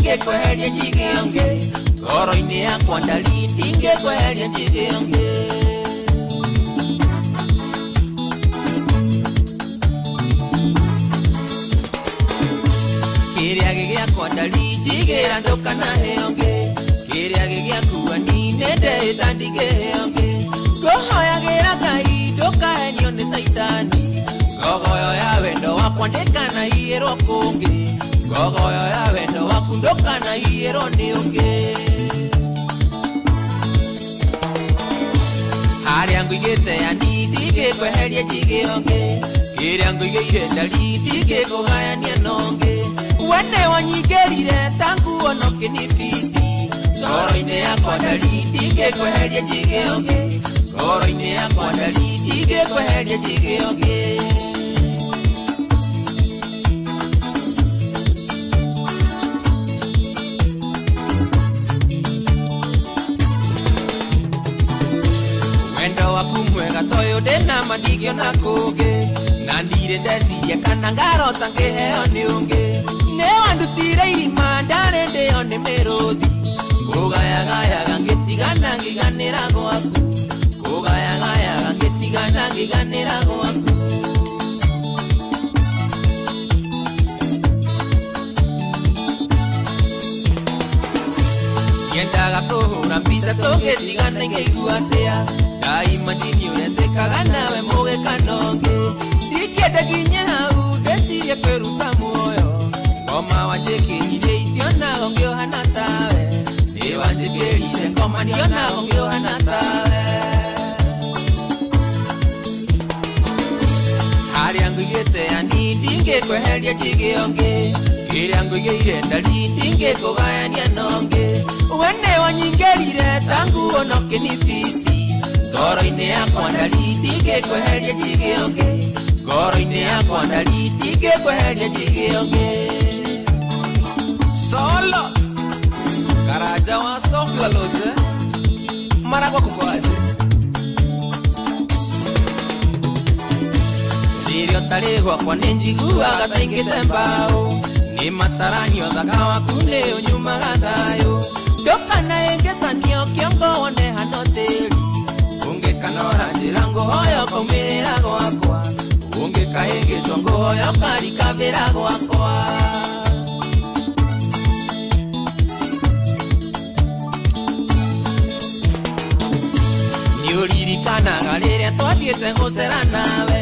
Ndingĩkweheria njige ũngĩ ngoro-inĩ yakwa ndari ndingĩkweheria njige ũngĩ. Kĩrĩa gĩgĩakwa ndari njigĩra ndũkanahe ũngĩ kĩrĩa gĩgĩakua ni nĩndehĩta ndingĩhe ũngĩ ngũhoyagĩra Ngai ndũkahenio nĩ caitani ngogoyo ya wendo wakwa ndĩkanaiyĩrwo kũngĩ ngogoyo ya wendo waku ndũkanaiyĩrwo nĩ ũngĩ. Harĩa ngũigĩte yani ndingĩkweheria njige ũngĩ kĩrĩa ngũigĩire ndari ndingĩkũgayania na ũngĩ wene wanyingĩrire ta nguo no kĩnibiti ngoro-inĩ yakwa ndari ndingĩkweheria njige ũngĩ ngoro-inĩ yakwa ndari ndingĩkweheria njige ũngĩ. Wendo waku mwega toyũ ndĩna ma ndingĩona kũngĩ na ndirĩ ndeciria kana ngarota ngĩheo nĩ ũngĩ nĩ wandutire irima ndarĩ ndĩo nĩ mĩrũthi ngũgayagayaga ngĩtigana ngĩganĩra gwaku ngũgayagayaga ngĩtigana ngĩganĩra gwaku. Ndiendaga kũhũra mbica tũngĩtigana ingĩigua atĩa ndaimajini ũrĩa twĩkaga nawe mũgĩkana ũngĩ ndingĩenda nginye hau ndĩcirie kwĩruta muoyo ngoma wanjĩkĩrire itionago ngĩũhana tawe nĩ wanjĩkĩrire ngoma ndionago ngĩũhana tawe. Harĩa ngũigĩte yani ndingĩkweheria njige ũngĩ kĩrĩa ngũigĩire ndari ndingĩkũgayania na ũngĩ wene wanyingĩrire ta nguo no kĩnibiti ngoro-inĩ yakwa ndari ndingĩkweheria njige ũngĩ ngoro-inĩ yakwa ndari ndingĩkweheria njige ũngĩ. Solo Karaja wa Sofla Lodge Maragwa kuko aje Rĩrĩa ũtarĩ gwakwa nĩ njiguaga ta ingĩte mbaũ nĩ mataranio thaka waku nĩ ũnyumaga thayũ ndũkanaĩngĩcanio kĩongo wone hano tĩri ũngĩkanora njĩra ngũhoya ũkaumĩrĩra gwakwa ũngĩkahĩngĩcwo ngũhoya ũkarikabĩra gwakwa. Nĩũririkanaga rĩrĩa twathiĩte gũcera nawe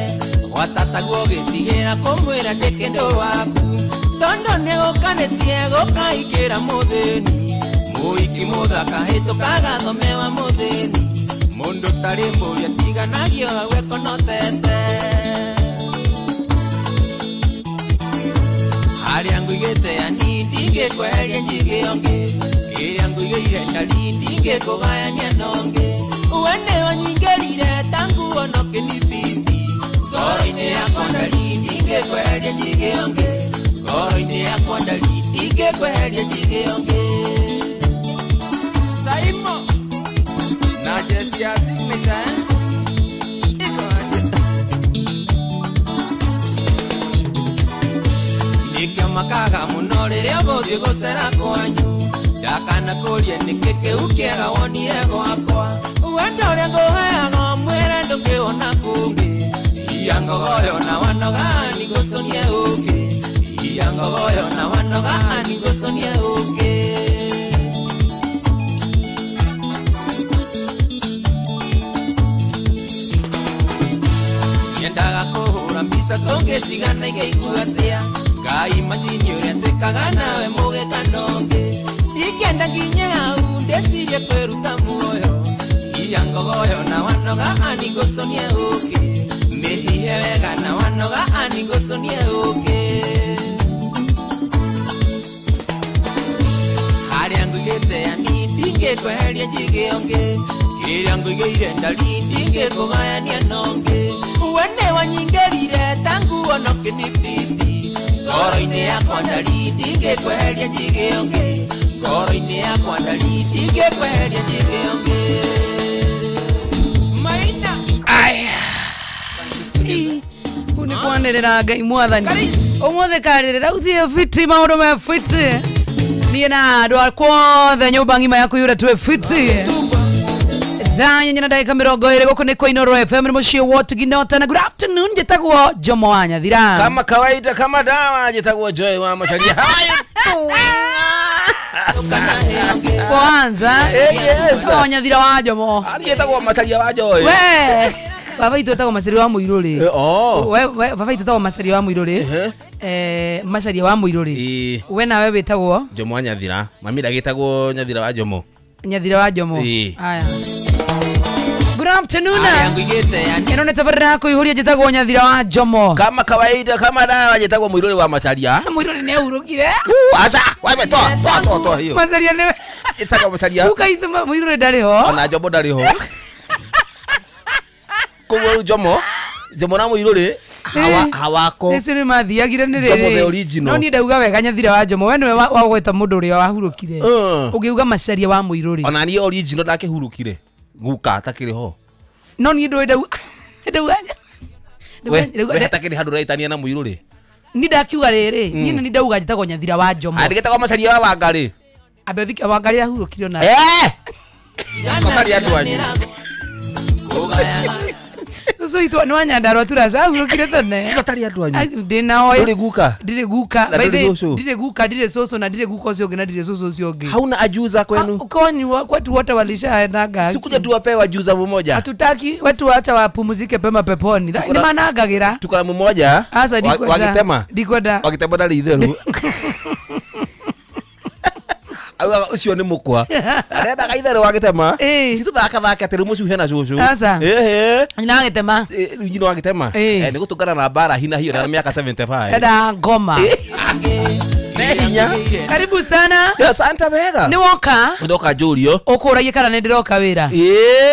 gwatataguo ũgĩtigĩra kũmwĩra ndĩ kĩndũ waku tondũ nĩgũkanĩtie gũkaingĩra mũthĩni mũhiki mũthaka hĩtũkaga thome wa mũthĩni mũndũ ũtarĩ mbũri atiganagio hau ekonotete. Harĩa ngũigĩte yani ndingĩkweheria njige ũngĩ kĩrĩa ngũigĩire ndari ndingĩkũgayania na ũngĩ wene wanyingĩrire ta nguo no kĩnibiti ngoro-inĩ yakwa ndari ndingĩkweheria njige ũngĩ ngoro-inĩ yakwa ndari ndingĩkweheria njige ũngĩ. Saimo na Jesse ya signature iko aje nĩkĩo makaga mũno rĩrĩa ũgũthiĩ gũcera kwanyu ndakana kũria nĩkĩ kĩu kĩega wonire gwakwa wendo ũrĩa ngũheaga mwĩre ndũngĩwona kũngĩ iya ngogoyo na wanoga nĩngũconie ũngĩ iya ngogoyo na wanoga nĩngũconie ũngĩ. Ndiendaga kũhũra mbica tũngĩtigana ingĩigua atĩa Ngai majini ũrĩa twĩkaga nawe mũgĩkana ũngĩ ndingĩenda nginye hau ndĩcirie kwĩruta muoyo iya ngogoyo na wanoga nĩngũconie ũngĩ mĩhihe wega na wanoga nĩngũconie ũngĩ. Harĩa ngũigĩte yani ndingĩkweheria njige ũngĩ kĩrĩa ngũigĩire ndari ndingĩkũgayania na ũngĩ wene wanyingĩrire ta nguo no kĩnibiti ngoro-inĩ yakwa ndari ndingĩkweheria njige ũngĩ ngoro-inĩ yakwa ndari ndingĩkweheria njige ũngĩ. Maina aya unikwanĩrĩra Ngai mwathani ũmũthĩ karĩrĩra uthie fiti maũndũ me fiti Niĩ na andũ akwa othe nyũmba ng'ima ya kũiyũra tuwe fiti. Thaa inya na ndagĩka 20 gũkũ nĩ kwa Inooro FM nĩ mũciĩ wa Tũginota na good afternoon njĩtagwo Jomo wa Nyathira. Kama kawaida kama dawa njĩtagwo Joy wa Macharia. How you doing? Kwanza yes. Wa Nyathira wa Jomo. Ari njĩtagwo Macharia wa Joy. We baba itũ etagwo Macharia wa Mũirũrĩ. Oh. We baba itũ etagwo Macharia wa Mũirũrĩ. Macharia wa Mũirũrĩ. We nawe wĩtagwo Jomo wa Nyathira. Mami ndagĩtagwo Nyathira wa Jomo. Nyathira wa Jomo. Aya. Good afternoon. Ĩno nĩ tabarĩra ya kũihũria njĩtagwo Nyathira wa Jomo. Kama kawaida kama dawa njĩtagwo Mũirũrĩ wa Macharia. Mũirũrĩ nĩ ahurũkire. Aca, wewe toa toa toa hiyo. Macharia nĩ njĩtagwo Macharia. Ukaithu Mũirũrĩ ndarĩ ho. Ona Jomo ndarĩ ho. Koguo Jomo Jomo na Mũirũrĩ hawako. Nĩ nĩ mathiagire nĩ Jomo the original. No niĩ ndauga wega Nyathira wa Jomo we nĩwe wagweta mũndũ ũrĩa wahurũkire. Ũngĩuga Macharia wa Mũirũrĩ. Ona niĩ original ndakĩhurũkire. Guka atakĩrĩ ho. No niĩ ndũĩ ndauga we hatakĩrĩ handũ ũraitania na Mũirũrĩ. Niĩ ndakiuga rĩrĩ niĩ nĩ ndauga njĩtagwo Nyathira wa Jomo. Andĩgĩtagwo Macharia wa Wangarĩ. Ambe ũthike Wangarĩ ahurũkire ona. Macharia andũ anyu. Ũcio itũ nĩ wa Nyandarua turaca ahurũkire tene. Gatarĩ andũ anyu. Ndĩ nao. Ndũrĩ guka. Ndirĩ guka. Ndirĩ guka, ndirĩ cũcũ na ndirĩ guka ũcio ũngĩ na ndirĩ cũcũ ũcio ũngĩ. Hauna ajuza kwenu? Kwani kwetu wote walishaendaga. Sikuja tuwapewa ajuza mmoja. Hatutaki watu waacha wapumzike pema peponi. Ni manangagĩra. Tukora mmoja. Wagĩtema. Ndikwenda. Wagĩtema ndarĩ itherũ. Augaga ũcio nĩ mũkwa. Arendaga itherũ wagĩtema. Ti tũthakathake atĩ rĩu mũcuhe na cũcũ. Aca. Nyina wagĩtema. Rĩu nyina wagĩtema. Nĩ gũtũngana na mbara hina hiyo na mĩaka 75. Enda ngoma. Nĩ hinya. Karibu sana. Asante wega. Nĩ woka. Ndoka njũrio. Ũkũragia kana nĩ ndĩroka wĩra.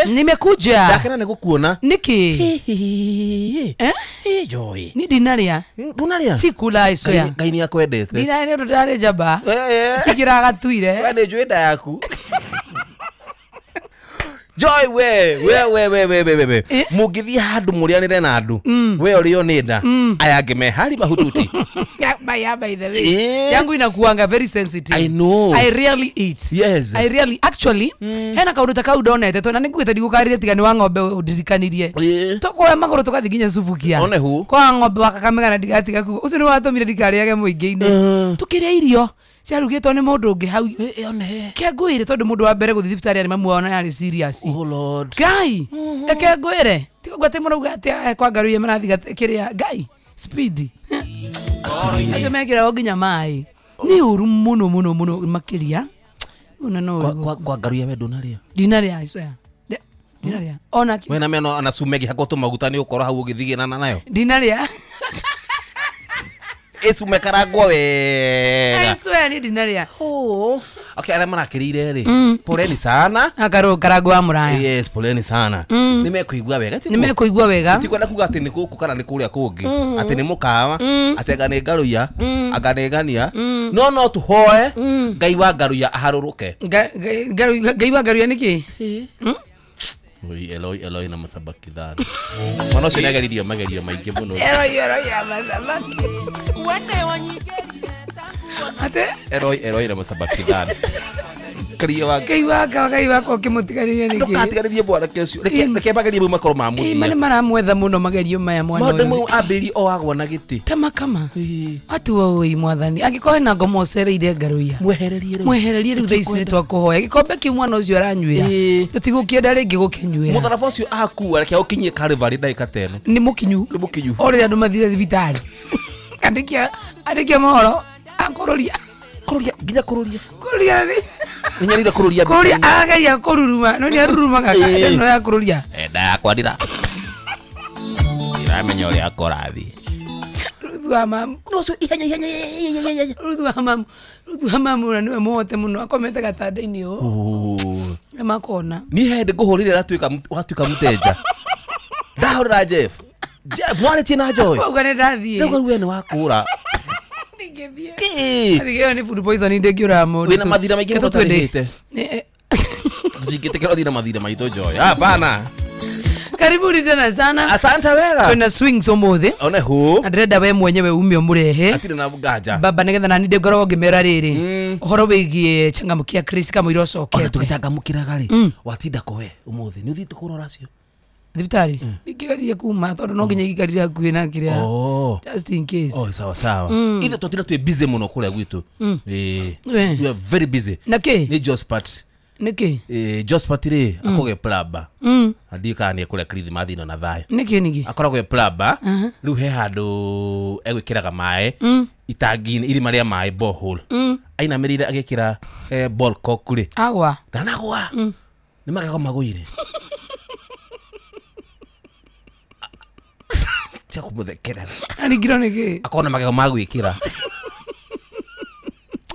Nimekuja. Ndakena nĩ gũkuona. Nĩkĩ? Joy. Ni ndinarĩa. Ndunarĩa? Sikula icoya. Ngai nĩ akwendete. Ndinarĩa ũndũ ndarĩ njamba. Ingĩragatuire. We nĩ njũĩ nda yaku. Joy we we we we we we we mũngĩthiĩ handũ mũrĩanĩre na andũ we ũrĩo nĩ nda aya angĩ me hari mahututi. By the way yangu inakuanga very sensitive. I know. I rarely eat. Yes. I rarely actually hena kaũndũ ta kau ndonete to na nĩnguĩte ndigũkarire tiga nĩ wa ng'ombe ũndirikanirie. Tũkuoya magũrũ tũgathiĩ nginya Subukia. One hu. Kwa ng'ombe wa Kakamega na ndigatiga kuo. Ũcio nĩ watũmire ndikarĩage mũingĩ-inĩ. Tũkĩrĩa irio ciarugĩtwo nĩ mũndũ ũngĩ hau. Ke ngwĩre tondũ mũndũ wa mbere gũthiĩ thibitarĩ arĩ mamu wao na yarĩ serious. Oh Lord. Ngai reke ngwĩre tiga ũguo atĩ mũrauga atĩ kwa Ngaruiya marathiĩ kĩrĩa Ngai speed. Acio mekĩragwo nginya maĩ. Nĩ ũru mũno mũno mũno makĩria. Ona no kwa Ngaruiya we ndũnarĩa. Ndinarĩa I swear. Ndinarĩa. Ona we na meno ona cume ĩngĩhakwo tũmaguta nĩ ũkorwo hau ũgĩthigĩnana nayo. Ndinarĩa. Ĩcume karangwo wega. I swear ni ndinarĩa. Oh. Okay, arĩa marakĩrĩire rĩ. Poleni sana. Akarwo karangwo wa mũraya. Yes, poleni sana. Nĩ mekũigua wega. Nĩ mekũigua wega. Tikwenda kuga atĩ nĩ gũkũ kana nĩ kũrĩa kũngĩ. Atĩ nĩ mũkawa, atĩ anga nĩ Ngaruiya, anga nĩ ngania. No no tũhoe Ngai wa Ngaruiya aharũrũke. Ngai wa Ngaruiya nĩkĩ? Oi, Eloi, Eloi na masabakithani. Mwana ũcio nĩageririo magerio maingĩ mũno. Eloi, Eloi na masabaki. Ate? Eloi, Eloi na masabakithani. Kariya wa Ngai wa Ngai wakwa ũkĩmũtiganĩria nĩkĩ? Ndũkatiganĩrie mwanake ũcio. Reke magerio mau makorwo mamũthia. Ĩ ma nĩ maramwetha mũno magerio maya mwana ũyũ. Maũndũ mau ambĩrĩrie o agwa na gĩtĩ. Tama kama. Atuo ũĩ mwathani. Angĩkorwo hena ngoma ũcereire Ngaruiya. Mwehererie rĩu. Mwehererie rĩu thaa ici nĩ twakũhoya. Gĩkombe kĩu mwana ũcio aranyuĩra. Tũtigũkĩenda rĩngĩ gũkĩnyuĩra. Mũtharaba ũcio akua reke ũkinyie Calvary ndagĩka ta ĩno. Nĩ mũkinyu. Nĩ mũkinyu. O rĩrĩa andũ mathire thibitarĩ. Andĩkia mohoro akũrũria. Kũrũria nginya kũrũria. Kũrũria nĩ Nĩnyonire kũrũria. Kũrũria agaria kũruruma no nĩ arurumaga no ya kũrũria. Nda yakwa ndira. Ndiramenya ũrĩa akorathiĩ. Ruthu wa mamu. No ũcio ihenya ihenya. Ruthu wa mamu. Ruthu wa mamu na nĩwe mũhote mũno akomete gatanda-inĩ ũũ. Nĩ makona. Niĩ hĩndĩ ngũhũrĩre watuĩka mũtenja. Ndahũrĩra Jeff. Jeff warĩtie na Joy. Ũguo nĩ ndathiĩ. Rĩu we nĩ wakũra. Ndingĩthiĩ. Ĩyo nĩ food poisoning ndĩngĩũraga mũndũ. Wĩna mathira maingĩ mũno ũtarĩhĩte. Tũtingĩtĩkĩra ũthiĩ na mathira maitũ Joy. Hapana. Karibuni tena sana. Asante wega. Twina swings umuthi. One hu. Na ndĩrenda we mwenyewe ume umurehe. Atirĩ na nganja. Baba nigetha nani ndĩngoragwo ngĩmera rĩrĩ. Ũhoro wĩgiĩ changamkia Chris kamũira ũcokete. Ona tũgĩchangamkĩraga rĩ. Watinda kũ we ũmũthĩ? Nĩ ũthiĩte kũrora cio? Thibitarĩ? Ndingĩgeria kuma tondũ no nginya ikarire hakuhĩ na kĩrĩa. Just in case. Oh, sawa sawa. Ithe tũtinda twĩ busy mũno kũrĩa gwitũ. We are very busy. Na kĩ? Nĩ Jospat. Nĩkĩ? Jospat rĩ akoragwo e plumber. Ndiũĩ kana nĩ ekũrĩa Christmas ĩno na thayũ. Nĩkĩ ningĩ? Akoragwo e plumber. Rĩu he handũ egwĩkĩraga maĩ itangi-inĩ irima rĩa maĩ borehole. Ainamĩrĩire agĩkĩra ball cock rĩ. Agwa. Ndanagwa. Nĩ magego magũire. Tia kũmũthekerera. Aringirwo nĩkĩ? Akorwo na magego ma gwĩkĩra.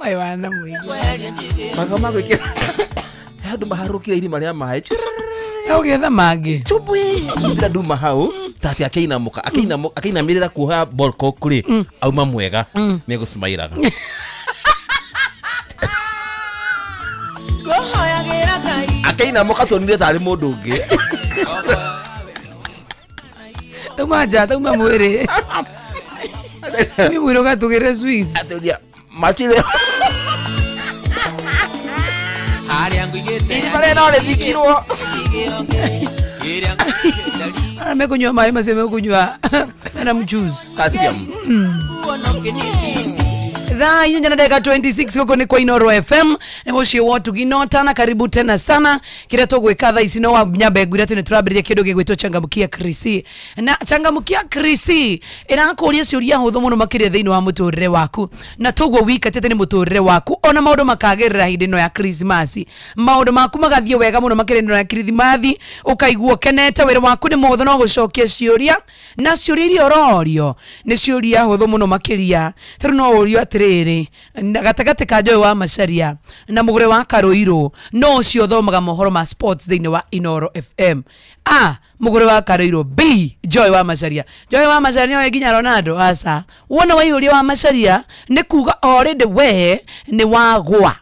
Ai wana mũingĩ. Magego ma gwĩkĩra. He handũ maharũkire irima rĩa maĩ. Ũgĩetha mangĩ. Chubui. Ndĩra nduma hau tati akĩinamũka akĩinamĩrĩra kuoha ball cock rĩ auma mwega nĩ gũcimairaga. Akĩinamũka tuonire tarĩ mũndũ ũngĩ. Tauma nja tauma mwĩrĩ. Mi mwĩrĩ ũgatũgĩre Swiss. Atũria makire. Irima rĩrĩ no rĩthikirwo. Mekunywa maĩ macio mekunywa mena mjuice. Calcium. Thaa inya na dakika 26 gũkũ nĩ kwa Inooro FM nĩ mũciĩ wa ũtugi no tana karibu tena sana kĩrĩa tũgwĩka thaa ici no wa nyambe ngwĩre atĩ nĩ tũrambĩrĩria kĩndũ gĩgwĩtwo changamkia Chris na changamkia Chris ĩrakũria ciũria hũthũ mũno makĩria thĩinĩ wa mũtũrĩre waku na toguo wika tete nĩ mũtũrĩre waku ona maũndũ makagĩrĩra hĩndĩ ĩno ya Christmas maũndũ maku magathiĩ wega mũno makĩria ĩno ya Kirithimathi ũkaigua ũkenete wĩra waku nĩ mũhũthũ no gũcokia ciũria na ciũria iria ũrorio nĩ ciũria hũthũ mũno makĩria tondũ no ũrio atĩrĩrĩ gatagatĩ ka Joy wa Macharia na mũgũre wa Karũirũ no ũcio ũthomaga mohoro ma sports thĩinĩ wa Inooro FM. A mũgũre wa Karũirũ, B Joy wa Macharia. Joy wa Macharia nĩoĩ nginya Ronaldo aca. Wona waihũria wa Macharia nĩ kuga already we nĩ wagwa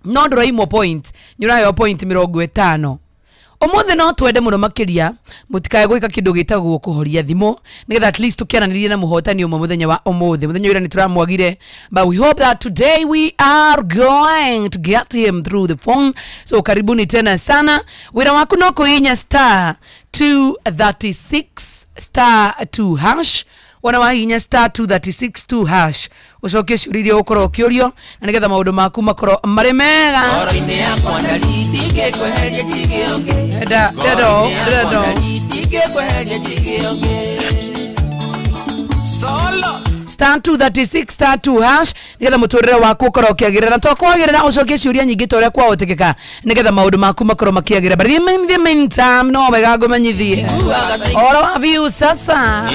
no ndũraimwo point nĩ ũraheo point 50. Ũmũthĩ no twende mũno makĩria mũtikae gwĩka kĩndũ gĩtagwo kũhoria thimũ nĩgetha at least tũkĩaranĩrie na mũhotani ũmwe mũthenya wa ũmũthĩ. Mũthenya ũrĩa nĩtũramwagire, but we hope that today we are going to get him through the phone. So karibuni tena sana. Wĩra waku no kũhihinya star 236 star 2 hash. Wona wahihinya star 236 2 hash ucokie ciũria iria ũkorwo ũkĩũrio na nĩgetha maũndũ maku makorwo marĩ mega. Star 236 star 2 hash nĩgetha mũtũrĩre waku ũkorwo ũkĩagĩrĩra na to kwagĩrĩra ũcokie ciũria nyingĩ ta ũrĩa kwahotekeka nĩgetha maũndũ maku makorwo makĩagĩrĩra. But in the meantime no wega ngũmenyithie ũhoro wa Viusasa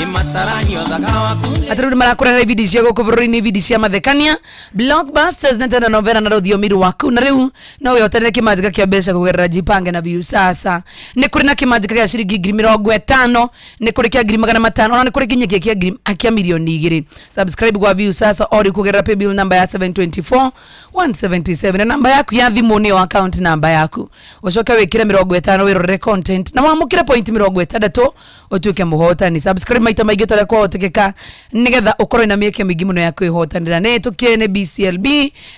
atĩ rĩu nĩmarakũrehera ibindi cia gũkũ bũrũri-inĩ, ibindi cia mathekania, blockbusters na telenovela na rũthiomi rwaku na rĩu no wĩhotanĩre kĩmanjĩka kĩa mbeca kũgerera Jipange na Viusasa. Nĩ kũrĩ na kĩmanjĩka gĩa ciringi 50,000, nĩ kũrĩ kĩa 500,000, ona nĩ kũrĩ nginya kĩa 2,000,000. Subscribe kwa Viusasa ori kũgerera paybill number ya 724 177 na namba yaku ya thimũ nĩyo account number yaku ucoke wĩkĩre 50 wĩrorere content na wamũkĩre point 60 ũtuĩke mũhotani. Subscribe maita maingĩ ta ũrĩa kwahotekeka nĩgetha ũkorwo na mĩeke mĩingĩ mũno ya kwĩhotanĩra. Nĩ tũkie nĩ BCLB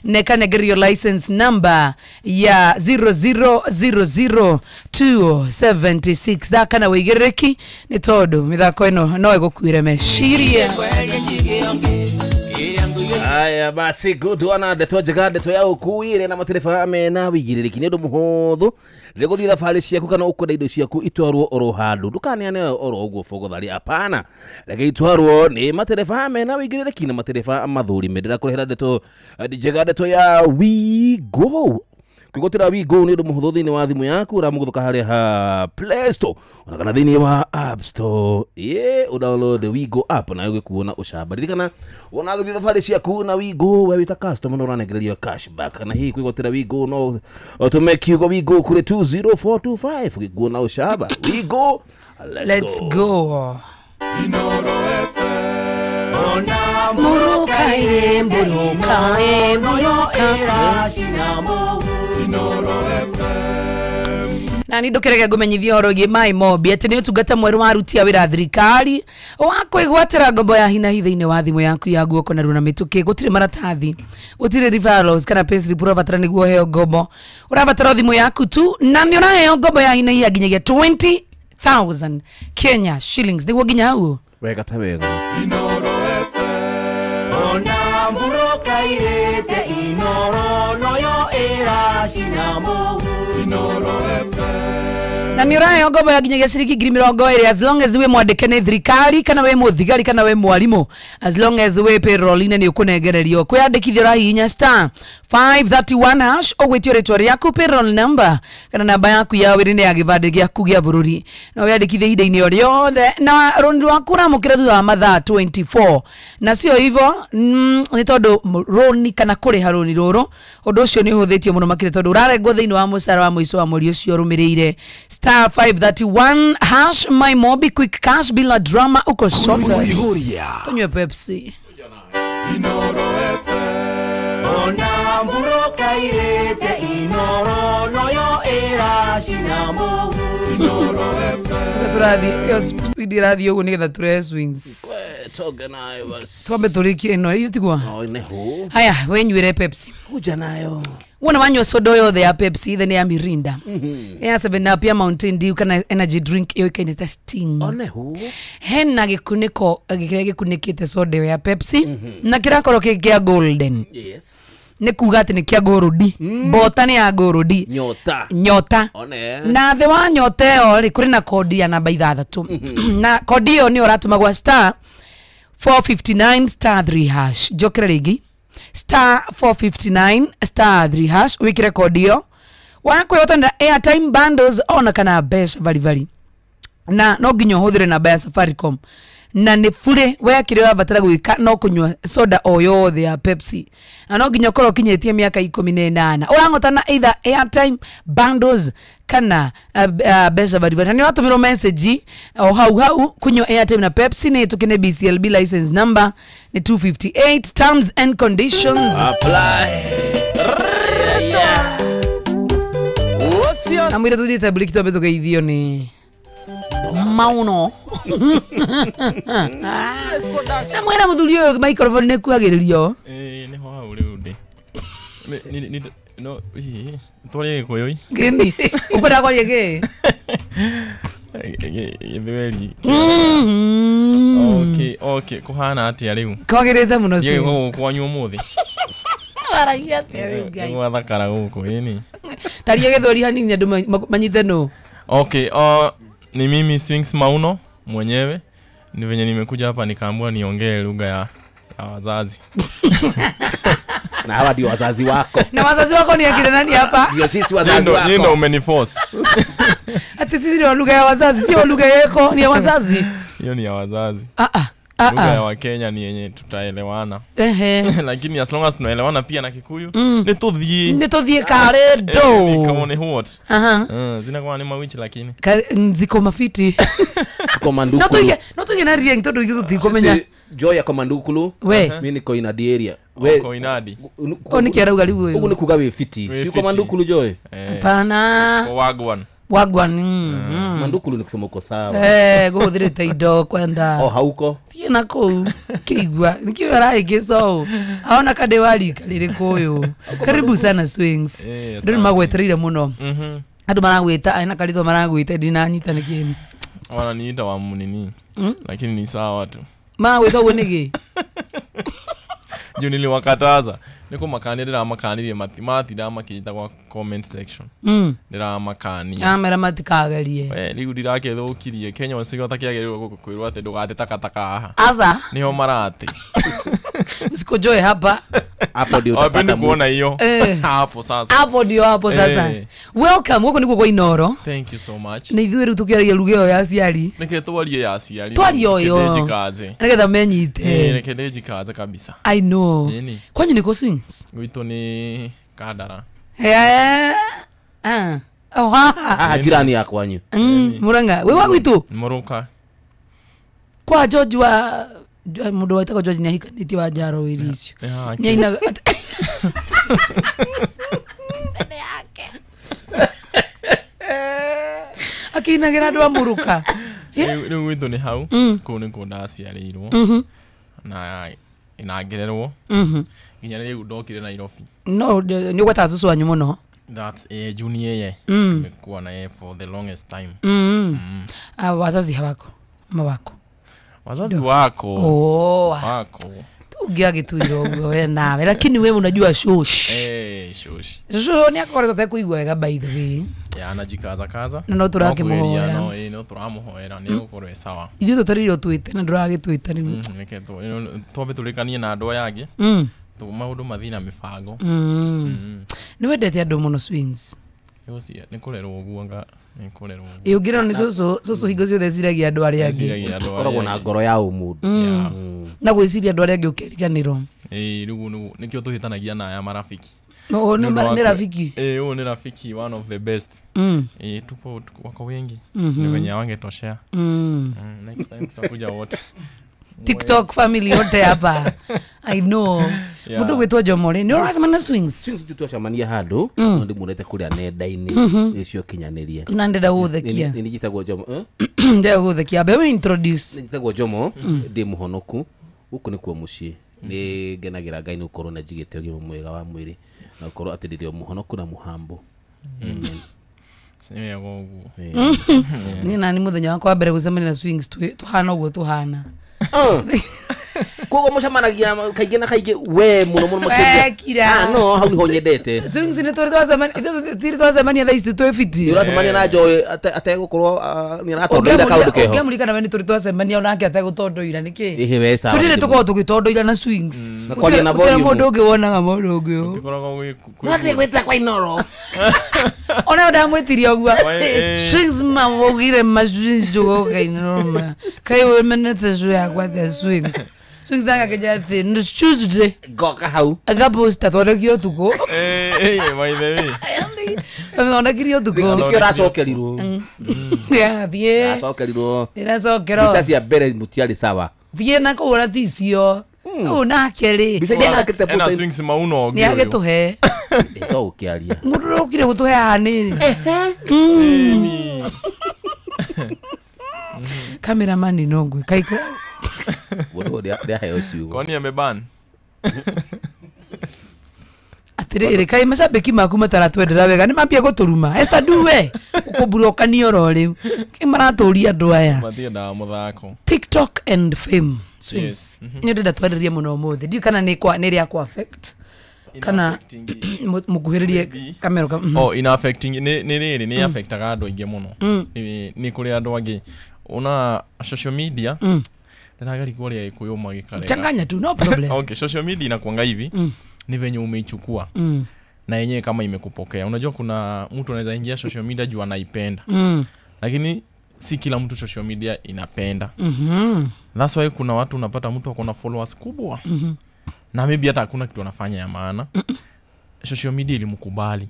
na ĩkanengerio license number ya 0000276. Thaka na wĩigĩrĩrĩki nĩ tondũ mĩthako ĩno no ĩgũkuĩre meciria. Aya basi good wana ndeto njega ndeto ya ũkuire na matereba mena wĩigĩrĩrĩki nĩ ũndũ mũhũthũ rĩrĩa ũgũthiĩ thabarĩ ciaku kana ũkwenda indo ciaku itwarwo oro handũ ndũkaneane oro ũguo bogothari hapana reke itwarwo nĩ matereba mena wĩigĩrĩrĩki na matereba mathũrime. Ndĩrakũrehera ndeto njega ndeto ya Wigo. Kwĩgũtĩra Wigo nĩ ũndũ mũhũthũ thĩinĩ wa thimũ yaku ũramũgũthũka harĩa ha Play Store ona kana thĩinĩ wa App Store. Ĩ ũdownload Wigo app nayo ĩgĩkuona ũcamba. Ririkana wona gũthiĩ thabarĩ ciaku na Wigo we wĩta customer no ũranengererio cashback na hihi kwĩgũtĩra Wigo no ũtũme kiugo Wigo kũrĩ 20425 gĩkuona ũcamba. Wigo, let's go. Inooro FM. Ona Murukae, murukae, murukae. Na ni ndukirege ngumenyithia horo gie mai mobi ati ni utungata mweru wa aruti a wira thirikari wa kwigwatira ngombo ya hina hi thiini wa thimu yaku ya guoko na runa mituki. Gutiri maratathi, gutiri referrals kana payslip urabatara niguo heo ngombo. Urabatara thimu yaku tu na ni uraheo ngombo ya hina hi ya nginyagia 20,000 Kenya shillings. Niguo nginya hau wega ta wega. Inoro FM ona mburoka irete inoro noyo eracinamo Inoro FM na ni uraheo ngombo ya nginyagia ciringi 20,000 as long as we mwandike ni thirikari kana we muthigari kana we mwarimu, as long as we payroll-inĩ ni ukunengererio. Kwiyandikithia urahihinya star 531 hash ugwitio ritwa riaku, payroll number kana namba yaku ya wira-inĩ ya gĩbandĩ gĩaku gĩa bũrũri, na wiyandikithie ihinda-inĩ o rĩothe na rũni rwaku ũramũkĩra thutha wa mathaa 24. Na sio hivyo nĩ tondũ rũni kana kũrĩha rũni rũrũ ũndũ ũcio nĩ ũhũthĩtio mũno makĩria tondũ ũrarengwo thĩinĩ wa mũcara wa mũico wa mweri ũcio ũrũmĩrĩire. Star 531 hash, my mobi quick cash bila drama, uko sorted. Kunywe Pepsi. Inoro FM ona mburoka irete inoro noyo eracinamo Inoro FM. Turathi yo speed irathi uguo nigetha ture swings. Toge nayo basi. Twambe turikie ino ithe tigwa. No neho. Haya wenyuire Pepsi. Kuja nayo. Wona wanyua soda yothe ya Pepsi ithe ni ya Mirinda. Ya 7 Up ya Mountain Dew kana energy drink yoikaine ta Sting. Oneho. Hena gikuniko gikiria gikunikite soda ya Pepsi na kirakorwo ki kia golden. Yes. Ni kuga ati ni kia gold. Bota ni ya gold. Nyota. Nyota. One. Na the wa nyota ĩyo rĩ kũrĩ na kodi ya namba 6. Na kodi ĩyo nĩ ũratũmagwa star 459 star 3 hash. Njokere rĩngĩ. Star 459 star 3 hash wikire kodi ĩyo. Wakwĩhotanĩra airtime bundles ona kana mbeca varivali. Na no nginya ũhũthĩre namba ya Safaricom. Na nĩ bure we kĩrĩa ũrabatara gwĩka no kũnyua soda o yothe ya Pepsi. Na no nginya ũkorwo ũkinyĩtie mĩaka 18. Ũrang'otana either airtime bundles kana mbeca varivali. Na nĩ ũratũmĩrwo message o hau hau kunyua airtime na Pepsi nĩ ĩtũkĩne BCLB license number ni 258. Terms and conditions apply. Amwira tuthiĩte break twambe tũgeithio nĩ Mauno. Na mwera muthuri ũyũ microphone nĩ kuagĩrĩrio. Nĩho hau rĩu ndĩ. Ni no hihi twarie Gĩkũyũ. Gĩni. Ũkwenda kwaria kĩ? Gĩthweri. Okay, kũhana atĩa rĩu? Kwagĩrĩte mũno cio. Gũkũ kwanyu ũmũthĩ. Waragia atĩa rĩu Ngai? Gwathakara gũkũ ĩni. Taria Gĩthweri hanini andũ manyite nũ. Okay, ni mimi Swings Mauno mwenyewe. Ni venye nimekuja hapa nikaambiwa niongee lugha ya wazazi. Na hawa ndio wazazi wako. Na wazazi wako ni akina nani hapa? Ndio sisi wazazi wako. Ndio umeniforce. Ati sisi ndio lugha ya wazazi, sio lugha yako, ni ya wazazi. Hiyo ni ya wazazi. Lugha ya Wakenya ni yenye tutaelewana. Lakini as long as tunaelewana pia na Kikuyu, ni tuthie. Ni tuthie kare do. Kama ni what? Zinakuwa ni mawichi lakini. Ziko mafiti. Komandukulu. No tuige na rieng tondu ithuĩ tutikumenya. Joy ya Komandukulu. Mimi niko Inadi area. We uko Inadi. O niki arauga riu uyu. Ugu ni kuga wi fiti. Si Komandukulu Joy? Hapana. Wagwan. Wagwan. Mandukulu ni kusema uko sawa. Guhuthirite indo kwenda. O hauko. Thiĩ na kũu kĩigua nikĩo araĩgĩco aona kande warika rĩrĩkũ ũyũ. Karibu sana Swings. Andũ nĩ magwetereire mũno. Andũ maragwĩta ena karĩtwa maragwĩta ndinanyita nĩ kĩni. Wananiita wa munini. Lakini ni sawa tu. Magwĩta ũguo nĩkĩ? Juu niliwakataza. Niko makania ndĩramakanirie matinda makĩnjĩta gwa comment section. Ndĩramakania. Amera matikagerie. We rĩu ndirakĩthũkirie Kenya ũcigo ũtakĩagĩrĩirwo kwĩrwo atĩ ndũgate takataka haha. Aza. Nĩho marate. Usikojoe hapa. Hapo ndio utapata kuona hiyo. Hapo sasa. Hapo ndio hapo sasa. Welcome huko niko kwa Inoro. Thank you so much. Na ithuĩ rĩu tũkĩaragia lugha ĩyo ya aciari. Nĩkĩ twarie ya aciari. Twarie ũyũ. Nĩkĩ Nĩgetha menyite. Nĩkĩ ndĩnjikaze kabisa. I know. Kwanyu nĩkũ Swings? Gwitũ nĩ Kandara. Oh ha. Jirani ya kwanyu. Murang'a. We wa gwitũ? Mũrũka. Kwa George wa mundu waitagwo George ni ahikanĩtie wa njaro wĩri icio. Nĩ ainaga Ũkĩinagĩra andũ a Mũrũka. Rĩu gwitũ nĩ hau. Kũu nĩkuo ndaciarĩirwo. Na inangĩrerwo. Nginya rĩu ndokire Nairobi. No nĩ ũgwetaga cũcũ wanyu mũno. That's junior ye. Nimekuwa na yeye for the longest time. Wazazi hawako ama wako? Wazazi wako. Oh, wako. Ũngĩagĩtuire ũguo we nawe, lakini wewe unajua shosh. Shosh. Shosho nĩ akoretwo atekũigua wega by the way. Ya anajikaza kaza. Na no tũrakĩmũhoera. No tũramũhoera nĩ egũkorwo e sawa. Ithuĩ tũtarĩire ũtwĩte na ndũragĩtwĩta rĩu. Reke twambe tũrĩkanie na andũ aya angĩ. Maũndũ mathiĩ na mĩbango. Nĩ wendete andũ mũno Swings. Nĩ kũrerwo ũguo nga nĩ kũrerwo ũguo. Ĩ ũngĩrerwo nĩ cũcũ, cũcũ hingo ciothe eciragia andũ arĩa angĩ. Koragwo na ngoro ya ũmũndũ. Na gwĩciria andũ arĩa angĩ ũkeriganĩrwo. Rĩu nĩkĩo tũhĩtanagia na aya marafiki. Nĩ rafiki. Huyu ni rafiki one of the best. Tupo wako wengi. Ni wenye wangetoshea. Next time tutakuja wote. TikTok family yote hapa. I know. Mũndũ gwĩtwo Jomo rĩ, nĩ ũracemania na Swings? Swings twacemania handũ, no ndĩmuonete kũrĩa nenda-inĩ icio kinyanĩria. Na ndĩrenda gũgũthekia. Nĩ njĩtagwo Jomo. Ndĩrenda gũgũthekia. Be introduce. Nĩ njĩtagwo Jomo, ndĩ mũhonoku. Gũkũ nĩkuo mũciĩ. Nĩ ngenagĩra Ngai nĩ gũkorwo na njigĩte ũgima mwega wa mwĩrĩ na gũkorwo atĩ ndĩ o mũhonoku na mũhambo. Nĩ wega ũguo. Niĩ nani mũthenya wakwa wa mbere gũcemania na Swings tũhana ũguo tũhana. Koguo mũcemanagia kaingĩ na kaingĩ we mũno mũno makĩria. No hau nĩho nyendete. Swings nĩ tũrĩ twacemania, ithuĩ twacemania thaa ici twĩ fiti. Ũracemania na Joy ategũkorwo nĩ aratondoira kaũndũ keho. Ũngĩamũririkana we nĩ tũrĩ twacemania onake ategũtondoira nĩkĩ? Ĩhĩ we sawa. Tũrĩ tũkoragwo tũgĩtondoira na Swings. Na kwaria na volume. Gũtirĩ mũndũ ũngĩ wonaga mũndũ ũngĩ ũũ. Tũkoragwo gwĩ No ndĩgwĩta kwa Inooro. Ona ndamwĩtirie ũguo. Swings ma waugire ma Swings tũgoka Inooro ma. Kaĩ ũmenete show yakwa the Swings. Swings ndangakĩnja atĩ nĩ Tuesday. Ngoka hau. Agaposta thondekire ũtukũ. By the way. Thondekire ũtukũ. Nĩkĩo ũracokerirwo. Thiĩ. Ũracokerirwo. Ndĩracokerwo. Mbica cia mbere mũtiarĩ sawa. Thiĩ na kũhũra ticio. Ũũ nake rĩ. Mbica iria ndakĩte Ena Swings mauno Nĩ agĩtũhe. To ũkĩaria. Mũndũ ũrĩa ũkire gũtũhe haha nĩ. Cameraman no ngwe. Kaiko. Mũndũ ndĩaheo ciugo. Kwani ameban? Atĩrĩrĩ kaĩ macambĩki maku mataratwendera wega nĩ mambia gũtũruma. Esther Duwe ũkũmburokania oro rĩu. Kĩ maratũria andũ aya. Matiendaga mũthako. TikTok and fame Swings. Nĩ ndĩrenda twarĩrie mũno ũmũthĩ. Ndiũĩ kana nĩ rĩa kũ affect kana mũkuhĩrĩrie kamera. Oh, ina affecting nĩ rĩrĩ nĩ affectaga andũ aingĩ mũno. Nĩ kũrĩ andũ angĩ ona social media ndĩrageria kuoria Gĩkũyũ magĩkarega. Changanya tu, no problem. Okay, social media inakuanga hivi. Ni venye umeichukua. Na yenyewe kama imekupokea. Unajua kuna mtu anaweza ingia social media juu anaipenda. Lakini si kila mtu social media inapenda. That's why kuna watu unapata mtu akona followers kubwa. Na maybe hata hakuna kitu anafanya ya maana. Social media ilimkubali.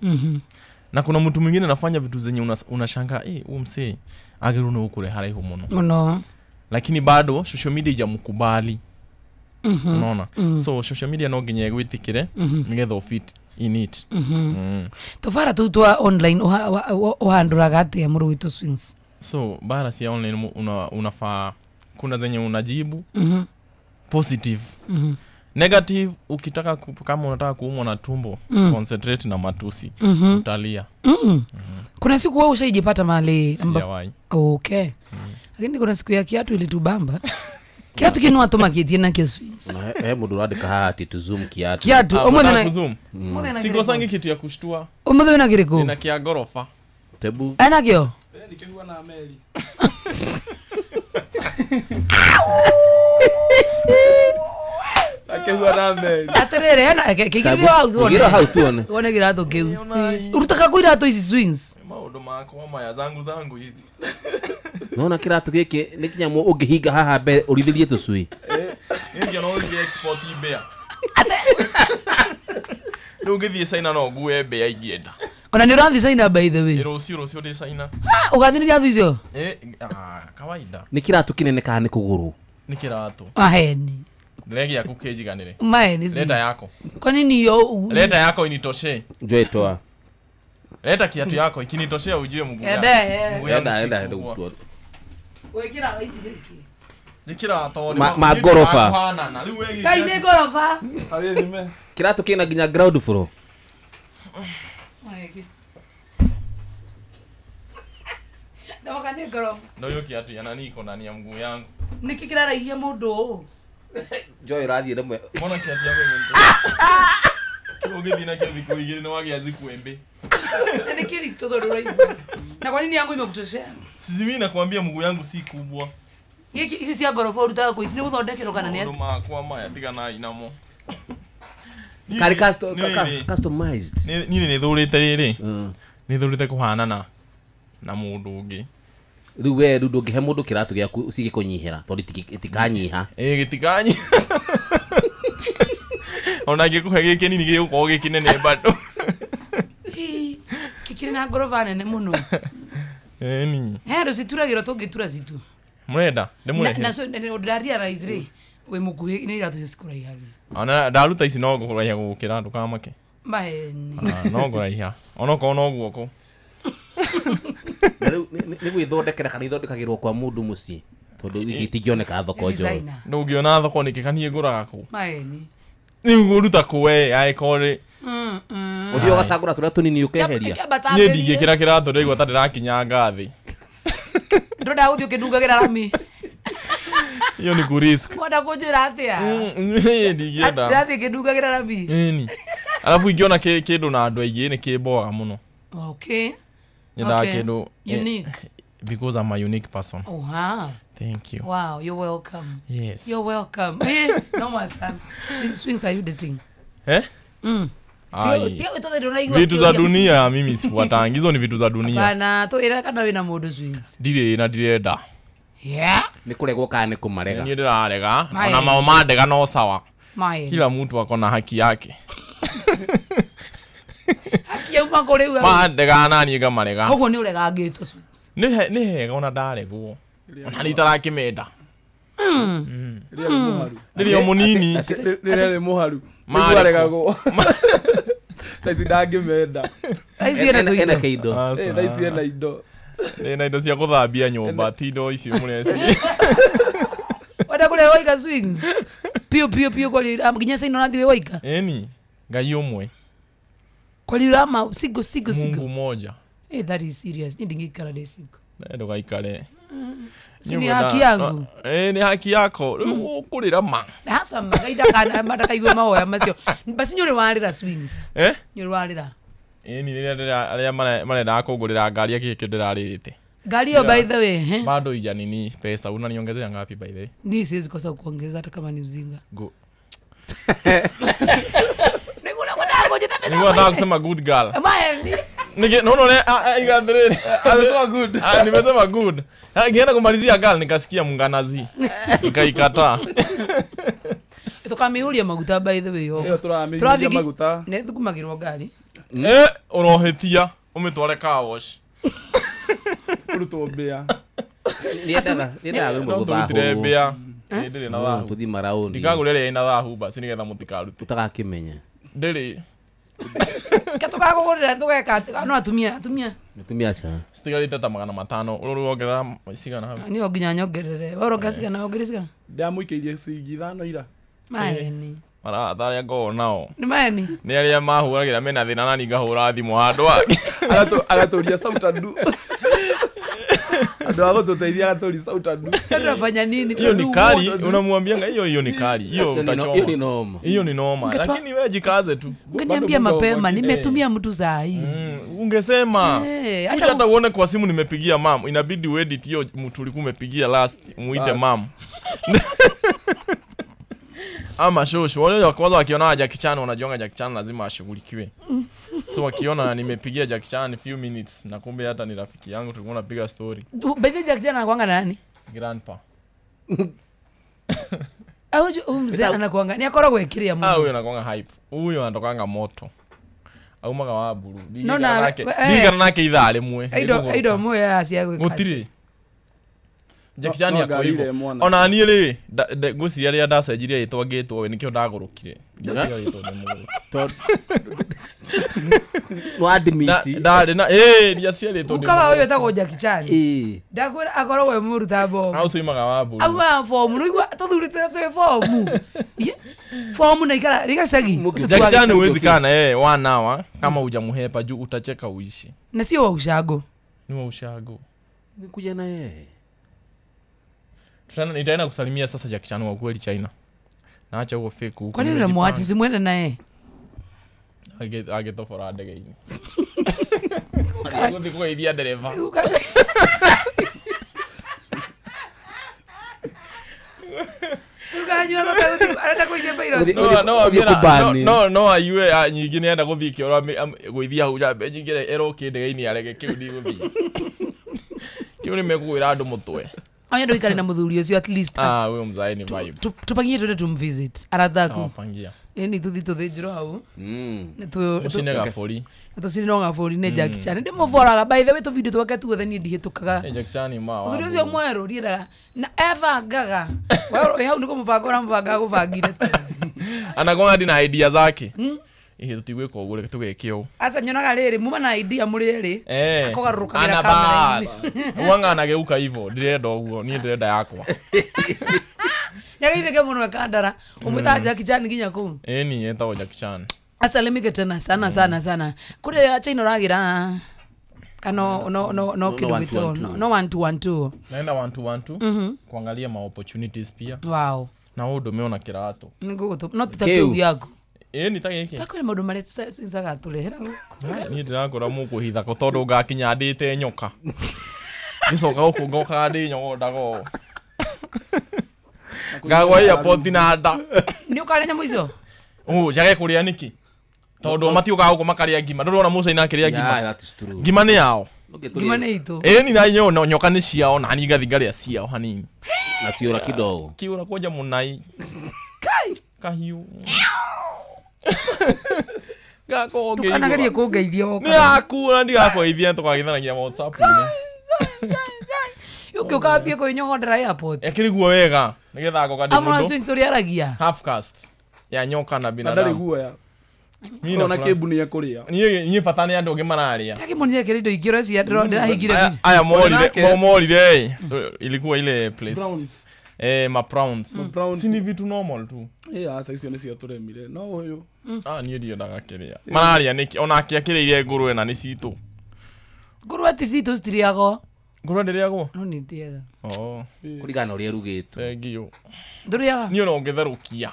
Na kuna mtu mwingine anafanya vitu zenye unashangaa, huyu msee ageruna ukure haraihu muno. Muno. Lakini bado social media ijamkubali. Unaona? So social media no nginya gwĩtĩkĩre nĩgetha ufit in it. Tũbara tũu twa online ũhandũraga atĩa mũrũ witũ Swings? So bara cia online unafaa kuna zenye unajibu positive. Negative ukitaka kama unataka kuumwa na tumbo concentrate na matusi utalia. Kuna siku wewe ushaijipata mahali sijawahi. Okay. Lakini kuna siku ya kiatu ilitubamba. Kiatu kinua tũmakĩtie nakĩo Swings. Mũndũ ũrandĩka haha ati to zoom kiatu. Kiatu ũmũthĩ na zoom. Sikosangi kitu ya kushtua. Ũmũthĩ wĩna kĩrĩkũ? Nina kia gorofa. Tebu. Ana kĩo? Nikĩhua na meli. Akĩhua na meli. Atĩrĩrĩ hena kĩigĩrĩrio hau tuone. Kĩigĩrĩrio hau tuone. Wone kĩratũ kĩu. Ũrutaga kũ iratũ ici Swings? Maũndũ makwa maya zangu hizi. Nona kĩratũ gĩkĩ nĩ kĩnyamũ ũngĩhinga haha mbere ũrithĩrie tũcui. Nĩ no ũthiĩ export mbea. Rĩu ũngĩthiĩ China no ngue mbea ingĩenda. Ona nĩ ũrathiĩ China by the way. Rũciũ ndĩ China. Ũgathiĩ nĩ iratũ icio? Kawaida. Nĩ kĩratũ kĩnene kana nĩ kũgũrũ? Nĩ kĩratũ. Maheni. Ndege yaku kĩnjiganĩre. Maheni. Leta yako. Kwa nini yo? Leta yako initoshe. Njoo toa. Leta kiatu yako ikinitoshea ujue mguu yangu. Enda wekira ici giki Nikira to ma gorofa. Kai ni gorofa. Kiratu kina nginya ground floor. Ndawoka ni gorofa. No yo kiatu ya nani iko ndani ya mguu yangu. Niki kiraraihia mundu. Joy rathie rimwe. Mbona kiatu yako imenitoa? Ũgĩthiĩ nakĩo thikũ igĩrĩ nĩ wagĩa zikwembe. Ni kirito tondu uraigua. Na kwa nini yangu imekutoshea? Sisi mimi nakwambia mguu yangu si kubwa. Giki ici cia gorofa urutaga kũ ici nĩ gũthondekerwo kana nĩ atĩa? Makwa maya tigana inamo. Kari customized. Niĩ nĩ thũrĩte rĩrĩ. Nĩ thũrĩte kũhanana na mũndũ ũngĩ. Rĩu we rĩu ndũngĩhe mũndũ kĩratũ gĩaku cigĩkũnyihĩra tondũ itikanyiha. Ĩĩ gĩtikanyiha. Ona ngĩkũhe gĩkĩ nini gĩgũkorwo gĩkĩnene bado. Kĩkĩrĩ na ngoroba nene mũno. Ĩni. He andũ cituragĩrwo tũngĩtura citu. Mũrenda ndĩmũrehe. Na ndĩra realize rĩ wĩ mũkuhĩ nĩ iratũ icio cikũraihagia. Ona ndaruta ici no ngũraiha gũgũkĩra ndũkamake. Maheni. No ngũraiha. Onokorwo no guoko. Na rĩu nĩ gwĩthondekera kana ithondekagĩrwo kwa mũndũ mũciĩ tondũ itingĩoneka thoko njoro. Ndũngĩona thoko nĩkĩ kaniĩ ngũraga kũ? Maheni. Nĩ ngũruta kũ we angĩkorwo Ũthiĩ ũgacagũra tũrĩa tũnini ũkeheria. Niĩ ndingĩkĩra kĩratũ ndĩraigua ta ndĩrakinyanga thĩ. Ndũrenda gũthiĩ ũkĩndungagĩra rami. Hiyo ni kurisk. Wenda kũnjĩra atĩa? Niĩ ndingĩenda. Ndĩrathiĩ ngĩndungagĩra rami. Ĩni. Alafu ingĩona kĩndũ na andũ aingĩ nĩ kĩmboaga mũno. Okay. Nyendaga kĩndũ unique. Because I'm a unique person. Oh, wow. Thank you. Wow, you're welcome. Yes. You're welcome. No more son. Swings, are you dating? Eh? Vitu za dunia mimi sifuatangi. Hizo ni vitu za dunia. Bana, to ira kana wina mundu swings. Ndirĩ na ndirenda. Yeah. Nĩ kũregwo kana nĩ kũmarega? Niĩ ndĩrarega. Ona mao mandega no sawa. Maĩ. Kila mtu ako na haki yake. Haki yauma kũrĩ u. Mandega na niĩ ngamarega. Koguo nĩ ũregangĩtwo swings. Nĩ hega ona ndaregwo. Ona nĩ itarakĩmenda. Rĩrĩa mũnini. Rĩrĩa mũharu. Nĩguo aregagwo. Thaa ici ndangĩmenda. Thaa ici ena tũindo. Thaa ici ena indo. Ena indo cia gũthambia nyũmba ti indo icio mũreciria. Wenda kũrĩa waika swings. Piũ piũ piũ kwari nginya caina ũrathiĩ wĩ waika. Ĩni Ngai ũmwe. Kwari ũrama single single single. Mungu moja. Eh, that is serious. Ni ndingĩikara ndĩ single. Ndũgaikare. Ni haki yangu. Ni haki yako. Rĩu ũkũrĩra ma. Hasa magaida kana madakaigue mahoya macio. Basi nyũrĩ warĩra swings. Eh? Nyũrĩ warĩra. Ĩni rĩrĩa arĩa marendaga kũngũrĩra ngari ya kĩkĩ ndĩrarĩrĩte. Ngari hiyo by the way, eh? Bado ija nini pesa unaniongezea ngapi by the way? Ni siwezi kosa kuongeza hata kama ni mzinga. Go. Niguna nataka kusema good girl. Maeli. Nige no no igadrere. Amesema good. Nimesema good. Ngienda kumalizia girl nikasikia munganazi. Nikaikataa. Tukamĩũria maguta by the way. Iyo tũramĩũria maguta. Nĩ thukumagĩrwo ngari. Ũrohĩtia ũmĩtware car wash. Ũrutwo mbĩa. Niendaga rĩmwe gũthahũrwo. Mbĩa. Ndĩrĩ na thahu. Tũthiĩ maraũndi. Ndikagũra ĩrĩa ĩna thahu basi nĩgetha mũtikarute. Ũtagakĩmenya. Ndĩrĩ. Ke tũkagũgũrĩra tũgeka no atumia atumia. Atumia aca. Citigarĩte ta 500 ũrũrũ wongerera cigana hau. Niĩ no nginya nyongerere. We ũrongerera cigana wongerere cigana? Ndamũikĩirie ciringi 5 ira. Maeni. Marata arĩa ngoragwo nao. Nĩ maeni? Nĩ arĩa mahũragĩra mena thĩna na niĩ ngahũra thimũ handũ hangĩ. Agatũria sautadu. Andũ a gũtũteithia agatũria sautadu. Tunafanya nini? Hiyo ni kali, unamwambia hiyo hiyo ni kali. Hiyo utachoma. Hiyo ni noma. Hiyo ni noma. Lakini wewe jikaze tu. Ungeniambia mapema nimetumia mtu saa hii. Ungesema. Hata uone kwa simu nimepigia mam, inabidi uedit hiyo mtu ulikuwa umepigia last muite mam. Ama shosho wale wa kwanza wakiona Jackie Chan wanajiona Jackie Chan lazima ashughulikiwe. So wakiona nimepigia Jackie Chan few minutes na kumbe hata ni rafiki yangu tulikuwa tunapiga story. By the way Jackie Chan anakuanga nani? Grandpa. Au mzee anakuanga ni akoragwo ekiria muno. Huyo anakuanga hype. Huyo anatokanga moto. Aumaga wa buru. Ndigana nake ithaa rimwe. Aido moyo acia gwika. Gutire. Jackie Chan No ako ngari hivyo. ile mwana. Ona niĩ rĩ, ngwĩciria rĩrĩa ndacenjirie rĩtwa ngĩtwo we nĩkĩo ndagũrũkire. Ndiaciarĩtwo ndĩ mũgũrũki. No admit. Ndarĩ na ĩĩ ndiaciarĩtwo ndĩ Guka wawe mũgũrũki. wetagwo Jackie Chan. Ĩĩ. Ndakwĩra akoragwo e mũruta bomu. Hau ciumaga wa mbũri. Aumaga bomu nĩigua tũthurĩte twĩ bomu. Ye, bomu na ikara rĩgacagi. Ũcio Jackie ti wa Chan gĩcagi. huwezi kaa na yeye one hour kama hujamuhepa juu utacheka uishi. Na sio wa ushago. Ni wa ushago. Nikuja na yeye. Nitaenda kusalimia sasa Jackie Chan wa kweli China. Naacha huo fake huko. Kwa nini unamwacha simwende naye? Agĩtobora ndege-inĩ. Gũthiĩ kũgeithia ndereba. Ukanyua arenda kũinia pilot. No, Ũthiĩ kũbani. no aigue nyingĩ nĩenda gũthiĩ kĩoro gũithia hau njambe nyingĩ ĩroke ndege-inĩ arege kĩu ndigũthiĩ. Kĩu nĩ mekũgwĩra andũ mũtwe. Anya ndũikare na mũthuri ũcio at least. Ah, huyo mzae ni vibe. Tupangie twende tumvisit arathaku. Awapangia. Ĩni tũthiĩ tũthĩnjĩrwo hau. Mũcine gabũri. Tũcinirwo gabũri nĩ Jackie Chan. Ndĩmũboraga by the way tũvideo twake tuothe niĩ ndihĩtũkaga. Eh, Jackie Chan ma wa. Mũthuri ũcio mwerũ ndiendaga na ebangaga. We wĩ hau nĩ kũmũbanga ũramũbanga agũbangire. Anakuwa hadi na idea zake. Ihe tũtigwĩka ũguo reke tũgeke ũũ. Aca nyonaga rĩrĩ muma na idea mũrĩ erĩ. Eh. Akogarũrũkagĩra Ana kamera-inĩ. bas. Wanga anageuka hivyo. Ndirenda ũguo, niĩ ndĩrenda yakwa. Nyageithĩke mũno ekandara. Ũmwĩtaga Jackie Chan nginya kũu. Ĩni etagwo Jackie Chan. Asalimike tena sana sana sana. Kũrĩa China ũragĩra kana no no no kĩndũ one, two, gĩtwo one, two. no 1 2 1 2. Naenda 1 2 1 2 kuangalia ma opportunities pia. Wow. Na ũndũ ũmeona kĩratũ. Nĩngũgũtũ no ti ta Kĩu. kĩu gĩaku. Ĩni ta gĩkĩ. Takwĩra maũndũ marĩa tũrehera gũkũ. Niĩ ndĩrakora mũkũhitha ko tondũ ngakinya ndĩte nyoka. Ngĩcoka gũkũ ngokaga ndĩ nyogondaga ũũ. Ngagwa airport na nda. Nĩ ũkarĩa nyamũ icio? Ũ, njage kũrĩa nĩkĩ? Tondũ matiũkaga gũkũ makarĩa ngima. Ndũrona Mũcaina akĩrĩa Yeah, ngima. that is true. Ngima nĩ yao. Ngima nĩ itũ. Ĩni na inyuĩ no nyoka nĩ ciao na niĩ ngathi ngarĩa ciao hanini. Na ciũra kidogo. Kiura kwanja mũnai. Kai! Kahiũ. Ngakorwo ngĩigua. Ndũkanagerie kũngeithia Nĩ woka. yaku na ndigakũgeithia tũkagithanagia WhatsApp-inĩ. Ũngĩ ũkambie kwĩnyogondera airport. Ekĩriguo wega nĩgetha ngoka ndĩ Amona mũndũ swings ũrĩa aragia. half caste ya nyoka na Na ndarĩ binadamu. guoya. Niĩ Ona nakũra- kĩmbu nĩ ekũrĩa. Niĩ bata nĩ andũ angĩ mararĩa. Ndakĩmonire kĩrĩ indo ingĩ ũreciria ndĩrahingire Aya- Aya morire Nake. morire ilikuwa ile place. Browns. Eh, ma prawns. Prawns. Si ni vitu normal tu. Ĩ aca icio nĩcio tũremire. No ũyũ. Ah, niĩ ndiendaga kĩrĩa. Mararĩa nĩkĩ? Onake akĩrĩire ngũrwe na nĩ citũ. Ngũrwe ti citũ citirĩagwo. Ngũrwe ndĩrĩagwo? No nĩ ndĩaga. Oh, Kũringana na ũrĩa ĩrugĩtwo. thank you. Ndũrĩaga? Niĩ ona ũngĩtherũkia.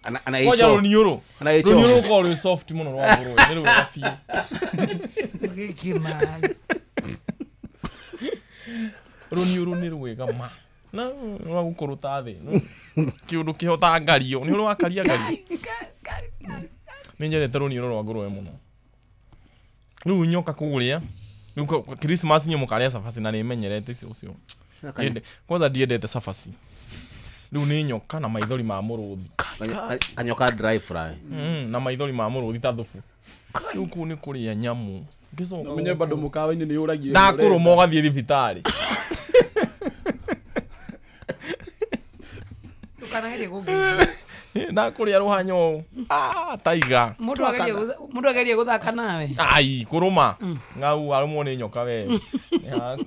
Ana Kwanja ĩcho. rũniũrũ. Ana ĩcho. Rũniũrũ rũkoragwo rwĩ soft mũno rwa ngũrwe. Nĩ rwega biũ. Gĩkĩma. Rũniũrũ nĩ rwega ma. Na rwa gũkũrũta thĩ. Kĩũndũ kĩhota ngario. Nĩ ũrĩ wakaria ngario. Nĩ nyendete rũniũrũ rwa ngũrwe mũno. Rĩu nyoka kũrĩa. Rĩu Christmas inyuĩ mũkarĩa cabaci na nĩmenyerete icio ũcio. Kwanza ndiendete cabaci. Rĩu nĩ nyoka na maithori ma mũrũthi. Kanyoka dry fry. Na maithori ma mũrũthi ta thubu. Rĩu kũu nĩ kũrĩa nyamũ. Ngĩcoka Ũmenye bado mũkawa-inĩ nĩ ũragia. ndakũrũma ũgathiĩ thibitarĩ. Ndũkanagerie kũngeithia. Ndakũrĩa rũhanyo ũũ. Ah, taiga. Mũndũ agerie gũthaka nawe. Ai, kũrũma. Ng'au arũmwo nĩ nyoka we. Nĩ haku.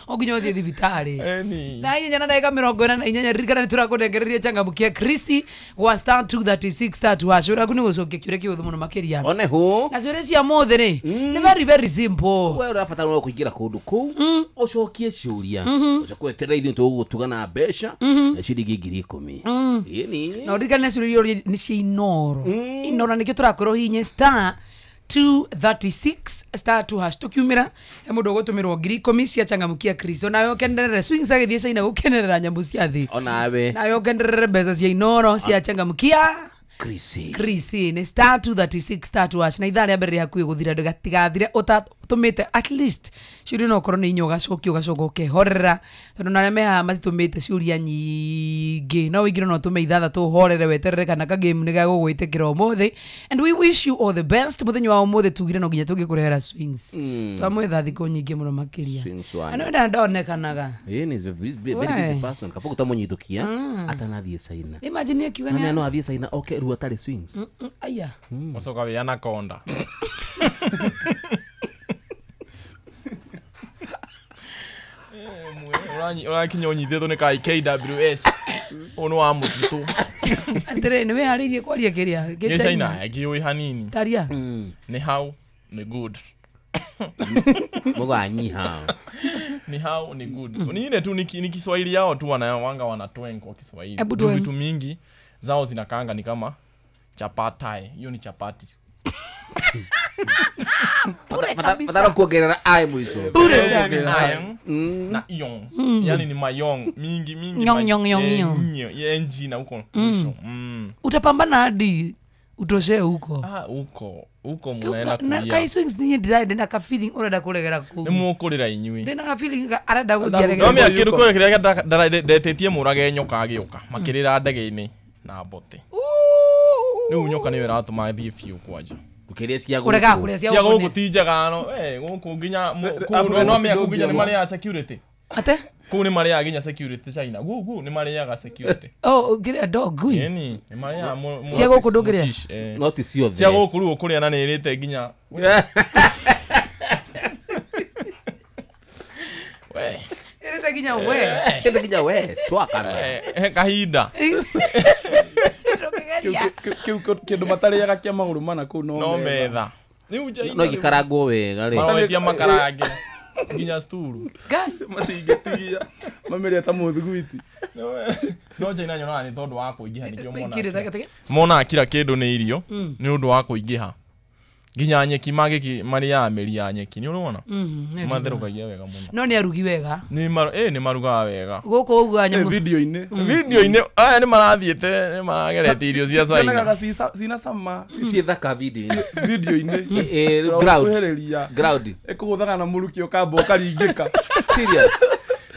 O nginya ũthiĩ thibitarĩ. Ĩni. Thaa inyanya na ndagĩka 48 ririkana nĩ tũrakũnengereria changamkia Krisi gwa star 236 star 2 hash. Ũraku nĩ gũcokia kĩũria kĩhũthũ mũno makĩria. One hũ. Na ciũria cia mũthĩ rĩ nĩ very very simple. We ũrabatara no kũingĩra kũndũ kũu ũcokie ciũria ũcoke weterere ithuĩ tũgũgũtuga na mbeca na ciringi 10,000. Ĩni. Na ũririkane ciũria iria nĩ cia Inoro. Inoro nĩkĩo tũrakwĩra ũhihinye star 236 star 2 hash tũkiumĩra he mũndũ ũgũtũmĩrwo 10,000 cia changamkia Kristo nawe ũkenerere swings agĩthiĩ China gũkenerera nyamũ cia thĩ Onawe nawe ũkenerere mbeca cia Inoro cia changamkia Krisi. Krisi nĩ star 236 star 2 hash na ithaa rĩa mbere rĩ hakuhĩ gũthira ndũgatigathire tumite at least ciũria no ũkorwo nĩ inya ũgacokia ũgacoka ũkehorera tondũ na arĩa me haha matitũmĩte ciũria nyingĩ no wĩingĩre no ũtũme ithathatũ ũhorere weterere kana kagame nĩ gegũgwĩtĩkĩra ũmũthĩ and we wish you all the best mũthenya wa ũmũthĩ tugire no nginya tũngĩkũrehera swings twamwĩtha thikũ nyingĩ mũno makĩria Swings wana. na nĩwenda ndonekanaga Ĩĩ ni very very busy person kabugu tamunyithukia atanathiĩ China imagine akiuga na nĩ no athiĩ China oke rĩu atarĩ swings aya Wacoka wĩ anaconda. Ũrakinya ũnyitĩtwo nĩ kai KWS ũyũ nĩ wa mũtitũ atĩrĩ nĩ wĩharĩirie kwaria kĩrĩa gĩ China kĩũĩ hanini taria nĩ hau nĩ good mũganyiha ni hao ni good ni ile tu ni Kiswahili yao tu wanawanga wanatweng kwa Kiswahili. Ebu Juu tweng. vitu mingi zao zinakaanga ni kama chapati hiyo ni chapati bure kabisa batara kuongerera ai mwico bure sana Ayong na iong yani ni mayong mingi mingi Nyong, nyong, nyong, nyong. Ng na huko mwisho utapambana hadi utoshee huko ah huko huko munaenda na kulia kai swings niĩ ndĩrarĩ na ka feeling ũrenda kũregera kũu nĩ mũkũrĩra inyuĩ ndĩna ka feeling arenda gũthiĩ Arenda aregere no mĩa kĩndũ kĩrĩa kĩrĩa ndetĩtie mũrage nyoka agĩũka makĩrĩra ndege-inĩ na mbote rĩu nyoka nĩyo ĩratũma thiĩ biũ kwanja ũkĩrĩa cia ũregaga gũkũ kũrĩa cia cia gũkũ gũkũ ti njega no gũkũ nginya Africa no mĩa kũu nginya nĩ ndũngĩona. marĩaga security ate kũu nĩ marĩaga nginya security China gũkũ nĩ marĩaga security oh kĩrĩa dog ngui ĩni nĩ marĩaga Cia gũkũ ndũngĩrĩa? mũtish, eh. no ti ciothe cia gũkũ rĩu ũkũrĩa na nĩ ĩrĩte nginya we ĩrĩte nginya we ĩrĩte nginya we twakana he kahinda Kĩu kĩndũ matarĩaga kĩa magũrũ mana kũu no no metha metha rĩu China no gĩkarangwo wega rĩ maroetia makarange nginya sturu Ngai matingĩtigia mamĩrĩa ta mũthiguiti no China nyonaga nĩ tondũ wa kũingĩha nĩkĩo Kĩrĩ, monaga teke- monaga kila kĩndũ nĩ irio nĩ ũndũ wa kũingĩha nginya nyeki magĩki marĩaga mĩri ya nyeki nĩ ũrona matherũkagia wega mũno no nĩ arugi wega nĩ marugaga wega gũkũ ũguo nyamũ video-inĩ video-inĩ aya nĩ marathiĩte nĩ marageretie irio cia China cionekaga cina cama ciĩ thaka video-inĩ video-inĩ ground Ũrakuhĩrĩria. ground ĩkũgũthaga na mũrukĩ ũkamba ũkaringĩka serious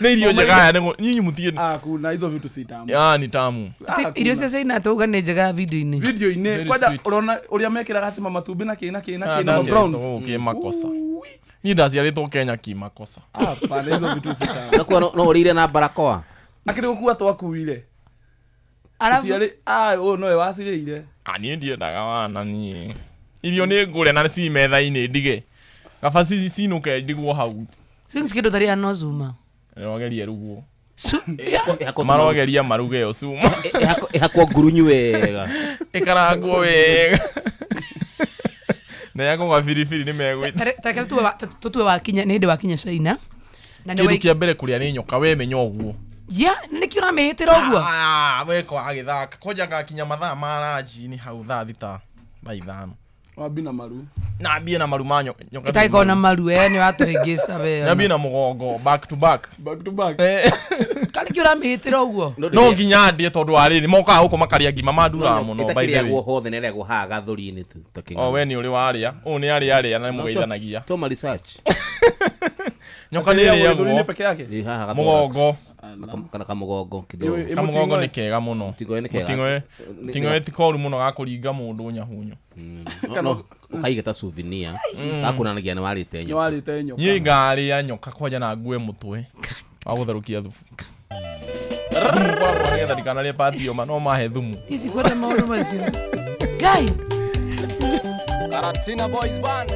nĩ irio njega aya nĩ nyinyi mũtige Ah, kuna hizo vitu si tamu ah ni tamu Ah, irio kuna. cia China tauga nĩ njega video-inĩ video-inĩ Very kwanja sweet. ũrona ũrĩa mekĩraga atĩ matumbĩ na kĩ na kĩ na Ah, kĩ na browns ndaciarĩtwo gũkũ kĩmakosa niĩ ndaciarĩtwo Kenya kĩmakosa hapana hizo vitu si tamu nakuwa no ũrĩire na barakoa akĩrĩ gũkua twakuire arabu tutiarĩ ah ũyũ nowe wacirĩire Ah, niĩ ndiendaga wana niĩ irio nĩ ngũre na ci metha-inĩ ndige kaba cinũke ndigwo hau swings kĩndũ tarĩa no cuma rogerie ruguo Su- marogeria maruge ĩyo cuma ĩhakwo ngurunyu wega ĩkarangwo wega na yakwo gabiribiri nĩ megwĩta tareke tũtue wakinya nĩ hĩndĩ wakinya China na nĩ kĩndũ kĩa mbere kũrĩa nĩ nyoka we menya ũguo ya nĩkĩo ũramĩhĩtĩra ũguo Ah, weko agĩthaka kwanja ngakinya mathaa ma ranji nĩ hau thaa thita thaa ithano wambi na maru na mbie na maru ma nyoka nyoka ĩtagĩkorwo na maru we nĩ watũhĩngĩca we nyambie na mũgongo back to back back to back Eh, karĩ kĩo ũramĩhĩtĩra ũguo no nginya ndie tondũ wa rĩrĩ mokaga gũkũ makarĩa ngima manduraga mũno by the way ĩtakĩrĩagwo hothe na ĩrĩagwo haha gathũri-inĩ tu ta kĩng'ang'i. o we nĩ ũrĩ warĩa ũyũ nĩ arĩa arĩa na nĩmũgeithanagia Toma research nyoka nĩ Ĩrĩagwo gĩthũri-inĩ ĩrĩagwo peke yake Ĩ, haha Mũgongo. kana kamũgongo kidogo Ĩ- kamũgongo mũting'oe. nĩ kega mũno Mũting'oe nĩ kega. Mũting'oe- mũting'oe ti koru mũno gakũringa mũndũ nyahunyo No, ũkaiga ta souvenir gakuonanagia nĩ warĩte nĩ nyoka warĩte nyoka niĩ ngarĩa nyoka kwanja na ngue mũtwe wa gũtherũkia thubu thumu koragwo nĩgetha ndikanarĩe patio ma no mahe thumu Niĩ ndikwenda maũndũ macio ngai Karatina Boys Band.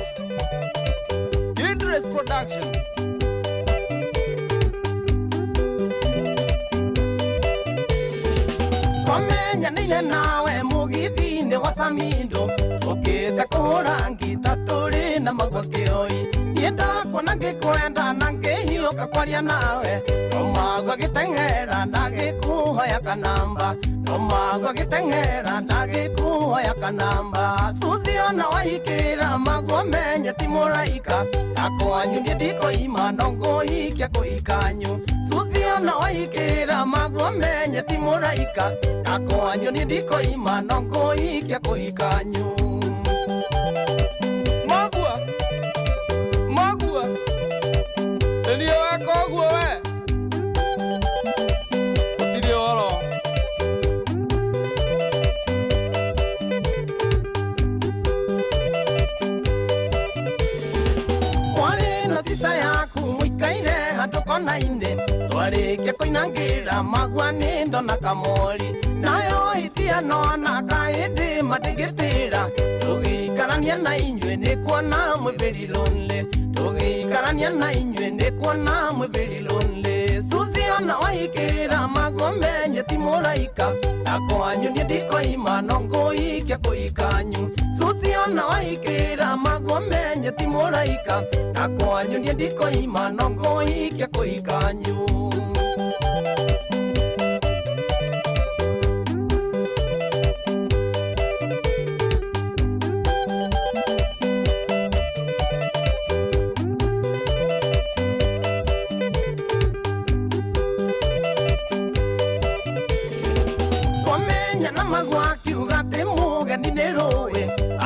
Idris Production. Twamenyanire nawe mũgithi-inĩ wa Samindo tũkĩte kũhũra ngita tũrĩ na magua kĩoi niĩ ndakuona ngĩkwenda na ngĩhiũka kwaria nawe ndũmagua gĩteng'era ndagĩkũhoya kanamba ndũmagua gĩteng'era ndagĩkũhoya kanamba Suzi ona wahikĩra magua menye ti mũraika ndakwanyu niĩ ndikoima no ngũhikia kũhikanyu Suzi ona wahikĩra magua menye ti mũraika ndakwanyu niĩ ndikoima no ngũhikia kũhikanyu Magua nainde twarĩkia kũinangĩra magua nĩ ndona kamori nayo itiano na kaĩndĩ matingĩtĩra tũgĩikarania na inyuĩ nĩ kuona mwĩ very lonely tũgĩikarania na inyuĩ nĩ kuona mwĩ very lonely Suzi ona waikĩra magua menye ti mũraika na kwanyu niĩ ndikoima no ngũikia kũikanyu Suzi ona waikĩra magua menye ti mũraika na kwanyu niĩ ndikoima no ngũikia kũikanyu.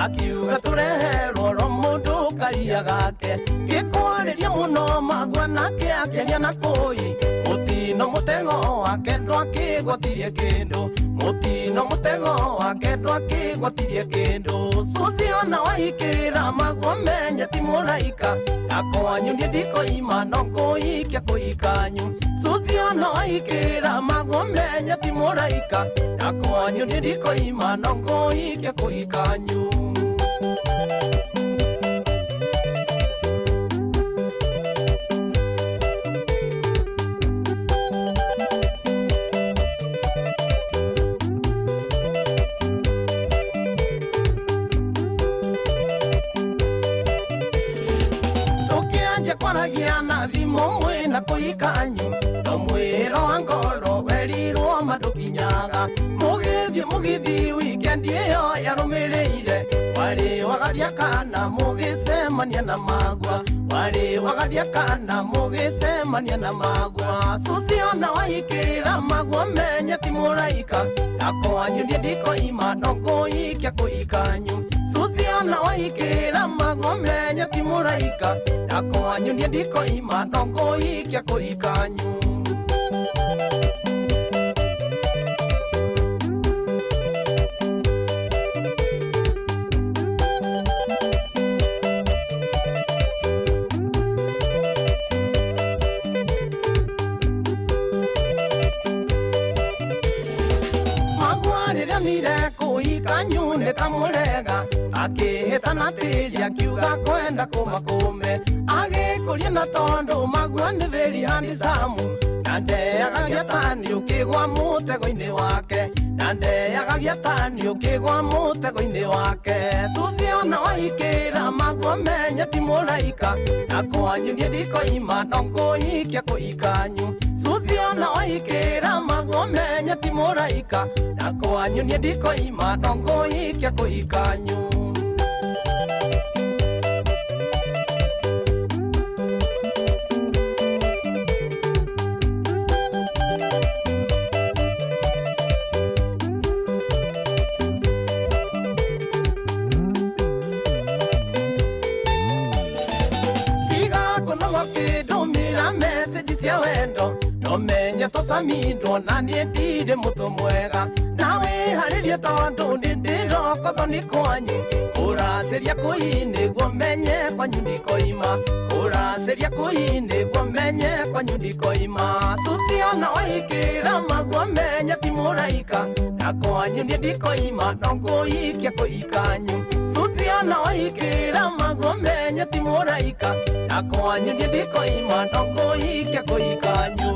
Akiuga tũreherwo ro mũndũ karia gake gĩkwarĩria mũno magua nake akĩaria na kũi mũtino mũtego wake ndwakĩgwatirie kĩndũ mũtino mũtego wake ndwakĩgwatirie kĩndũ Suzi ona waikĩra magua menye ti mũraika na kwanyu niĩ ndikoima no ngũikia kũikanyu Suzi ona waikĩra magua menye ti mũraika na kwanyu niĩ ndikoima no ngũikia kũikanyu. Kwaragia na thimũ mwĩna kũikanyu no mwĩro wa ngoro werirwo mandũkinyaga mũgĩthiĩ mũgĩthiĩ wikendi ĩyo yarũmĩrĩire warĩ wagathia kana mũgĩcemania na magua warĩ wagathia kana mũgĩcemania na magua Suzi ona waikĩra magua menye ti mũraika na kwanyu niĩ ndikoima no ngũikia kũikanyu Suzi ona waikĩra magua menye ti mũraika na kwanyu niĩ ndikoima no ngũikia kũikanyu. Magua rĩrĩa nire kũikanyu nĩ kamũrega akĩhĩtana tĩri akiuga kwenda kũmakũme agĩkũria na tondũ magua nĩ very handsome na ndeagagia tani ũkĩgwa mũtego-inĩ wake na ndeagagia tani ũkĩgwa mũtego-inĩ wake Suzi ona waikĩra magua menye ti mũraika na kwanyu niĩ ndikoima no ngũikia kũikanyu Suzi ona waikĩra magua menye ti mũraika na kwanyu niĩ ndikoima no ngũikia kũikanyu. Cia wendo no menye tũcamindwo na niĩ ndirĩ mũtũ mwega na wĩharĩrie tondũ nĩ ndĩrokotho nĩ kwanyu kũracĩria kũi nĩguo menye kwanyu ndikoima kũracĩria kũi nĩguo menye kwanyu ndikoima Suzi ona waikĩra magua menye ti mũraika na kwanyu niĩ ndikoima no ngũikia kũikanyu Suzi ona waikĩra magua menye ti mũraika na kwanyu niĩ ndikoima no ngũikia kũikanyu.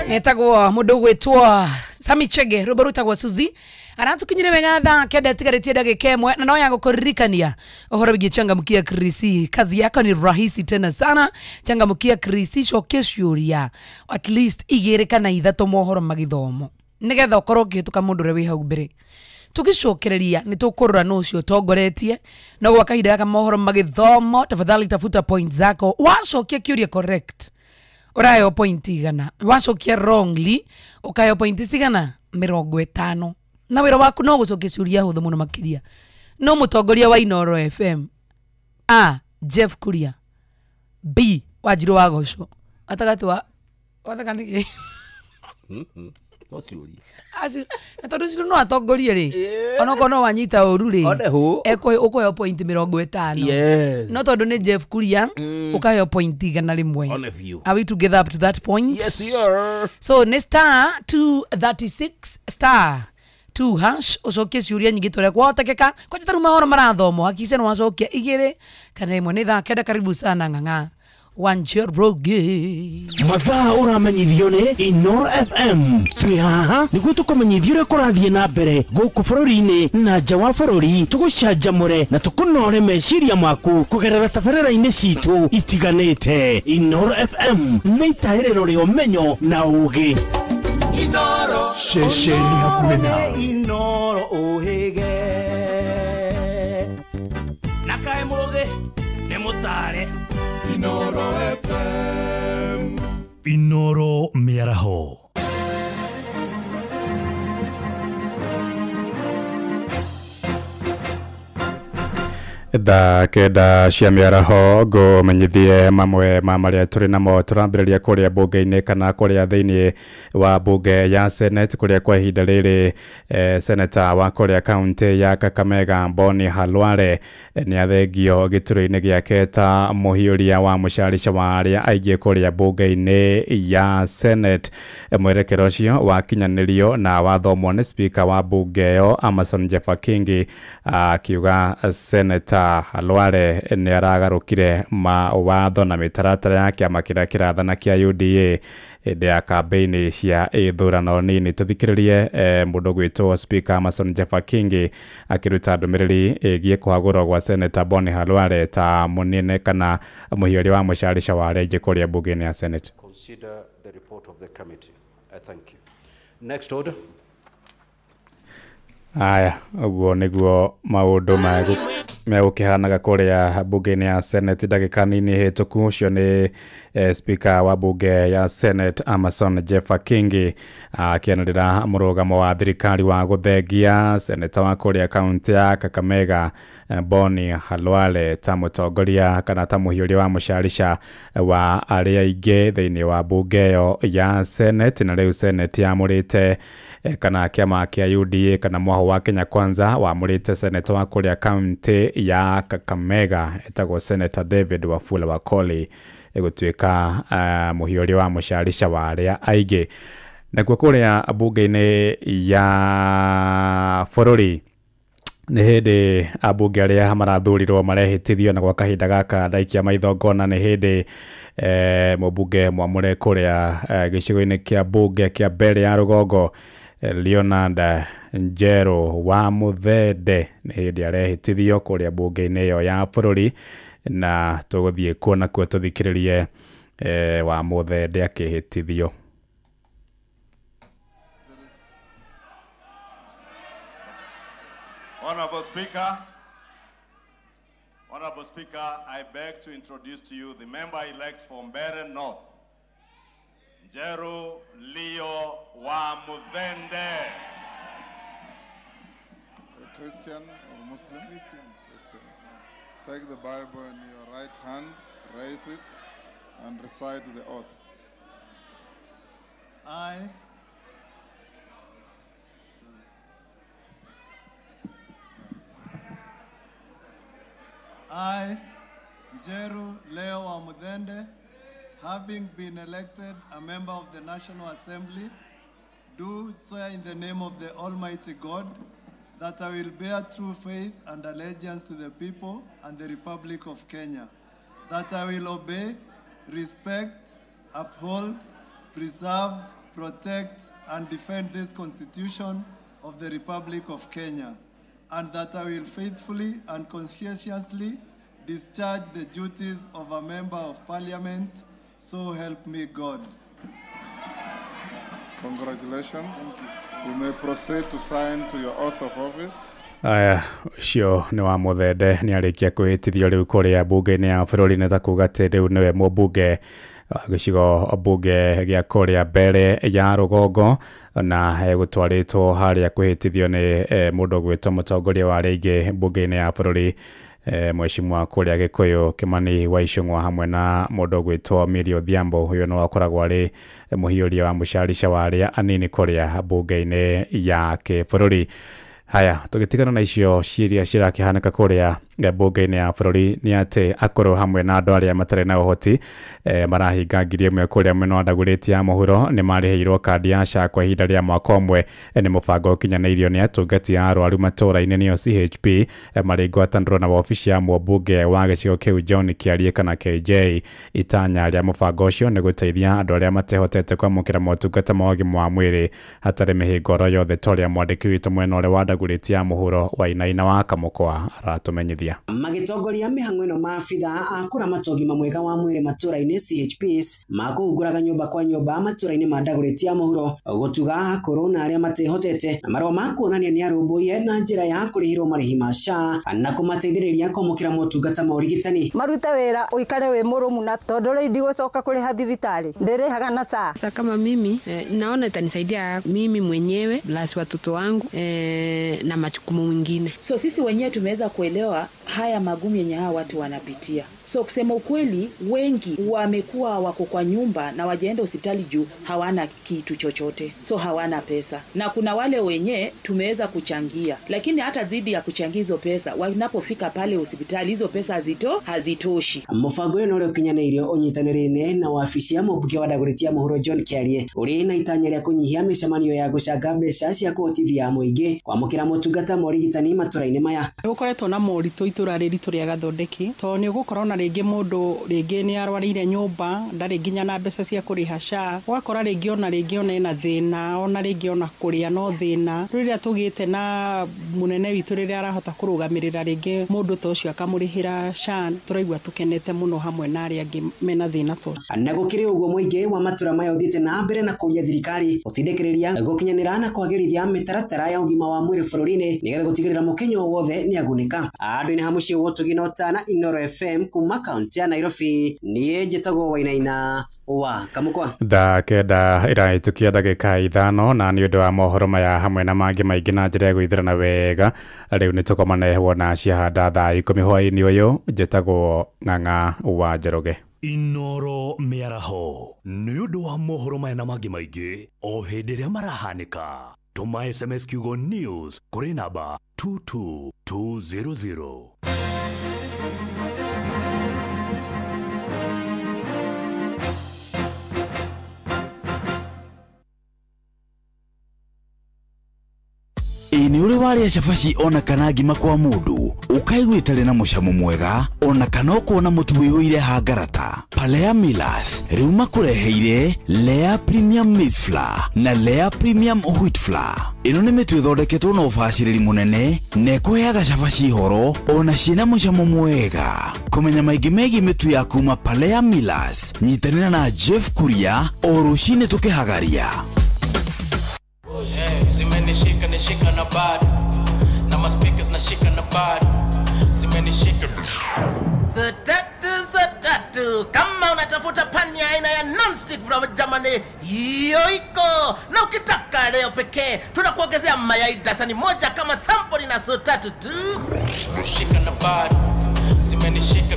Etagwo mũndũ gwĩtwo Sami Chege rwĩmbo rwĩtagwo Suzi aratukinyire wega thaa kenda ĩtigarĩtie ndagĩka ĩmwe na no ya gũkũririkania ũhoro wĩgiĩ changamkia Krisi. Kazi yako ni rahisi tena sana. Changamkia Krisi, cokia ciũria at least igĩrĩ kana ithatũ mohoro magĩthomo nĩgetha ũkorwo ũkĩhĩtũka mũndũ ũrĩa wĩ hau mbere. Tugicokereria nĩ tũkũrora nũ ũcio ũtongoretie no gwa kahinda gaka mohoro magĩthomo tafadhali tafuta point zako. Wacokia kĩũria correct ũraheo point igana, wacokia wrongly ũkaheo point cigana 50 na wĩra waku no gũcokia ciũria hũthũ mũno makĩria. No mũtongoria wa Inooro FM A Jeff Kuria, B Wanjiru wa Gũcũ, gatagatĩ wa wathaka nĩkĩ? To ciũria. Aci na tondu Ciru no atongorie rĩ, onokorwo no wanyita ũru rĩ, One hũ. Ũkũheo point 50. Yes. No tondu nĩ Jeff Kuria, ũkaheo point 100. One biũ. Are we together up to that point? Yes, you are. So nĩ star 236 star 2 hash ucokie ciũria nyingĩ tũrĩa kwahotekeka kwanja tarĩu mahoro marathomwo hakikisha nĩ wacokia 2 kana 1. Nĩ thaa 9. Karibu sana Ng'ang'a wa Njoroge. Mathaa ũramenyithio nĩ Inoro FM. Twĩ haha nĩguo tũkũmenyithie ũrĩa kũrathiĩ na mbere gũkũ bũrũri-inĩ na nja wa bũrũri, tũgũcanjamũre na tũkũnore meciria maku kũgerera tabarĩra-inĩ citũ itiganĩte. Inoro FM nĩ itahĩrĩro rĩa ũmenyo na ũũgĩ. Ceceni hakuhĩ nawe. Inoro ũhĩge na kaĩ mũgĩ nĩ mũtare. Inoro FM. Inoro mĩaraho. Thaa 9 cia mĩaraho ngũmenyithie mamwe ma marĩa tũrĩ namo. Tũrambĩrĩria kũrĩa bunge-inĩ kana kũrĩa thĩinĩ wa bunge ya Senate, kũrĩa kwa ihinda rĩrĩ seneta wa kũrĩa kaunti ya Kakamega Boni Halwale nĩ athengio gĩturwa-inĩ gĩake ta mũhiũria wa mũcarica wa arĩa aingĩ kũrĩa bunge-inĩ ya Senate. Mwerekero ũcio wakinyanĩrio na wathomwo nĩ speaker wa bunge ĩyo Amason Jeffa Kingi, akiuga seneta Halwale nĩ aragarũkire mawatho na mĩtaratara ya kĩama kĩrĩa kĩrathana kĩa UDA hĩndĩ ya kambĩini cia ithurano nini. Tũthikĩrĩrie mũndũ gwĩtwo speaker Amason Jeffa Kingi akĩruta ndũmĩrĩri ĩgiĩ kũhagũrwo gwa seneta Boni Halwale ta mũnene kana mũhiũria wa mũcarica wa arĩa aingĩ kũrĩa bunge-inĩ ya Senate. Consider the report of the committee. I thank you. Next order. Aya, ũguo nĩguo maũndũ megũkĩhanaga kũrĩa bunge-inĩ ya Senate ndagĩka nini hĩtũku. Ũcio nĩ speaker wa bunge ya Senate Amason Jeffa Kingi akĩanĩrĩra mũrũgamo wa thirikari wa gũthengia seneta wa kũrĩa kaunti ya Kakamega Boni Halwale ta mũtongoria kana ta mũhiũria wa mũcarica wa arĩa aingĩ thĩinĩ wa bunge ĩyo ya Senate. Na rĩu Senate yamũrĩte kana kĩama kĩa UDA kana mwaho wa Kenya Kwanza wamũrĩte seneta wa kũrĩa kaunti ya Kakamega etagwo Senator David Wafula Wakoli gũtuĩka mũhiũria wa mũcarica wa arĩa aingĩ. Nakuo kũrĩa bunge-inĩ ya bũrũri nĩ hĩndĩ ambunge arĩa marathurirwo marehĩtithio, na gwa kahinda gaka ndaikia maitho ngona nĩ hĩndĩ mũmbunge mwamũre kũrĩa gĩcigo-inĩ kĩa bunge kĩa mbere ya rũgongo Leonard Njeru wa Muthende nĩ hĩndĩ arehĩtithio kũrĩa bunge-inĩ ĩyo ya bũrũri, na tũgũthiĩ kuo nakuo tũthikĩrĩrie wa Muthende akĩhĩtithio. Honorable Speaker, I beg to introduce to you the member-elect for Mbeere North, Njeru Leo wa Muthende. A Christian or Muslim? Christian. Christian. Take the Bible in your right hand, raise it, and recite the oath. I, Njeru Leo wa Muthende, having been elected a member of the National Assembly, do swear in the name of the Almighty God that I will bear true faith and allegiance to the people and the Republic of Kenya, that I will obey, respect, uphold, preserve, protect, and defend this Constitution of the Republic of Kenya, and that I will faithfully and conscientiously discharge the duties of a member of Parliament, so help me God. Congratulations. You may proceed to sign to your oath of office. Aya, ũcio nĩ wa Muthende nĩ arĩkia kwĩhĩtithio rĩu kũrĩa bunge-inĩ ya bũrũri, nĩ ta kuga atĩ rĩu nĩwe mũmbunge gĩcigo bunge gĩa kũrĩa mbere ya rũgongo, na egũtwarĩtwo harĩa kwĩhĩtithio nĩ mũndũ ũgwĩtwo mũtongoria wa arĩa aingĩ bunge-inĩ ya bũrũri Mheshimiwa kũrĩa Gĩkũyũ Kimani wa Ichung'wa hamwe na mũndũ ũgwĩtwo Millie Odhiambo ũyũ no akoragwo arĩ mũhiũria wa mũcarica wa arĩa anini kũrĩa bunge-inĩ ya kĩbũrũri. Haya, tũgĩtigana na icio ciria cirakĩhanĩka kũrĩa bunge-inĩ ya bũrũri nĩ atĩ akũrũ hamwe na andũ arĩa matarĩ na ũhoti marahinga 1000 kũrĩa mwena wa Dagoretti ya mũhuro nĩ marĩhĩirwo kandi ya SHA kwa ihinda rĩa mwaka ũmwe. Nĩ mũbango ũkinyanĩirio nĩ atungati a arwaru matũũra-inĩ nĩo CHP marĩ ngwatanĩro na wabici ya mũmbunge wa gĩcigo kĩu John Kĩarie kana KJ. Itanya rĩa mũbango ũcio nĩ gũteithia andũ arĩa matehotete kwamũkĩra motungata ma ũgima wa mwĩrĩ hatarĩ mĩhĩnga oro yothe ta ũrĩa mwandĩki witũ mwena ũrĩa wa Dagoretti ya mũhuro Wainaina wa Kamũkwa aratũmenyithia. Magĩtongoria mĩhang'o ĩno maabitha a kũramata ũgima mwega wa mwĩrĩ matũũra-inĩ CHPs makũhunguraga nyũmba kwa nyũmba matũũra-inĩ ma Dagoretti ya mũhuro gũtuga akũrũ na arĩa matehotete na marũa ma kuonania nĩ arũmbũiye na njĩra ya kũrĩhĩrwo marĩhi ma SHA na kũmateithĩrĩria kwamũkĩra motungata ma ũrigitani. Marute wĩra ũikare wĩ mũrũmu na tondũ rĩu ndigũcoka kũrĩha thibitarĩ ndĩrĩhaga na SHA. Sasa kama mimi naona itanisaidia mimi mwenyewe plus watoto wangu na majukumu mengine. So sisi wenyewe tumeweza kuelewa haya magumu yenye hawa watu wanapitia. So kusema ukweli, wengi wamekuwa wako kwa nyumba na wajaenda hospitali juu hawana kitu chochote. So hawana pesa. Na kuna wale wenye tumeweza kuchangia. Lakini hata dhidi ya kuchangia hizo pesa, wanapofika pale hospitali hizo pesa hazitoshi. Mũbango ũyũ ũrĩa ũkinyanĩirio ũnyitanĩrĩine na wabici ya mũmbunge wa Dagoretti ya mũhuro John Kĩarie ũrĩ na itanya rĩa kũnyihia mĩcemanio ya gũcanga mbeca cia kũhotithia mũingĩ kwamũkĩra motungata ma ũrigitani matũũra-inĩ maya. Nĩgũkoretwo na moritũ itũra rĩrĩ rĩa Gathondeki tondũ nĩ ũgũkorwo na rĩngĩ mũndũ rĩngĩ nĩ arwarĩire nyũmba ndarĩ nginya na mbeca cia kũrĩha SHA, ũgakora rĩngĩ ona ena thĩna ona rĩngĩ ona kũrĩa no thĩna. Rĩrĩa tũgĩte na mũnene witũ rĩrĩa arahota kũrũgamĩrĩra rĩngĩ mũndũ ta ũcio akamũrĩhĩra SHA, tũraigua tũkenete mũno hamwe na arĩa angĩ mena thĩna ta ũcio. Na gũkĩrĩ ũguo mũingĩ wa matũra maya ũthiĩte na mbere na kũria thirikari gũtindĩkĩrĩria gũkinyanĩra na kwagĩrithia mĩtaratara ya ũgima wa mwĩrĩ bũrũri-inĩ nĩgetha gũtigĩrĩra mũkenya o wothe nĩ agunĩka. Andũ-inĩ ha mũciĩ wa Ũtugi na Ũtana, Inooro FM kuma kaunti ya Nairobi, niĩ njĩtagwo Wainaina wa Kamũkwa. Thaa 9 ĩrahĩtũkia ndagĩka 5 na nĩ ũndũ wa mohoro maya hamwe na mangĩ maingĩ na njĩra ya gwĩthĩrana wega rĩu nĩ tũkomane wona ciahanda thaa 10 hwaĩ-inĩ ũyũ. Njĩtagwo Ng'ang'a wa Njoroge. Inooro mĩaraho nĩ ũndũ wa mohoro maya na mangĩ maingĩ o hĩndĩ ĩrĩa marahanĩka. Tũma SMS kiugo news kũrĩ namba 22200. Ĩ nĩ ũrĩ warĩa cabaci ona kana ngima kwa mũndũ ũkaigua ĩtarĩ na mũcamo mwega ona kana ũkona mũtu wĩihũire hangarata? Palea Millers rĩu makũreheire Lea Premium Maize Flour na Lea Premium Wheat Flour. Ĩno nĩ mĩtu ĩthondeketwo na ũbacĩrĩri mũnene na ĩkũheaga cabaci horo ona ciĩna mũcamo mwega. Kũmenya maingĩ megiĩ mĩtu ya kuma Palea Millers, nyitanĩra na Jeff Kuria o rũcinĩ tũkĩhagaria. Zimenishika nishika na bado na ma speakers nashika na bado zimenishika. Tatu kama unatafuta pani ya aina ya non-stick from Germany, hiyo iko. Na ukitaka leo pekee tunakuongezea mayai dasani moja kama sample na so tatu tu. Shika na bado zimenishika.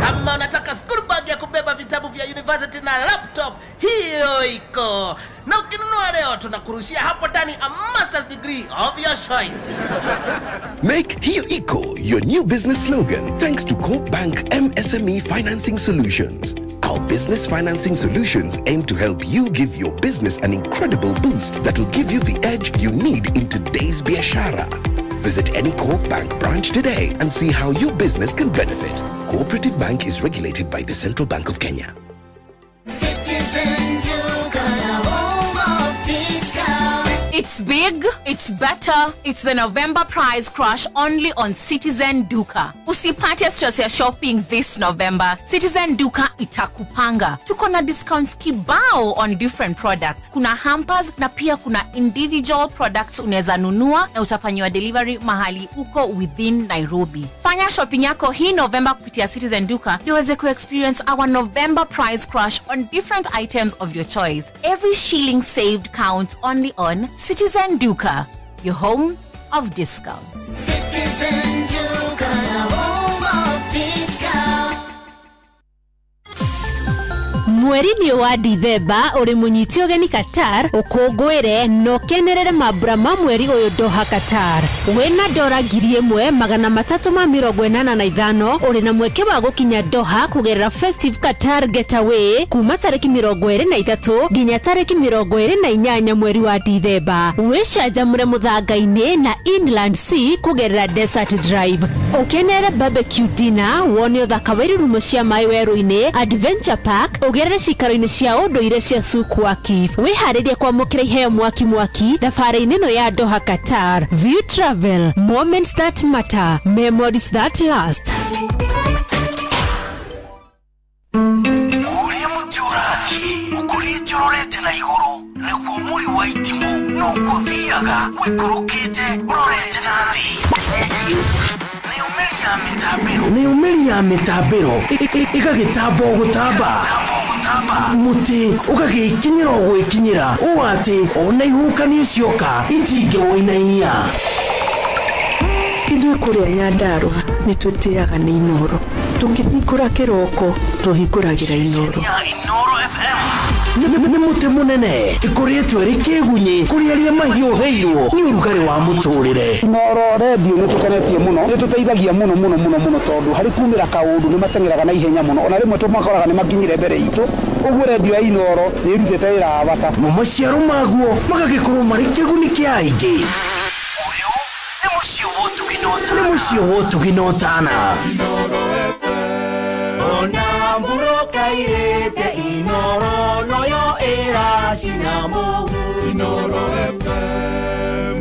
Kama unataka school bag ya kubeba vitabu vya university na laptop, hiyo iko. Na ukinunua leo tunakurushia hapo ndani a master's degree of your choice. Make Hiyo Iko your new business slogan thanks to Co-op Bank MSME Financing Solutions. Our business financing solutions aim to help you give your business an incredible boost that will give you the edge you need in today's biashara. Visit any Co-op Bank branch today and see how your business can benefit. Cooperative Bank is regulated by the Central Bank of Kenya. Citizen Duka, the home of discount. It's big, it's better, it's the November price crash only on Citizen Duka. Usipate stress ya shopping this November. Citizen Duka itakupanga. Tuko na discounts kibao on different products. Kuna hampers na pia kuna individual products unaweza nunua na utafanyiwa delivery mahali uko within Nairobi. Fanya shopping yako hii November kupitia Citizen Duka ndio uweze ku-experience our November price crash on different items of your choice. Every shilling saved counts only on Citizen Duka, your home of discounts. Citizen Duka, the home Mweri-inĩ wa Dithemba ũrĩ mũnyiti ũgeni Qatar ũkũngũĩre na ũkenerere mambura ma mweri ũyũ Doha Qatar. Wĩna dora 1385 ũrĩ na mweke wa gũkinya Doha kũgerera Festive Qatar Getaway kuma tarĩki 23 nginya tarĩki 28 mweri wa Dithemba. Wĩcanjamũre mũthanga-inĩ na Inland Sea kũgerera Desert Drive. Ũkenere barbecue dinner, wone ũthaka wa irurumo cia maĩ werũ-inĩ, Adventure Park, ũgerere cikaro-inĩ cia ũndũire cia Souk Waqif. Wĩharĩrie kwamũkĩra iheo mwaki mwaki thabarĩ-inĩ ĩno ya Doha Qatar. View Travel, moments that matter, memories that last. Ũrĩa mũtĩ ũrathiĩ ũkũrĩte ũrorete na igũrũ nĩguo mũri wa itimũ noguo ũthiaga wĩikũrũkĩte ũrorete na thĩ. Nĩyo mĩri ya mĩtambĩro ĩgagĩtamba o gũtamba mũtĩ ũgagĩkinyĩra o gwĩkinyĩra ũũ atĩ ona ihuhũkanio cioka itingĩwũinainia. Ithuĩ kũrĩa Nyandarũa nĩ twĩtĩaga nĩ Inooro. Tũkĩhingũra kĩroko tũhingũragĩra Inooro. Inooro FM nĩ mũtĩ mũnene ĩkoretwo ĩrĩ kĩgunyĩ kũrĩ arĩa mahiũhĩirwo nĩ ũrugarĩ wa mũtũrĩre. Inooro redio nĩ tũkenetie mũno, nĩ tũteithagia mũno mũno mũno mũno tondũ harĩ kumĩra kaũndũ nĩ mateng'eraga na ihenya mũno, ona rĩmwe tũmakoraga nĩ makinyire mbere itũ. Ũguo redio ya Inooro nĩ ĩrutĩte wĩra wa bata. Mo maciaro maguo magagĩkorwo marĩ kĩguni kĩa aingĩ. Ũyũ nĩ mũciĩ wa ũtugi na ũtana. Ona mburoka irĩte Inooro noyo ĩracina mũhu. Inooro FM.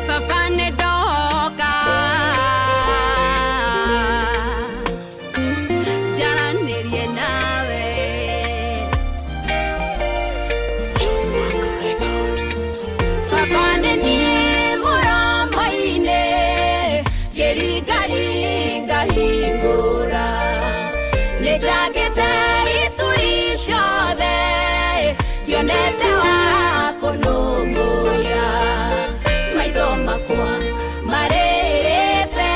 Baba nĩ ndoka njaranĩrie nawe. Baba nĩ niĩ mũromo-inĩ ngĩringaringa hingũra, nĩnjangĩte ituri ciothe ndionete wa kũnũmbũiya. Maitho makwa marĩrĩte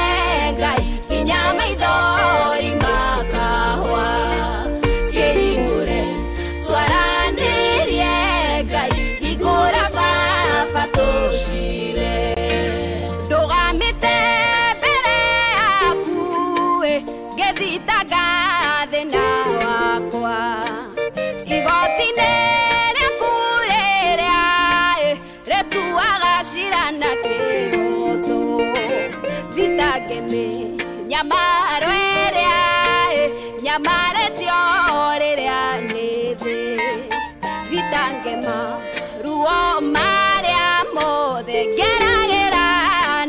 Ngai nginya maithori makahwa, kĩhingũre twaranĩrie Ngai hingũra baba tũcire. Ndũgamĩte mbere yaku ngĩthitanga thĩna wakwa, igoti-inĩ rĩaku rĩrĩa rĩtuaga cira na kĩhooto. Thitange mĩnyamaro ĩrĩa nyamarĩtio rĩrĩa nĩ thĩ, thitange maruo marĩa mothe ngeragĩra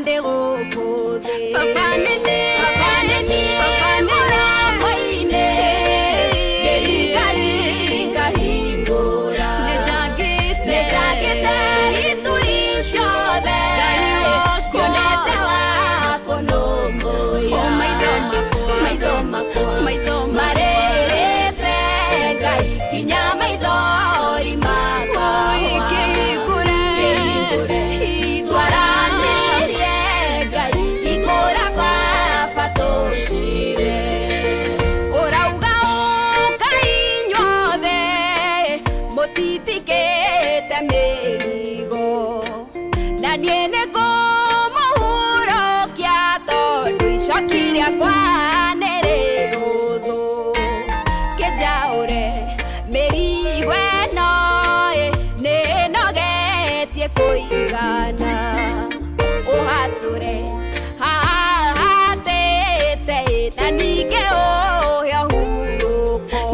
ndĩ gũkũ thĩ. Baba nĩ niĩ mũromo-inĩ ngĩringaringa hingũra, nĩnjangĩte ituri ciothe ndionete wa kũnũmbũiya. Maitho makwa marĩrĩte Ngai nginya maithori makahwa, kĩhingũre twaranĩrie Ngai hingũra baba tũcire. Ũrauga ũkai inyuothe mũtitikĩte mĩrigo, na niĩ nĩngũmũhurũkia tondũ icoki rĩakwa nĩ rĩhũthũ. Kĩnjaũre mĩrigo ĩno nĩĩnogetie kũigana, ũhatũre haha hatĩte na ningĩ ũhe ũhurũko.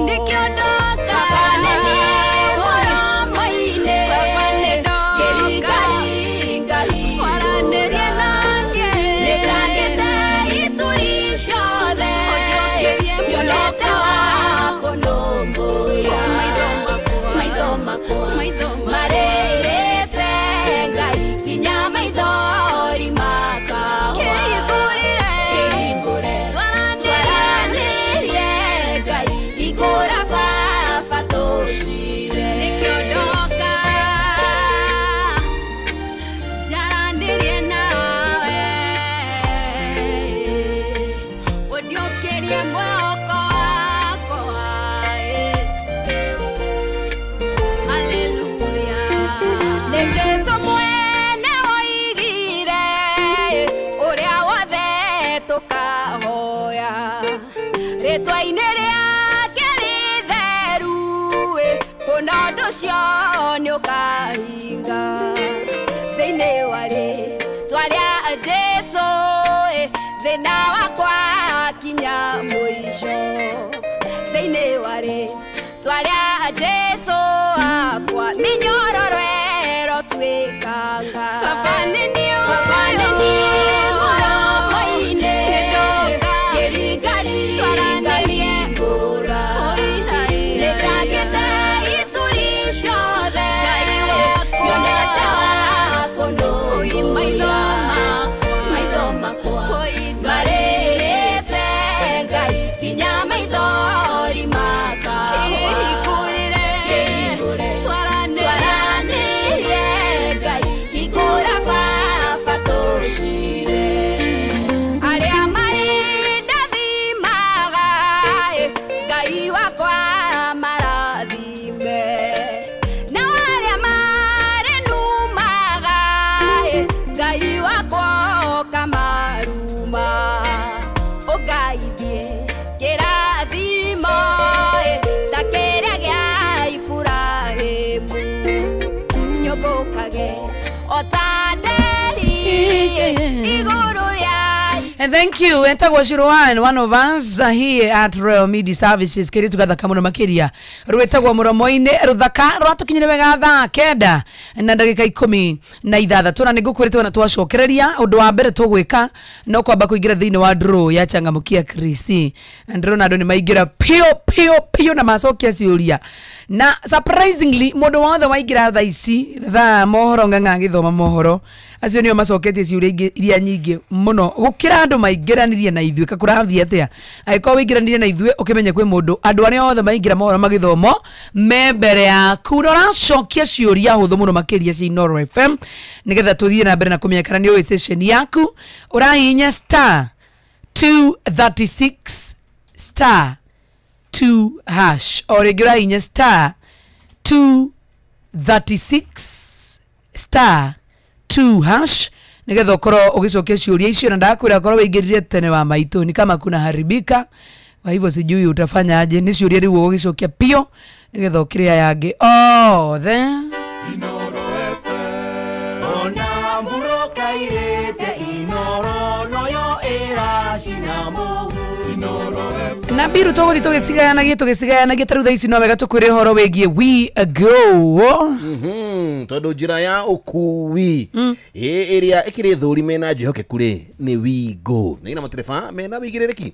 Nĩkĩo ndoka Baba nĩ niĩ mũromo-inĩ ngĩringaringa hingũra, nĩnjangĩte ituri ciothe ndionete wa kũnũmbũiya. Maitho makwa marĩrĩte Ngai nginya Ũndũ ũcio nĩ ũkahinga thĩinĩ wa rĩtwa rĩa Jesũ, thĩna wakwa kinya mũico. Thĩinĩ wa rĩtwa rĩa Jesũ akwa mĩnyororo ĩrotuĩkanga. Baba nĩ niĩ mũromo-inĩ, ngĩringaringa ngũra. Nĩnjangĩte ituri ciothe, nyonete wa kũnũi maitho makwa marĩrĩte Ngai nginya maithori makahũa. Kĩhingũre twaranĩrie Ngai, hingũra baba tũcire. Arĩa marĩ ndathimaga, Ngai wakwa marathime, nao arĩa marĩ numaga, Ngai wakwa ũkamaruma. Ũngaithie kĩrathimo ta kĩrĩa gĩa Iburahĩmu, nyũmbũkage o ta nderi igũrũ rĩa. And thank you. Entagwo Shiroan, one of us here at Royal Media Services. Kiri tugathaka muno makiria. Rwetagwo muromo-inĩ ruthaka rwatukinyire wega thaa 9 na ndagika 16. Na nĩngũkwĩrĩte na twacokereria ũndũ wa mbere tũgwĩka no kwamba kũingĩra thĩinĩ wa draw ya changamukia Krisi. Ndĩrona andũ nĩ maingĩra pio pio pio na macokia ciũria. Na surprisingly mũndũ wothe waingĩra thaa ici thaa mohoro ng'ang'a agĩthoma mohoro acio nĩo macoketie ciũria ingĩ iria nyingĩ mũno gũkĩra andũ maingĩranirie na ithuĩ. Kakũrathiĩ atĩa angĩkorwo wĩingĩranirie na ithuĩ ũkĩmenye kwĩ mũndũ andũ arĩa othe maingĩra mohoro magĩthomo me mbere yaku na ũracokia ciũria hũthũ mũno makĩria cia Inooro FM nĩgetha tũthiĩ na mbere na kũmenya kana nĩ ũĩ session yaku. Ũrahihinya star 236 star 2 hash o rĩngĩ ũrahihinya star 236 star 2 hash nigetha ukorwo ugicokia ciũria icio. Na ndakwĩra korwo wĩingĩrire tene wa maitũ ni kama kuna haribika, kwa hivyo sijui utafanya aje. Ni ciũria rĩu ũgĩcokia pio nigetha ũkĩre aya angĩ othe. Ona mburoka irĩte Inooro noyo ĩracina mũhu. Na mbiru tũgũthiĩ tũgĩcigayanagia ta rĩu thaa ici no wega tũkwĩre ũhoro wĩgiĩ We Go. Tondũ njĩra ya ũkui ĩrĩa ĩkĩrĩ thũri mena njĩhokeku rĩ nĩ We Go. Na ina matereba mena wĩigĩrĩrĩki.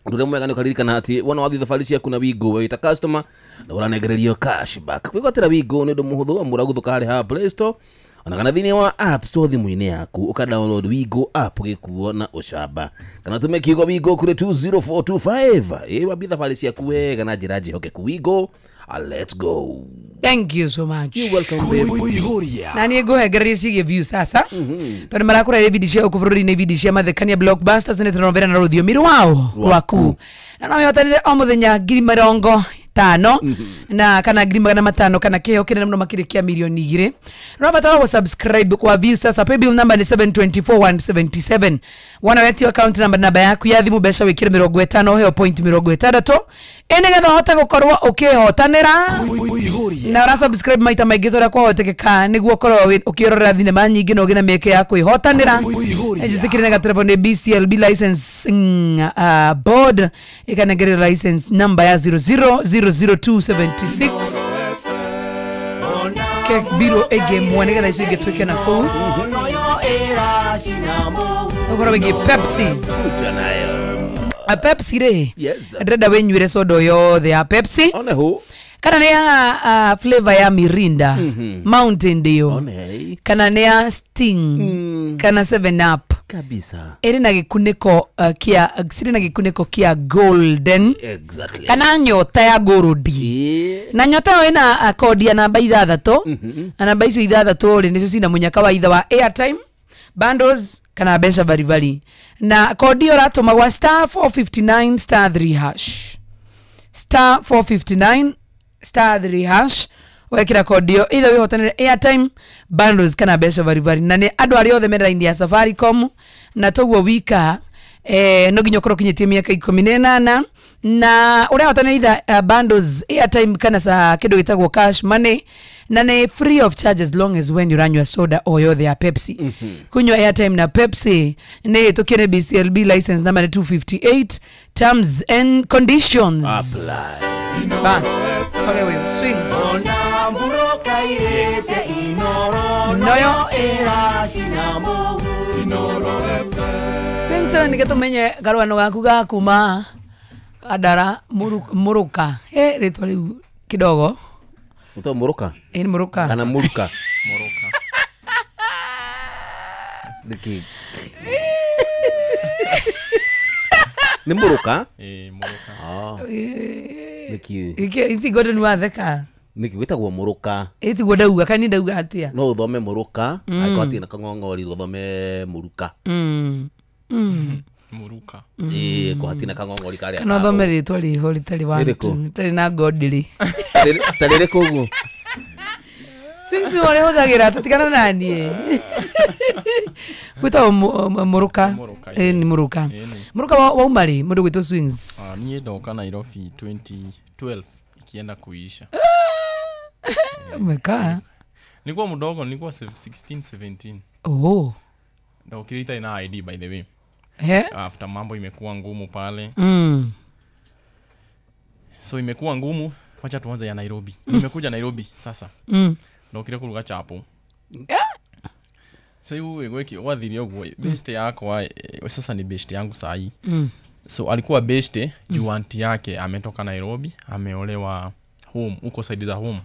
Ũndũ ũrĩa mwega nĩ ũkaririkana atĩ wona wathiĩ thabarĩ ciaku na We Go wĩ ta customer na ũranengererio cashback. Kwĩgwatĩra We Go nĩ ũndũ mũhũthũ amu ũragũthũka harĩ ha Play Store ona kana thĩinĩ wa App Store thimũ-inĩ yaku ũka download We Go app gĩkuo na ũcamba kana tũme kiugo We Go kũrĩ 20425. Ĩ wambie thabarĩ ciaku wega na njĩra njĩhokeku. We Go, let's go. Thank you so much. You're welcome babe. Na niĩ ngũhengereria ciĩgiĩ view sasa tondũ marakũrehere ibindi cia gũkũ bũrũri-inĩ, ibindi cia mathekania blockbusters nĩ telenovela na rũthiomi rwao rwaku. Na no wĩhotanĩre o mũthenya 50,000 na kana 500,000 kana kĩheo kĩnene mũno makĩria kĩa 2 milioni. Ũrabatara gũ subscribe kwa view sasa. Paybill number ni 724177. Wana wetio account number, namba yaku ya thimũ, mbeca wĩkĩre 50 ũheo point 60 ĩ nĩgetha ũhote gũkorwo ũkĩhotanĩra na ũra subscribe maita maingĩ ta ũrĩa kwahotekeka nĩguo ũkorwo ũkĩrorera thinema nyingĩ na ũgĩe na mĩeke ya kwĩhotanĩra. Njĩtĩkĩre na gaterebo nĩ BCLB license board ĩkanengerera license number ya 0000276 ke biro ĩngĩ ĩmwe nĩgetha icio ingĩ twĩke na kũu ũhoro wĩgiĩ Pepsi. A Pepsi rĩ, ndĩrenda wĩnyuĩre soda o yothe ya Pepsi kana nĩ ya flavor ya Mirinda, Mountain Dew, kana nĩ ya Sting kana 7 Up kabisa ĩrĩ na gĩkunĩko kĩa cirĩ na gĩkunĩko kĩa golden kana nyota ya goldi na nyota ĩyo ĩna kodi ya namba 6 na namba icio 6 rĩ nĩcio cina mũnyaka wa itha wa airtime bundles kana mbeca baribari na kodi ĩyo ũratũma gwa star 459 star 3 hash star 459 star 3 hash wekira kodi ĩyo either wĩhotanĩre airtime bundles kana mbeca baribari na nĩ andũ arĩa othe me raini ya Safaricom na toguo wika no nginya ũkorwo ũkinyĩtie mĩaka 18 Na ũrahotana either bundles, airtime kana sa kĩndũ gĩtagwo cash money, na nĩ free of charge as long as when ũranyua soda o yothe ya Pepsi. Kunywa airtime na Pepsi nĩ ĩtũkie nĩ BCLB license number nĩ 258, terms and conditions apply. Bas, okay, wait, swings. Noyo swings nĩ gĩtũmenye karũgano gaku ga kuma Kandara Muruka. Rĩtwa rĩu kidogo. Uto Muruka? Nĩ Muruka. Kana Muruka. Muruka. Nĩkĩ? Nĩ Muruka? Muruka. Nĩkĩ? Ithi Gordon watheka. Nĩkĩ gwĩtagwo Muruka? Ĩtiguo ndauga, kana ndauga atĩa? No ũthome Muruka, angĩkorwo hatirĩ na kang'ong'ori ũthome Muruka. Muruka. Ko hatirĩ na kang'ong'ori karĩa. Kana ũthome rĩtwa rĩho rĩtarĩ wa rĩtarĩ na godly. Ta rĩrĩkũ ũguo? Swings ũrĩa hũthagĩra tũtigana na niĩ. Gwĩtagwo Muruka. Nĩ Muruka. Muruka wauma rĩ mũndũ gwĩtwo Swings? Niĩ ndoka Nairobi 2012 ikienda kuisha. Umekaa? Nilikuwa mdogo, nilikuwa 16 17. Oh. Ndokire itarĩ na ID by the way. After mambo imekuwa ngumu pale. So imekuwa ngumu, wacha tuanze ya Nairobi. Nimekuja Nairobi sasa. Ndokire kuruga chapo. Sasa wewe gweki wathiri ũguo best yakwa sasa ni best yangu sahi. So alikuwa best juu auntie yake ametoka Nairobi, ameolewa home, huko side za home.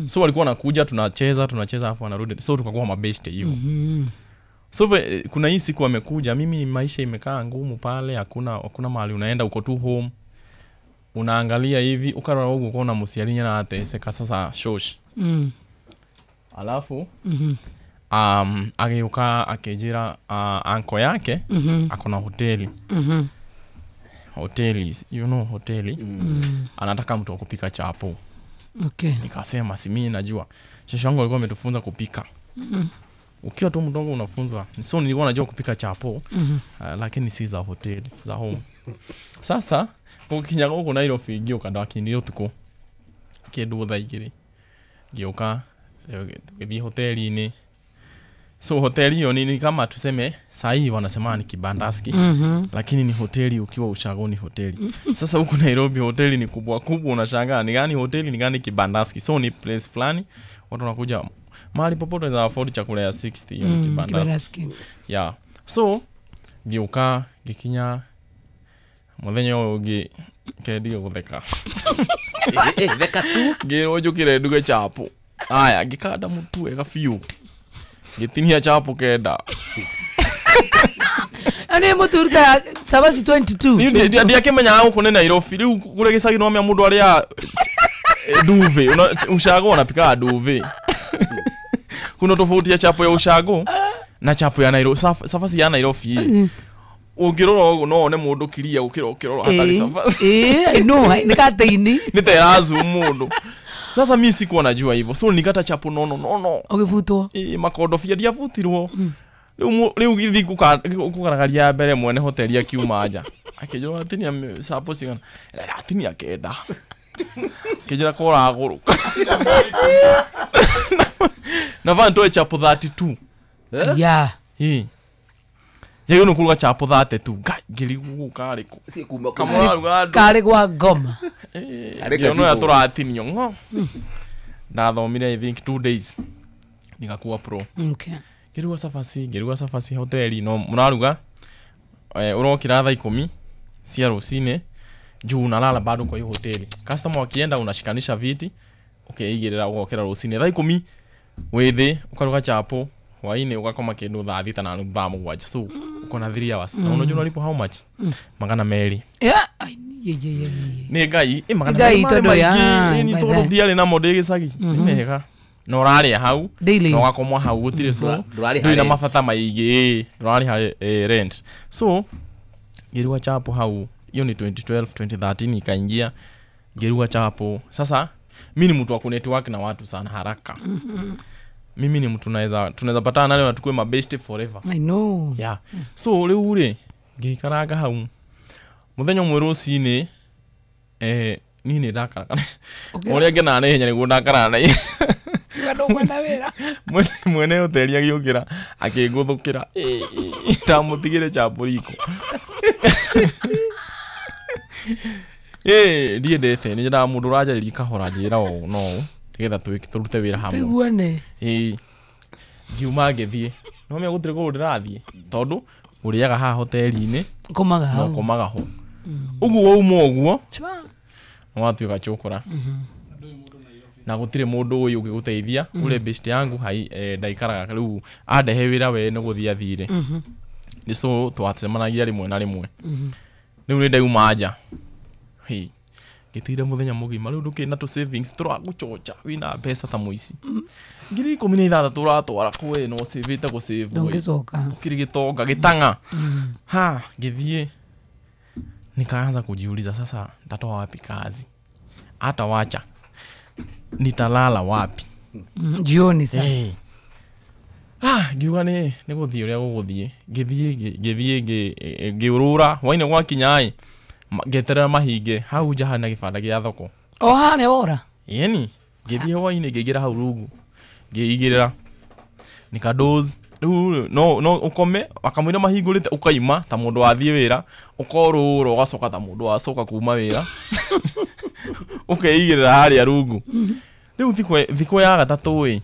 So walikuwa wanakuja tunacheza afu wanarudi. So tukakuwa mabest hivyo. So kuna hii siku amekuja, mimi maisha imekaa ngumu pale, hakuna mahali unaenda, uko tu home. Unaangalia hivi ukarora huko ukaona musialinya na ateseka sasa shosh. Alafu ageuka akejira anko yake akona hoteli. Hoteli, you know hoteli. Anataka mtu wa kupika chapo. Okay. Nikasema si mimi najua. Shosho yangu alikuwa ametufunza kupika. Ukiwa tu mdogo unafunzwa. So nilikuwa najua kupika chapo, lakini si za hoteli, za home. Sasa ukinya huko Nairobi ngĩũka ndakinyire ũtukũ kĩndũ thaa igĩrĩ ngĩũka tũgĩthiĩ hoteli-inĩ. So hoteli hiyo ni kama tuseme sahi wanasema ni kibandaski, lakini ni hoteli ukiwa ushago ni hoteli. Sasa huko Nairobi hoteli ni kubwa kubwa, unashangaa ni gani hoteli ni gani kibandaski. So ni place fulani watu wanakuja mahali popote za afford chakula ya 60 hiyo ni kibandaski. Yeah. So ngĩũka ngĩkinya muthenya ũyũ ũngĩ kendio gũtheka. Theka tu. Ngĩrwo njũkĩre nduge chapo. Aya ngĩkanda mũtu wega biũ. Ngĩtinia chapo kenda. Ani mũtu ũrutaga cabaci 22. Ndiakĩmenyaga gũkũ nĩ Nairobi. Rĩu kũrĩa gĩcagi no mĩa mũndũ arĩa nduve. Ushago wanapikaga nduve. Kuna tofauti ya chapo ya ushago na chapo ya Nairobi. Cabaci ya Nairobi. Ũngĩrora ũguo no wone mũndũ kiria gũkĩra ũkĩrora hatarĩ cabaci. I know, nĩ katĩini. Nĩ ta ĩrazoom mũndũ. Sasa mimi sikuwa najua hivyo. So nikata chapo nono. Ũgĩbutwo. Makondobia ndiabutirwo. Rĩu gĩthiĩ kũgaragaria mbere mwene hoteli akiuma nja. Akĩnjĩra atinia chapo cigana. Atinia kenda. Akĩnjĩra koragũrũka. Na vantoe chapo 32. Yeah. Njagĩrĩirwo nĩ kũruga chapo 32. Ngai ngĩrigwo karĩ kũ. Kamũraruga andũ. Karĩ gwa ngoma. Ngĩona ũrĩa tũratinio ng'o. Ndathomire I think 2 days. Nikakuwa pro. Okay. Ngĩruga cabaci hoteli no mũraruga ũrokĩra thaa 10 cia rũcinĩ juu unalala bado kwa hiyo hoteli. Customer wakienda unashikanisha viti ukeigĩrĩra ũgokĩra rũcinĩ thaa 10 wĩ thĩ ũkaruga chapo hwainĩ ũgakoma kĩndũ thaa 6 na nuthu thaa 7. So uko na 3 hours. Na unajua unalipwa how much? 200. Yeah. Nĩ Ngai, 200 tondũ ya nĩ tondũ ndiarĩ namo ndĩ gĩcagi. Nĩ mega. Na ũrarĩa hau na ũgakomwo hau gũtirĩ so ndũrĩ na mabata maingĩ, ndũrarĩha rent. So ngĩruga chapo hau, hiyo ni 2012 2013 ikaingia ngĩruga chapo. Sasa mimi ni mtu wa kunetwork na watu sana haraka. Mimi ni mtu tunaweza patana nale na tukue mabest forever. I know. Yeah. So rĩu rĩ ngĩikaraga hau muthenya ũmwe rũcinĩ Niĩ nĩ ndakaraga ũrĩa ngenaga na ihenya nĩguo ndakaraga na ihenya. Ndũkwenda wĩra. Mwene hoteli agĩũkĩra akĩngũthũkĩra, ndamũtigĩre chapo riko. Ndiendete, nĩ nyendaga mũndũ ũranjarĩria kahora njĩra ũũ no ũũ nĩgetha tũrute wĩra hamwe. Tũiguane. Ngiuma ngĩthiĩ, no menya gũtirĩ kũndũ ndĩrathiĩ tondũ ũrĩaga haha hoteli-inĩ Ũkomaga hau. na ũkomaga ho. Ũguo wauma ũguo nĩwatuĩka chokora. Na gũtirĩ mũndũ ũyũ ũngĩgũteithia. Ule best yangu hai ndaikaraga rĩu andehe wĩra we nĩ gũthiĩ athire. Nĩ so twacemanagia rĩmwe na rĩmwe. Rĩu nĩ ndauma nja. Ngĩtire mũthenya mũgima rĩu ndũkĩrĩ na tũ savings tũragũchocha wĩna mbeca ta mũici. 16,000 tũratwara kũĩ no save-ĩte gũ save. Ndũngĩcoka. Ũkĩrĩ gĩtonga gĩtang'a. Ha, ngĩthiĩ nikaanza kujiuliza sasa nitatoa wapi kazi? Hata wacha nitalala wapi? Jioni sasa. Ngiuga nĩ gũthiĩ ũrĩa gũgũthiĩ. Ngĩthiĩ ngĩũrũra hwainĩ gwakinya ĩ ngeterera mahinge hau nja harĩ na gĩbanda gĩa thoko. O harĩa wora? Ĩni, ngĩthiĩ hwainĩ ngĩingĩra hau rungu ngĩigĩrĩra nikadoze. Rĩu no ũkome wakamũira mahingũrĩte ũkaima ta mũndũ wathiĩ wĩra ũkorũra ũgacoka ta mũndũ wacoka kuma wĩra ũkeigĩrĩra harĩa rungu. Rĩu thikũ ya gatatũ ĩ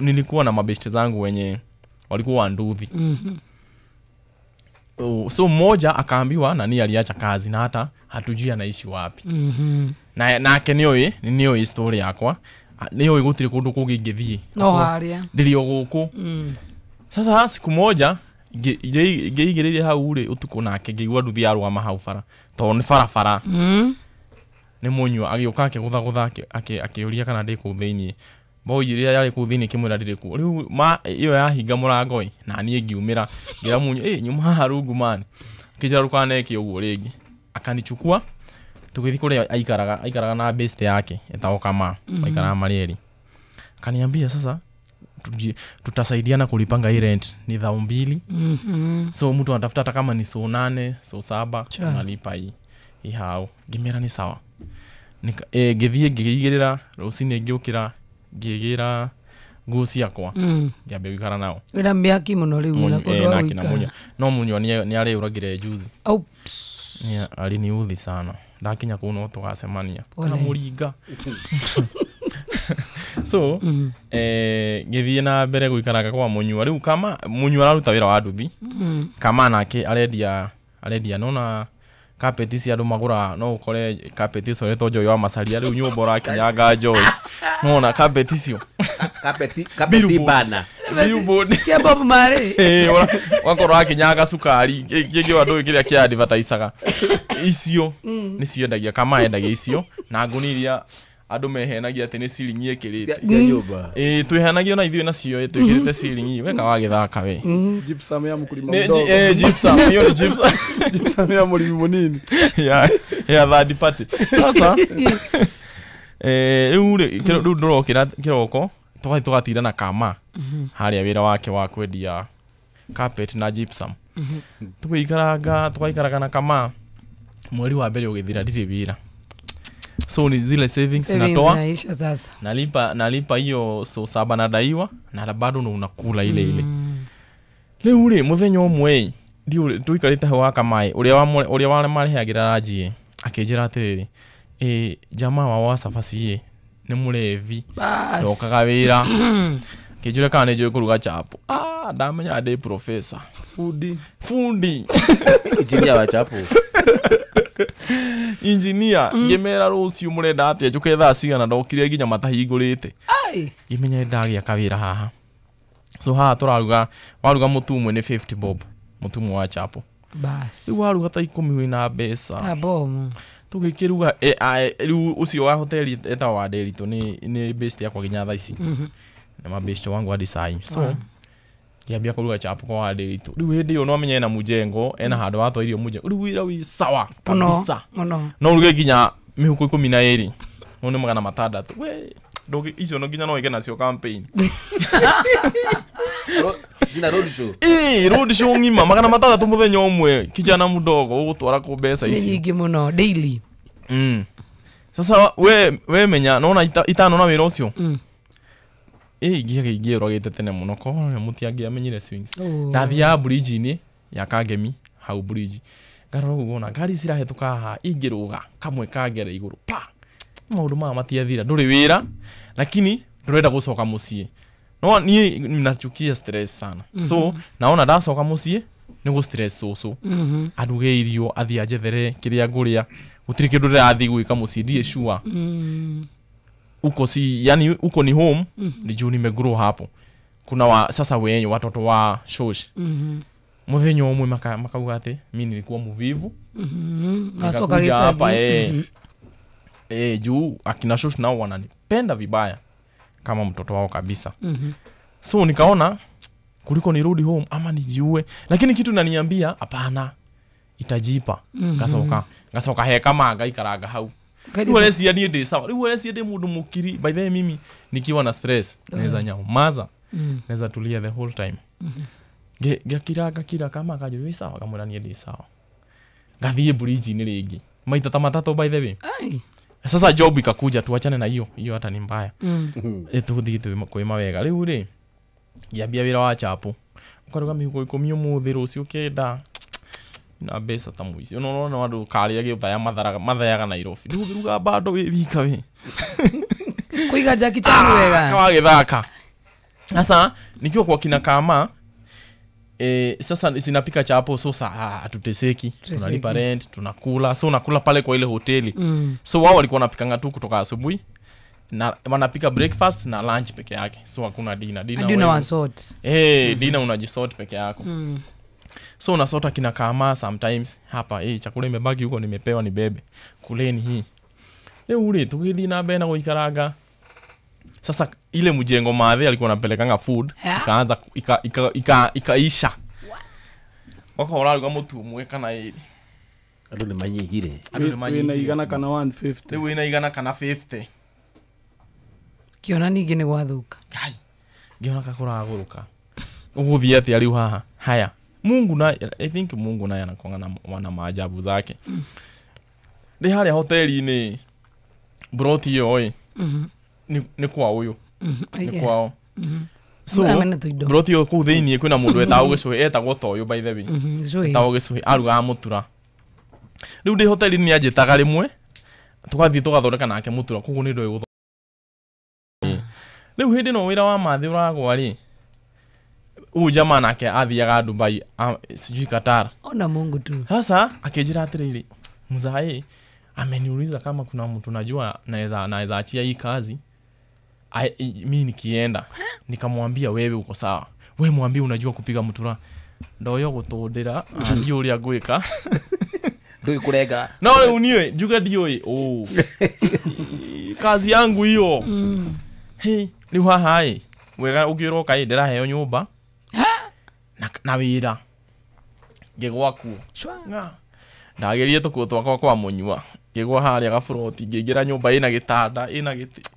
nilikuwa na mabeshte zangu wenye walikuwa nduthi. So mmoja akaambiwa nani aliacha kazi na hata hatujui anaishi wapi. Na nake nĩoĩ story yakwa. Nĩoĩ gũtirĩ kũndũ kũngĩ ingĩthiĩ. No harĩa. Ndĩrĩ o gũkũ. Sasa siku moja ngĩigĩrĩire hau rĩ ũtukũ nake ngĩigua nduthi yarũgama hau bara tondũ nĩ barabara. Nĩ mũnyua agĩũka akĩgũthagũtha akĩũria kana ndĩ kũu thĩiniĩ. Boy ĩrĩa yarĩ kũu thĩiniĩ ĩkĩmwĩra ndĩrĩ kuo. Rĩu ĩyo yahinga mũrango ĩ na niĩ ngiumĩra ngĩra mũnyua nyuma haha rungu man. Akĩnjĩra ndũkaneke ũguo rĩngĩ. Akanichukua tũgĩthiĩ kũrĩa aikaraga na best yake etagwo Kama, maikaraga marĩ erĩ. Akaniambia sasa tutasaidiana kulipanga hii rent ni 2,000. So mtu anatafuta hata kama ni so 8 so 7 unalipa hii hao. Ngĩmera ni sawa. Ngĩthiĩ ngĩigĩrĩra rũcinĩ ngĩũkĩra ngĩgĩra nguo ciakwa ngĩambia gũikara nao. Wĩra mĩaki mũno rĩu na kũndũ wa gũikara. No mũnyua nĩ arĩũragire juzi. Nĩ aliniudhi sana. Ndakinya kũu no tũgacemania. Kana mũringa. So ngĩthiĩ na mbere gũikaraga kwa mũnyua. Rĩu kama mũnyua araruta wĩra wa nduthi. Kama nake arendia nona carpet ici andũ magũraga no ũkore carpet icio ũretwo Joy wa Macaria rĩu nyũmba ũrakinyanga Joy. Nona carpet icio. Carpet bana. Billboard. Cia Bob Marley. Wakorwo wakinyanga cukari kĩngĩ andũ kĩrĩa kĩa advertisaga. Icio nĩ ciendagia kama endagia icio na ngũnia iria andũ mehenagia atĩ nĩ ciringi ĩkĩrĩte. Cia nyũmba. Twĩhenagia ona ithuĩ nacio twĩkĩrĩte ciringi weka wagĩthaka we. Gypsum ya mũkulima mdogo. Gypsum, hiyo ni gypsum. Gypsum ya mũlimi mũnini. Ya third party. Sasa rĩu rĩu ndũrokĩra kĩroko tũgathiĩ tũgatinda na Kama harĩa wĩra wake wa kwendia carpet na gypsum. Tũgaikaraga na Kama mweri wa mbere ũgĩthira ndirĩ wĩra. So ni zile savings natoa sasa. Nalipa hiyo so 7 nadaiwa na bado ndo unakula ile ile. Rĩu rĩ mũthenya ũmwe ndiũ tuikarĩte hau wa Kamaĩ ũrĩa wa marĩhagĩra ranji akĩnjĩra atĩrĩrĩ jamaa wa cabaci nĩ mũrevi ndokaga wĩra. Akĩnjũria kana nĩ njũĩ kũruga chapo. Ndamenya ndĩ professor. Fundi. Engineer wa chapo. Engineer ngĩmera rũciũ mũrenda atĩa njũke thaa cigana ndokire nginya matahingũrĩte. Ngĩmenya ndagĩa kawĩra haha. So haha tũraruga waruga mũtu ũmwe nĩ 50 bob mũtu ũmwe wa chapo. Bas. Rĩu waruga ta 10 wĩna mbeca. Ta bomu. Tũgĩkĩruga rĩu ũcio wa hoteli etagwo wa Nderitu nĩ best yakwa nginya thaa ici. Nĩ mabest wangu hadi saa hii. So ngĩambia kũruga chapo kwa wa Nderitu. Rĩu hĩndĩ ĩyo no amenye ena mũjengo ena handũ watwairio mũjengo. Rĩu wĩra wĩ sawa kabisa. No ũruge nginya mĩhuko 12. No nĩ 600. We ndũngĩ icio no nginya no wĩke nacio campaign. Zina road show. Road show ng'ima 600 mũthenya ũmwe kijana mdogo ũgũtwara kũ mbeca ici. Nĩ nyingĩ mũno daily. Sasa we menya nona itano na wĩra ũcio. Ingĩũragĩte tene mũno ko mũtiangĩamenyire swings. Ndathiaga bridge-inĩ ya Kangemi hau bridge. Ngarora ũguo ngona ngari cirahĩtũka haha ingĩrũga kamwe kangere igũrũ pa. Maũndũ maya matiathira ndũrĩ wĩra lakini ndũrenda gũcoka mũciĩ. No niĩ nachukia stress sana. So naona ndacoka mũciĩ nĩ gũ stress cũcũ. Aruge irio athiĩ anjethere kĩrĩa ngũrĩa gũtirĩ kĩndũ ndĩrathiĩ gwĩka mũciĩ ndirĩ sure. Uko si yani uko ni home ni juu nimegrow hapo. Kuna sasa wenye watoto wa shosh. Muthenya umwe makauga ati mimi nilikuwa muvivu. Asoka gesa hapa juu akina shosh nao wananipenda vibaya kama mtoto wao kabisa. So nikaona kuliko nirudi home ama nijiue, lakini kitu naniambia hapana itajipa. Ngacoka he kama ngaikaranga hau. Rĩu ũrecia niĩ ndĩ sawa. Rĩu ũrecia ndĩ mũndũ mũkiri. By the way mimi nikiwa na stress naweza nyamaza. Naweza tulia the whole time. Ngakira kama kanjũra wĩ sawa kamwĩra niĩ ndĩ sawa. Ngathiĩ bridge-inĩ rĩngĩ. Maita ta matatũ by the way. Sasa job ikakuja tuachane na hiyo. Hiyo hata ni mbaya. Tũthiĩ kwĩ mawega. Rĩu rĩ ngĩambia wĩra wa chapo. Ũkaruga mĩhuko 10 ũmũthĩ rũciũ 9. Na mbeca ta mũici. Unaona andũ karĩa gĩũthaya mathayaga Nairobi. Ndũngĩruga bado wĩ wika we. Kuiga Jackie Chan wega. Kawagĩthaka. Sasa nikiwa kwa kina kama sasa sinapika chapo so hatuteseki. Tunalipa rent, tunakula. So nakula pale kwa ile hoteli. So wao walikuwa wanapikanga tu kutoka asubuhi na wanapika breakfast na lunch peke yake. So hakuna dinner. Dinner wasort. Dinner unajisort peke yako. So unasota kina kama sometimes hapa chakula imebaki huko nimepewa ni bebe. Kuleni hii. Leo ule tukithi na mbere na guikaranga. Sasa ile mjengo maadhi alikuwa anapelekanga food ikaanza ikaisha. Wako ũraruga mũtu ũmwe kana ĩrĩ. Andũ nĩ manyihire. Wĩna igana kana 150. Rĩu wĩna igana kana 50. Kĩona ningĩ nĩ gwathũka. Ngai. Ngĩona kakũragũrũka. Ũgũthiĩ atĩa rĩu haha? Haya. Mungu na I think Mungu naye anakuanga na maajabu zake. Ndĩ harĩa hoteli-inĩ broti ĩyo ĩ. Nĩ kwa ũyũ. Nĩ kwao. So broti ĩyo kũu thĩiniĩ kwĩna mũndũ wetagwo Gĩcũhĩ, etagwo Toyũ by the way. Etagwo Gĩcũhĩ arugaga mũtura. Rĩu ndĩ hoteli-inĩ nĩanjĩtaga rĩmwe tũgathiĩ tũgathondeka nake mũtura koguo nĩ ndoĩ. Rĩu hĩndĩ ĩno wĩra wa mathĩ ũragwa rĩ, huyu jamaa nake athiaga Dubai sijui Qatar. Ona Mungu tu. Sasa akijira atiriri mzae ameniuliza kama kuna mtu najua naweza achia hii kazi. Mimi nikienda nikamwambia wewe uko sawa. Wewe mwambie unajua kupiga mutura. Ndoyo gutundira ndio uria ngwika. Ndui kurega. No rĩu niĩ njuge ndiũĩ. Oh. Kazi yangu hiyo. Hey, rĩu haha ĩ wega ũngĩroka ĩ ndĩraheo nyũmba na wĩra ngĩgwa kuo. Ndagerie tũkuo twakwa kwa mũnyua ngĩgwa harĩa gaburoti ngĩingĩra nyũmba ĩna gĩtanda ĩna gĩtĩ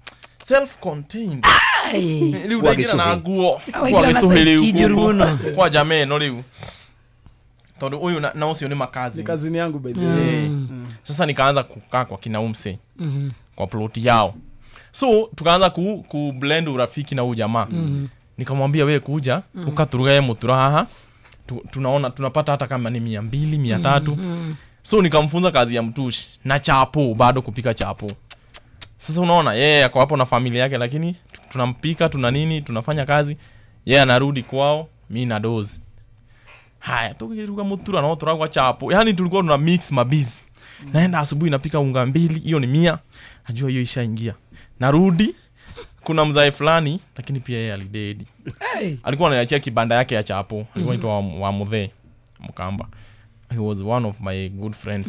self contained. Rĩu ndaingĩra na nguo kwa gĩcũhĩ rĩu kwa jamaa ĩno rĩu tondũ ũyũ na ũcio nĩ makazi. Ni kazini yangu by the way. Sasa nikaanza kukaa kwa kina umse kwa ploti yao. So tukaanza ku blend urafiki na huyu jamaa. Nikamwambia wewe kuja ukaturuga mutura haha tunaona tunapata hata kama ni 200 300. So nikamfunza kazi ya mtushi na chapo bado kupika chapo. Sasa unaona yeye ako hapo na familia yake lakini tunampika tuna nini tunafanya kazi yeye anarudi kwao mimi na dozi. Haya tukiruga mutura na turagwa chapo. Yaani tulikuwa tuna mix mabizi. Naenda asubuhi napika unga 2 hiyo ni 100. Najua hiyo ishaingia. Narudi kuna mzae fulani lakini pia yeye alidedi. Hey. Alikuwa ananiachia kibanda yake ya chapo. Alikuwa anaitwa wa Muthe Mkamba. He was one of my good friends.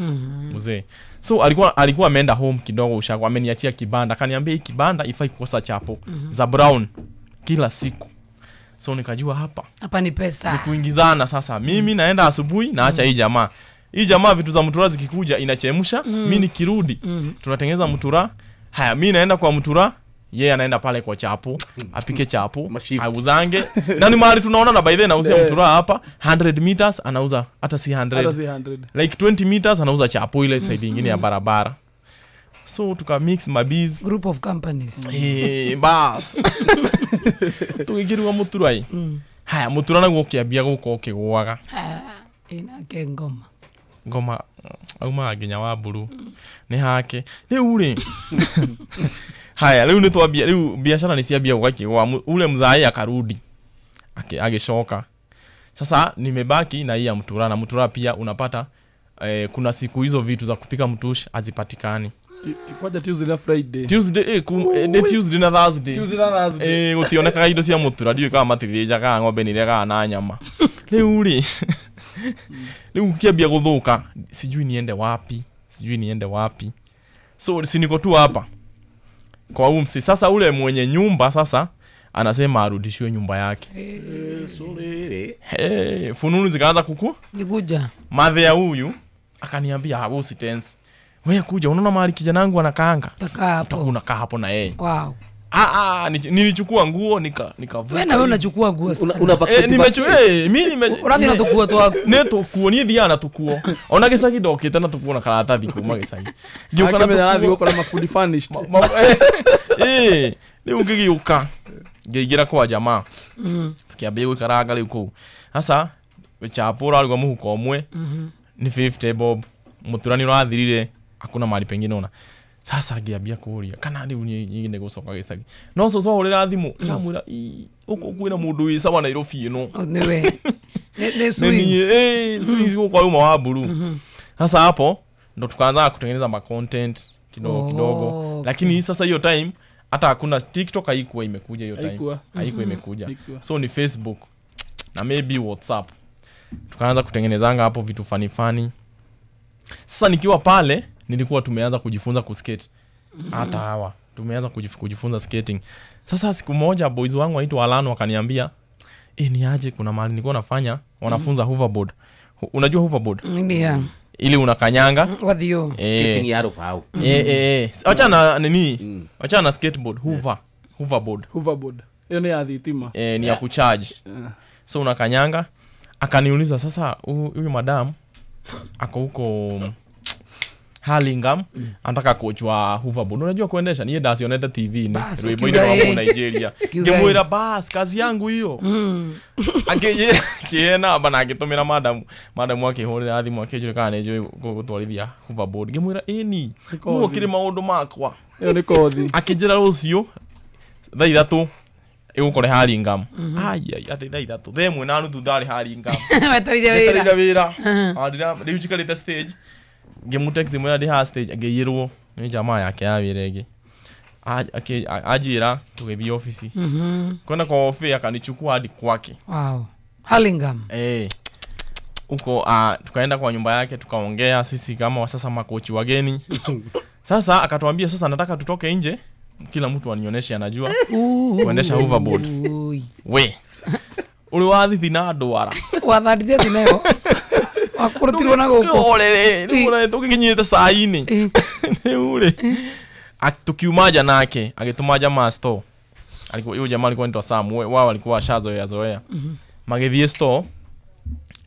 Mzee. So alikuwa ameenda home kidogo ushago ameniachia kibanda. Akaniambia hii kibanda ifai kukosa chapo za brown kila siku. So nikajua hapa. Hapa ni pesa. Ni kuingizana sasa. Mimi naenda asubuhi naacha hii jamaa. Hii jamaa vitu za mutura zikikuja inachemsha, mimi nikirudi tunatengeneza mutura. Haya mimi naenda kwa mutura, yeye anaenda pale kwa chapo, apike chapo, auzange. Na ni mahali tunaona na by the way nauzia mutura hapa 100 meters anauza hata si 100. Hata si 100. Like 20 meters anauza chapo ile side nyingine ya barabara. So tukamix mabiz group of companies. Bas. Tugĩkĩruga mũtura ĩ. Haya mũtura naguo ũkĩambia gũka ũkĩgũaga. Ĩnake ngoma. Ngoma aumaga nginya wa mburu. Nĩ hake. Rĩu rĩ. Haya rĩu nĩ twambia rĩu biashara nĩ ciambia gũgakĩgũa ule mzae akarudi. Agĩcoka. Sasa nimebaki na hii ya mutura na mutura pia unapata kuna siku hizo vitu za kupika mtush hazipatikani. Kwaja Tuesday na Friday. Tuesday Tuesday na Thursday. Tuesday na Thursday. Gutionekaga indo cia mutura ndiũĩ kana matithĩnjaga ng'ombe nĩ iregaga na nyama. Rĩu rĩ rĩu kĩambia gũthũka sijui niende wapi, sijui niende wapi. So si niko tu hapa kwa umsi. Sasa ule mwenye nyumba sasa anasema arudishiwe nyumba yake. Hey, fununu zikaanza kuku. Nikuja. Madhe ya huyu akaniambia wewe usitense. Wewe kuja unaona mahali kijana wangu anakaanga. Utakaa hapo. Unakaa hapo na yeye. Wow. Nilichukua nguo nikavuka. Wewe na wewe unachukua nguo sana. Mimi unathi na tukuo twaku. Ne tukuo ni thiaga na tukuo. Ona gicagi ndokite na tukuo na karatathi kuma gicagi. Ngiuka na tukuo gukora mafudi furnished. Rĩu ngĩgĩũka ngĩingĩra kwa jamaa. Tukiambia gũikaranga rĩu kũu. Sasa chapo ũraruga mũhuko ũmwe ni 50 bob. Mũtura nĩ ũrathirire hakuna mahali pengine ona. Sasa ngĩambia kũũria kana rĩu niĩ nĩ gũcoka gĩcagi. No cũcũ ahũrĩra thimũ ndĩramwĩra ũkũ kwĩna mũndũ wĩ sawa Nairobi ĩno. Nĩwe. Nĩ swings. Swings gũkũ auma wa mburu. Sasa hapo ndo tukaanza kutengeneza ma content kidogo kidogo. Lakini sasa hiyo time hata hakuna TikTok haikuwa imekuja hiyo time. Haikuwa imekuja. So ni Facebook na maybe WhatsApp. Tukaanza kutengenezanga hapo vitu funny funny. Sasa nikiwa pale nilikuwa tumeanza kujifunza kuskate. Hata hawa tumeanza kujifunza skating. Sasa siku moja boys wangu waitwa Alano wakaniambia, ni aje kuna mahali nilikuwa nafanya wanafunza hoverboard. Unajua hoverboard? Ndio. Ili unakanyanga. Wathio. Skating ya ropa. Acha na nini? Acha na skateboard, hoverboard. Hoverboard. Hiyo ni ya thitima. Ni ya kucharge. So unakanyanga. Akaniuliza sasa huyu madam ako huko Hurlingham anataka coach wa hoverboard. Unajua kuendesha? Niye ndacionete TV ni rwimbo-inĩ rwa Nigeria. Ngĩmwĩra bas kazi yangu hiyo. Akĩhe namba na agĩtũmĩra madam. Madam akĩhũrĩra thimũ akĩnjũria kana nĩnjũĩ gũtwarithia hoverboard. Ngĩmwĩra ĩni mũkĩrĩ maũndũ makwa. Ĩyo nĩ kothi. Akĩnjĩra rũciũ thaa 3 ĩgũkore Hurlingham. Ai atĩ thaa 3 thaa 1:30 ndarĩ Hurlingham. Wetereire wĩra. Rĩu njikarĩte stage. Ngĩmũtext mwĩra ndĩ ha stage ngĩiyĩrwo nĩ jamaa yake ya wĩra ĩngĩ. Ajira tũgĩthiĩ ofisi. Kwenda kwa ofisi akanichukua hadi kwake. Wow. Hurlingham. Huko tukaenda kwa nyumba yake tukaongea sisi kama sasa makochi wageni. Sasa akatuambia sasa nataka tutoke nje kila mtu anionyeshe anajua kuendesha hoverboard. We. Uri wathithi na ndwara. Wathandithia thina ĩyo. Wakurutirwo na gũkũ. Orere, rĩu ona tũgĩkinyĩte saa-inĩ. Rĩu rĩ. Tukiuma nja nake, agĩtũma jamaa store. Alikuwa huyo jamaa alikuwa anaitwa Sam, wao walikuwa washazoea zoea. Magĩthiĩ store,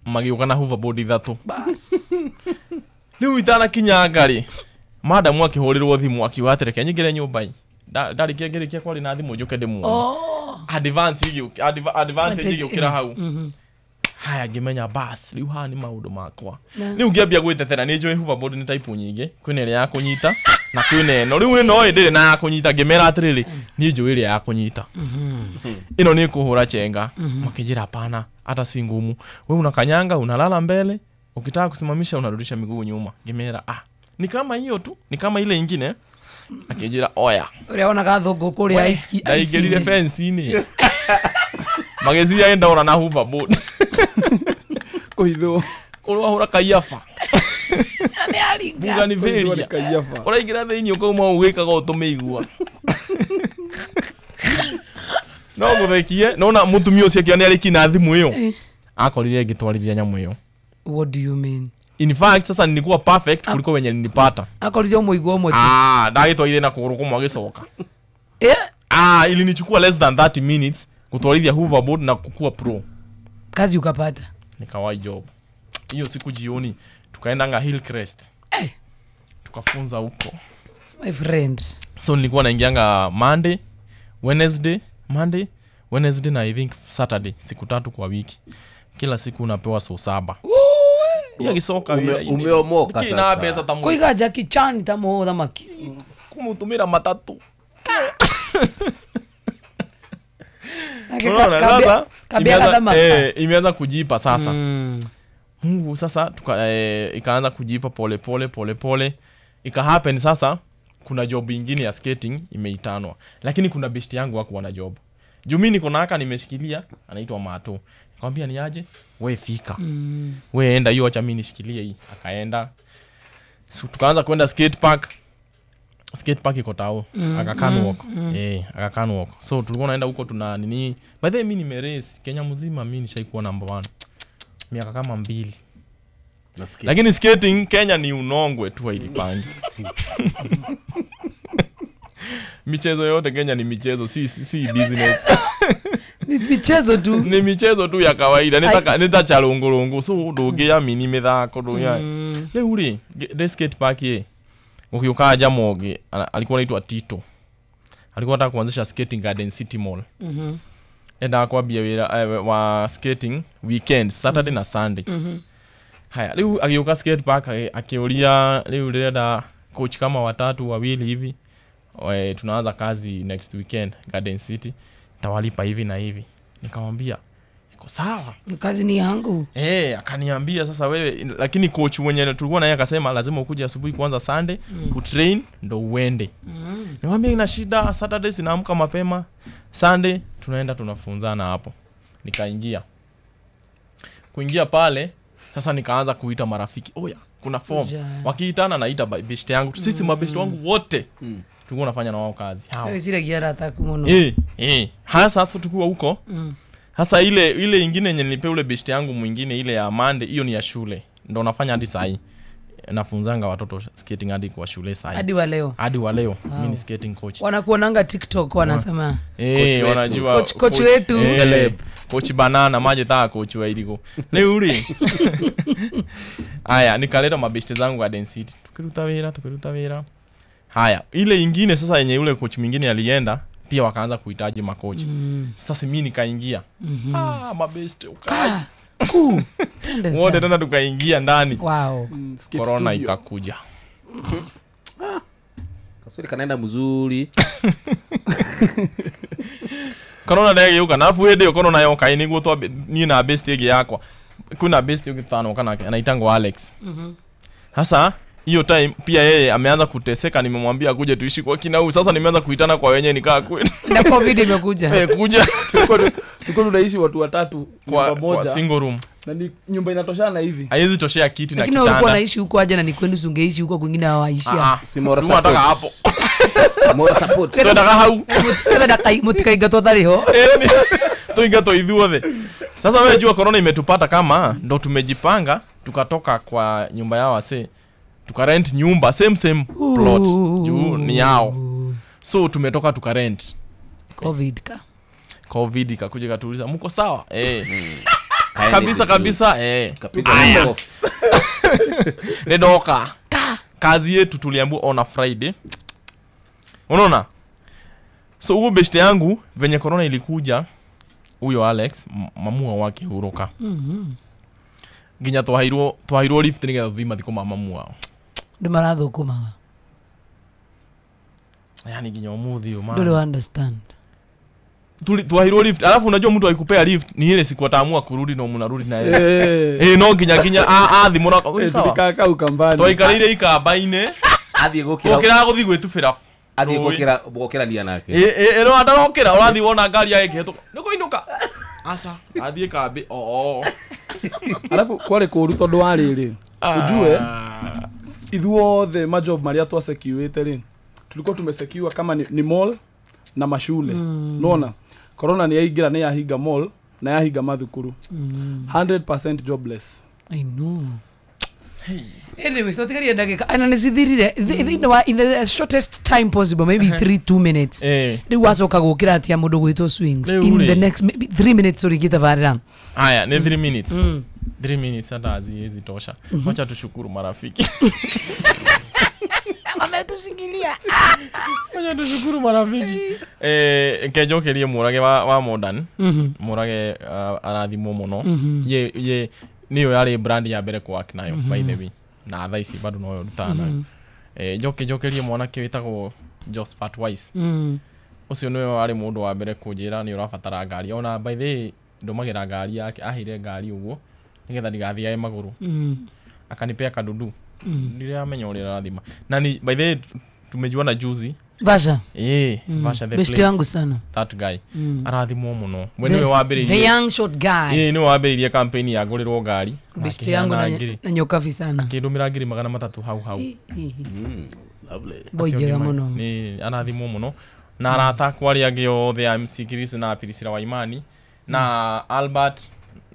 magĩũka na hoverboard 3. Bas. Rĩu itanakinyanga rĩ, madam akĩhũrĩrwo thimũ akiuga atĩ reke nyingĩre nyũmba ĩ. Ndarĩkia ngĩrĩkia kwaria na thimũ njũke ndĩmuone. Advantage ĩgĩũkĩra hau. Haya ngĩmenya bas rĩu haha nĩ maũndũ makwa. Rĩu ngĩambia gwĩtetera nĩ njũĩ hoverboard nĩ type nyingĩ, kwĩna ĩrĩa ya kũnyita na kwĩna ĩno. Rĩu ĩno ĩ ndĩrĩ na ya kũnyita ngĩmera atĩrĩrĩ niĩ njũĩ ĩrĩa ya kũnyita. Ĩno nĩ kũhũra chenga. Makĩnjĩra hapana hata si ngumu. Wewe unakanyanga unalala mbele, ukitaka kusimamisha unarudisha miguu nyuma. Ngĩmera ni kama hiyo tu, ni kama ile ingine. Akĩnjĩra oya. Ũrĩa wonaga thũngũ kũrĩa ice. Ndaingĩrire fence-inĩ. Magĩciria ndaũra na hoverboard. Kũhithwo. Ũrĩa wahũra kaiafa. Buganiveria. Ũraingĩra thĩinĩ ũkauma ũgĩkaga ũtũmĩigua. No gũthekie, nona mũtumia ũcio akĩona nĩarĩkia na thimũ ĩyo. Akorire ngĩtwarithia nyamũ ĩyo. What do you mean? In fact sasa nilikuwa perfect kuliko wenye nilipata. Akorire mũigua ũmwe tu. Ndagĩtwarire na kũgũrũ kũmwe agĩcoka. Ilinichukua less than 30 minutes kutwarithia hoverboard na kukua pro. Kazi ukapata? Nikawai job. Hiyo siku jioni tukaenda nga Hillcrest. Tukafunza huko. My friend. So nilikuwa naingianga Monday, Wednesday na I think Saturday, siku 3 kwa wiki. Kila siku unapewa so 7. Ya gisoka umeomoka sasa. Pesa tamu. Koiga Jackie Chan tamu thamaki. Kumutumira matatu. Sasa imeanza kujipa sasa. Mungu sasa ikaanza kujipa pole pole pole pole. Ika happen sasa kuna job ingine ya skating imeitanwa. Lakini kuna best yangu hakuwa na job. Juu mimi niko naka nimeshikilia, anaitwa Mato. Nikamwambia ni aje? Wewe fika. Wewe enda hiyo, acha mimi nishikilie hii. Akaenda. So tukaanza kwenda skate park. Skate park iko tao. Aga Khan walk. Aga Khan walk. So tulikuwa naenda huko tuna nini? By the way mimi nimerace Kenya mzima, mimi nishaikuwa number 1. Miaka kama 2. Lakini skating Kenya ni unongwe tu hailipangi. Michezo yote Kenya ni michezo, si business. Ni michezo tu. Ni michezo tu ya kawaida. Nita chalungulungu. So ndugia mini mithako ndugia. Leo uri the skate park ye. Ukiuka Jamogi alikuwa anaitwa Tito. Alikuwa anataka kuanzisha skating Garden City Mall. Enda kwambia wira wa skating weekend Saturday na Sunday. Haya, leo akiuka skate park akiulia leo ndĩrenda coach kama 3 2 hivi. Tunaanza kazi next weekend Garden City, tawalipa hivi na hivi. Nikamwambia iko sawa, kazi ni yangu. Akaniambia sasa wewe, lakini coach mwenyewe tulikuwa naye akasema lazima ukuje asubuhi kwanza Sunday utrain ndo uende. Nikamwambia ina shida, Saturday sinaamka mapema, Sunday tunaenda tunafunzana hapo. Nikaingia. Kuingia pale sasa nikaanza kuita marafiki. Oya, kuna form. Wakiitana naita best yangu. Sisi mabest wangu wote. Tulikuwa tunafanya na wao kazi. Hao. Wewe sile giara ataku muno. Hasa sasa tulikuwa huko. Hasa ile ingine yenye nilipewa ule best yangu mwingine ile ya Monday, hiyo ni ya shule. Ndio nafanya hadi saa hii. Nafunzanga watoto skating hadi kwa shule saa hii. Hadi wa leo. Hadi wa leo. Mimi ni skating coach. Wanakuonanga TikTok wanasema. Wanajua coach wetu. Celeb. Coach banana maje taa coach wa iliko. Leo uri. Aya, nikaleta mabeste zangu Garden City. Tukiruta wira. Haya, ile ingine sasa yenye yule coach mwingine alienda, pia wakaanza kuhitaji makochi. Sasa mimi nikaingia. Mabeste ukai. Wote tena tukaingia ndani. Wow. Corona ikakuja. Kasuri kanaenda mzuri. Corona ndegeuka na afu hĩndĩ ĩyo corona yoka nĩguo twa niĩ na best ĩngĩ yakwa. Kuna best ĩngĩ tano kana anaitangwa Alex. Sasa hiyo time pia yeye ameanza kuteseka, nimemwambia akuje tuishi kwa kina huyu. Sasa nimeanza kuitana kwa wenyewe nikaa kweli. Na COVID imekuja. Kuja. Tulikuwa tunaishi watu watatu nyumba moja. Kwa single room. Na ni nyumba inatoshana hivi. Haiwezi toshea kiti na kitanda. Lakini ulikuwa unaishi huko aje na ni kwenu ungeishi huko kwingine hawaishia. Si mora support. Tunataka hapo. Mora support. Tunataka hau. Tunataka mutikaingatwo thariho. Tuingatwo ithuothe. Sasa wewe jua corona imetupata kama ndo tumejipanga tukatoka kwa nyumba yao wase. Tukarent nyumba same plot juu ni yao. So tumetoka tukarent. Covid ikakuja ikatuuliza mko sawa? Kabisa kabisa Kapiga Nedoka. Kazi yetu tuliambiwa on a Friday. Unaona? So huyo best yangu venye corona ilikuja huyo Alex mamua wake huroka. Nginya twahairwo lift nigetha tuthi mathiko ma mamu wao. Ndu marathukumaga. Yani nginya umuthi uyu man. Nduri understand. Twahairwo lift alafu unajua mtu akikupea lift ni ile siku ataamua kurudi na mnarudi na yeye. No nginya athi mura sawa. Tulikaa kau kambani. Twaikarire ikamba-inĩ. Athi gukira. Gukira guthi gwitubira. Athi gukira gukirania nake. No atarokira urathi wona ngari yake ĩkĩhĩtũka. Nĩkũinũka. Asa athie kambi. Alafu kware kũru tondũ wa rĩrĩ. Ujue ithuothe majob maria twasecuite rĩ tulikuwa tumesecure kama ni mall na mashule. Unaona corona ni yaingira ni yahinga mall na yahinga mathukuru. 100% jobless. I know. Anyway, twatigaria ndagika ana nĩcithirire in the shortest time possible, maybe 3-2 minutes. Rĩu wacoka gũkĩra atia mũndũ gwĩtwo swings in the next maybe 3 minutes ũrĩgĩtabarĩra. Haya, ni 3 minutes. 3 minutes hata haziwezi tosha. Wacha tushukuru marafiki. Wametushikilia. Wacha tushukuru marafiki. Nkenjokerie Mũrage wa Modern. Mũrage arathimwo mũno. Ye niyo yarĩ brand ya mbere kwa nayo by the way. Na thaa ici bado noyo ndutaga nayo. Njokerie mwanake wĩtagwo Josephat Wise. Ũcio nĩwe warĩ mũndũ wa mbere kũnjĩra nĩ ũrabatara ngari. Ona by the way ndũmagĩra ngari yake, aheire ngari ũguo nĩgetha ndigathiage magũrũ. Akanipea kadudu. Ndiramenya ũrĩa arathima. Na ni by the way tumejuana juzi. Vasha. Vasha the best place. yangu sana. That guy. Arathimwo mũno. We niwe wambĩrĩirie. The young short guy. Niwe wambĩrĩirie campaign ya ngũrĩrwo ngari. Best yangu na nyokafi sana. Akĩndũmĩra ngiri 300 hau hau. Lovely. Boy njega mũno. Ni arathimwo mũno. Na arata akwa arĩa angĩ othe a MC Chris na Priscilla Waimani na Albert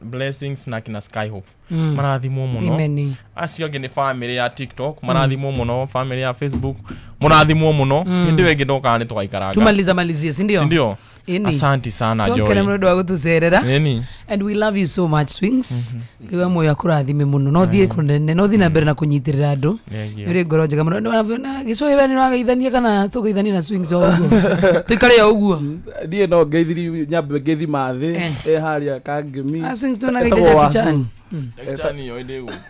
Blessings na kina Skyhope. Marathimwo mũno. Acio angĩ nĩ family ya TikTok, marathimwo mũno, family ya Facebook, marathimwo mũno. Hĩndĩ ĩyo ĩngĩ ndokaga nĩ tũgaikaranga. Tumaliza malizie, si ndio? Si ndio? Asante sana Joy. Tuokere mũndũ wa gũtũcerera. And we love you so much Swings. Kiwa moyo akũrathime mũno. No thiĩ kũnene, no thiĩ na mbere na kũnyitĩrĩra andũ. Nĩ ngoro njega mũno. Na gĩcũhĩ we nĩ ũrageithania kana tũgeithanie na Swings o ũguo? Tũikare o ũguo. Niĩ no ngeithirie nyambe ngeithi mathĩ harĩa Kangemi. Swings tunageithania kichani.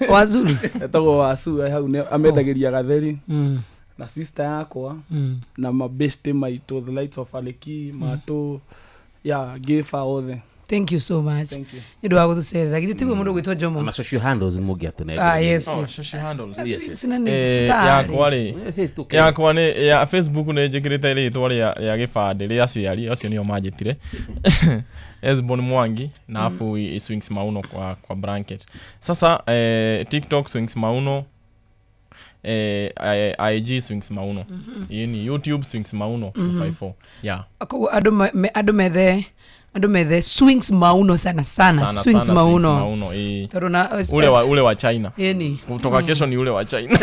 Wazuri. Etagwo Wasu hau amendagĩria gatheri. Na sister yakwa na mabeste maitũ the lights of Aleki Mato ya Gefa othe. Thank you so much. Thank you. Nĩ ũndũ wa gũtũcerera. Githĩ tiguo mũndũ ũgwĩtwo Jomo? Na social handles mũngĩatũnengera. Yes, oh, yes. Social handles. Yes. Yakwa rĩ. Yakwa nĩ ya Facebook nĩ njĩkĩrĩte rĩtwa rĩa gĩbandĩ rĩa aciari acio nĩo manjĩtire. Esbon Mwangi na afu Swings Mauno kwa blanket. Sasa TikTok Swings Mauno, IG Swings Mauno. Ni YouTube Swings Mauno 254. Yeah. Andũ methe Swings Mauno sana sana. Swings Mauno. Tarona ule wa China. Kutoka kesho ni ule wa China.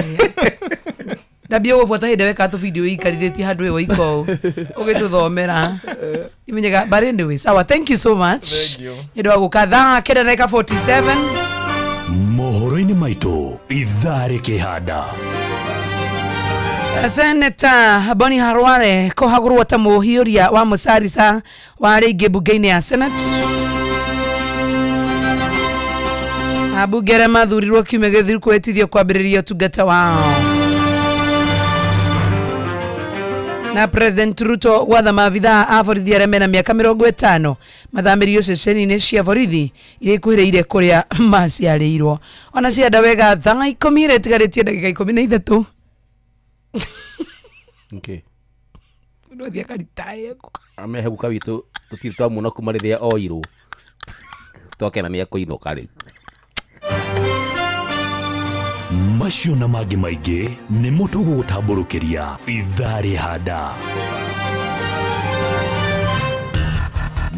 Ndambia gũbuata hĩndĩ weka tũ video ikarithĩtie handũ ĩyo iko ũgĩtũthomera. Imenyaga but anyway, sawa, thank you so much. Thank you. Nĩ ũndũ wa gũka thaa 9:47. Mohoro-inĩ maitũ ithaa rĩkĩhanda. Senator Boni Harware kũhagũrwo ta mũhiũria wa mũcarisa wa rĩngĩ mbunge-inĩ ya Senate. Ambunge arĩa mathurirwo kiumia gĩthiru kwĩtithio kwambĩrĩria ũtungata wao. Na President Ruto gwatha maabithaa a borithi arĩa mena mĩaka 50 mathamĩrio ceceni-inĩ cia borithi iria ikuhĩrĩirie kũrĩa maciarĩirwo. Ona cianda wega thaa 10 ĩrĩa ĩtigarĩtie ndagĩka 13. Okay. Mũndũ athiĩ akaritae. Amehe guka witũ tũtirĩ twamuona kuma rĩrĩa oirwo. Twakena nĩ ekũinũka rĩu. Macio na mangĩ maingĩ nĩmo tũgũgũtambũrũkĩria ithaa rĩhanda.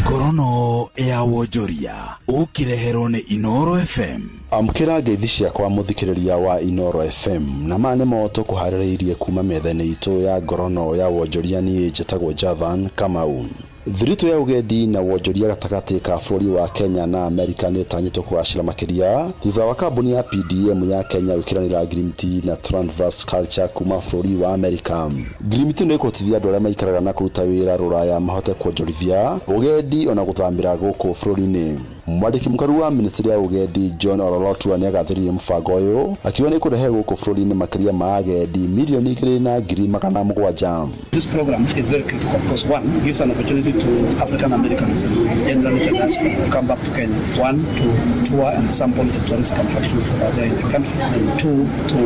Ngorono ya wonjoria ũkĩreherwo nĩ Inoro FM. Amũkĩra ngeithi ciakwa mũthikĩrĩria wa Inoro FM na maya nĩmo tũkũharĩrĩirie kuma metha-inĩ itũ ya ngorono ya wonjoria. Niĩ njĩtagwo Jathan Kamau. Thiritũ ya ũgendi na wonjoria gatagatĩ ka bũrũri wa Kenya na Amerika nĩ ĩtanyĩtwo kũgacĩra makĩria thutha wa kambuni ya PDM ya Kenya gwĩkĩranĩra ngirimiti na Transverse Culture kuma bũrũri wa Amerika. Ngirimiti nĩ ĩkũhotithia andũ arĩa maikaraga na kũruta wĩra rũraya mahote kuonjorithia ũgendi ona gũthamĩra gũkũ bũrũri-inĩ. Mwandĩki mũkaru wa ministry ya ũgendi John Ololotua nĩagathĩrĩirie mũbango ũyũ akiuga nĩ kũrehe gũkũ bũrũri-inĩ makĩria ma agendi milioni 2,700,000. This program is very critical because one, gives an opportunity to African Americans and generally the diaspora to come back to Kenya. One, to tour and sample the tourist attractions that are there in the country, and two, to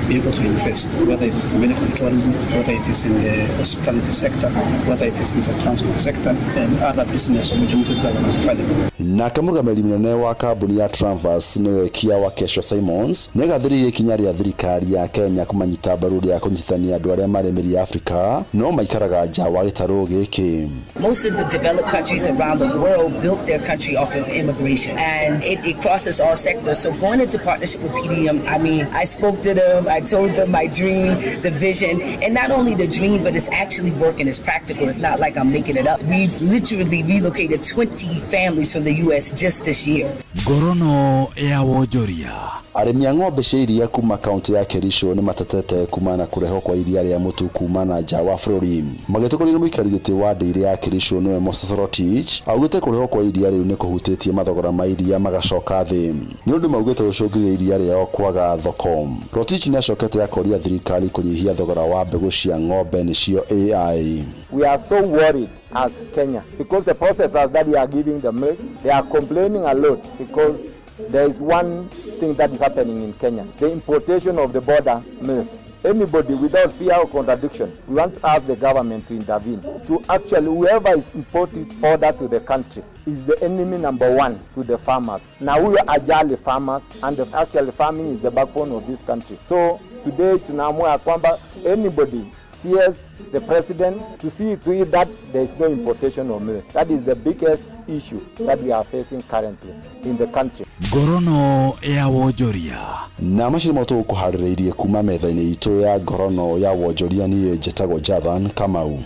be able to invest, whether it's in medical tourism, whether it is in the hospitality sector, whether it is in the transport sector, and other business opportunities that are available. Nake mũrũgamĩrĩri mũnene wa kambuni ya Transverse nĩwe Kia Wakesho Simons nĩagathĩrĩirie ikinya rĩa thirikari ya Kenya kũmanyita mbaru rĩa kũnyitithania andũ arĩa marĩ mĩri ya Afrika no maikaraga nja wa gĩtarũ gĩkĩ. Most of the developed countries around the world built their country off of immigration, and it crosses all sectors. So going into partnership with PDM, I mean, I spoke to them, I told them my dream, the vision, and not only the dream, but it's actually working, it's practical, it's not like I'm making it up. We've literally relocated 20 families from the U.S. just this year. Ngorono ya wonjoria. Arĩmi a ng'ombe cia iria kuma kaunti ya Kericho nĩ matetete kumana na kũrehwo kwa iria rĩa mũtu kuma na nja wa bũrũri. Magĩtongorio nĩ mũikari gĩtĩ wa ndĩirĩ ya Kericho nĩwe Moses Rotich, augĩte kũrehwo kwa iria rĩu nĩ kũhutĩtie mathogora ma iria magacoka thĩ. Nĩ ũndũ maugĩte gũcũngĩrĩria iria rĩao kwaga thoko. Rotich nĩ acokete akoria thirikari kũnyihia thogora wa mbegũ cia ng'ombe nĩcio AI. We are so worried as Kenya because the processors that we are giving the milk, they are complaining a lot because there is one thing that is happening in Kenya, the importation of the border milk. Anybody without fear or contradiction, we want to ask the government to intervene. To actually, whoever is importing powder to the country is the enemy number one to the farmers. Now we are ajali farmers, and the actual farming is the backbone of this country. So today, tunaamua kwamba anybody sees the president to see to it that there is no importation of milk. That is the biggest issue that we are facing currently in the country. Ngorono ya wonjoria. Na macio nĩmo tũgũkũharĩrĩirie kuma metha-inĩ itũ ya ngorono ya wonjoria. Niĩ njĩtagwo Jathan Kamau.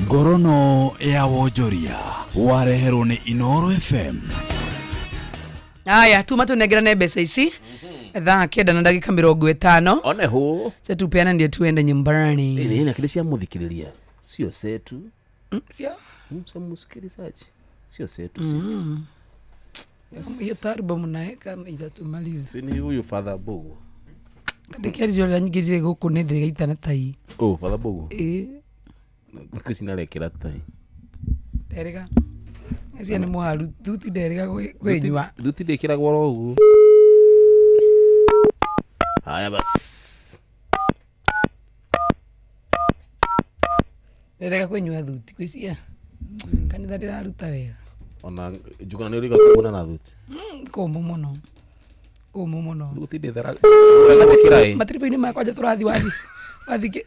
Ngorono ya wonjoria wareherwo nĩ Inooro FM. Aya, tuma tunengerane mbeca ici thaa 9 na ndagĩka 50. One hu tupeana ndiye tuende nyumbani. Ĩĩ na kile cia muthikiriria sio setu. Sio cia musikilizaji sio setu sisi. Yes. Hiyo taruba mnaeka itatumaliza. Si ni huyu Father Bogo. Ndikeri jora nyingirire guku ni ndigaitana tai. Oh, Father Bogo. Eh. Kusina rekera tai. Nderega. Cia ni mwaru thuti nderega kwenywa. Thuti ndikiragwo ro uguo. Haya bas. Nderega kwenywa thuti kwicia. Kanitha ndiraruta wega. Ona njugana nĩ ũrĩga kuona na thuti. Kũmũ mũno. Kũmũ mũno. Thuti ndĩthera. Kĩraĩ. Matiribũ-inĩ makwa nja tũrathi wathi. Wathi kĩ.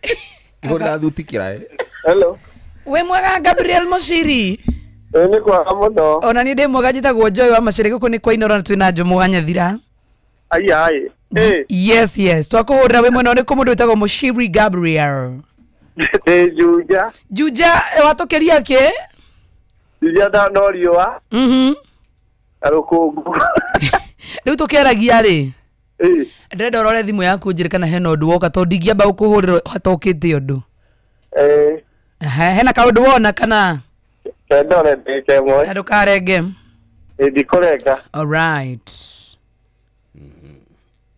Ngona thuti kĩraĩ. Hello. We mwega Gabriel Moshiri. Nĩ kwega mũno. Ona niĩ ndĩ mwega, njĩtagwo Joy wa Macere, gũkũ nĩ kwa Inooro na twĩna Njomo wa Nyathira. Aya ai. Yes, yes. Twakũhũrĩra wĩ mwena ũrĩkũ mũndũ wĩtagwo Moshiri Gabriel? Ndĩ Juja. Juja watũkĩria kĩ? Juja no riũa. Na rũkũngũ. Rĩu tũkĩaragia rĩ. Ndĩrenda ũrore thimũ yaku ũnjĩre kana hena ũndũ woka tondũ ndingĩamba gũkũhũrĩra hatokĩte ũndũ. Hena kaũndũ wona kana? Ndore ndĩkemwe. Na ndũkarenge. Ndikũrenga. All right.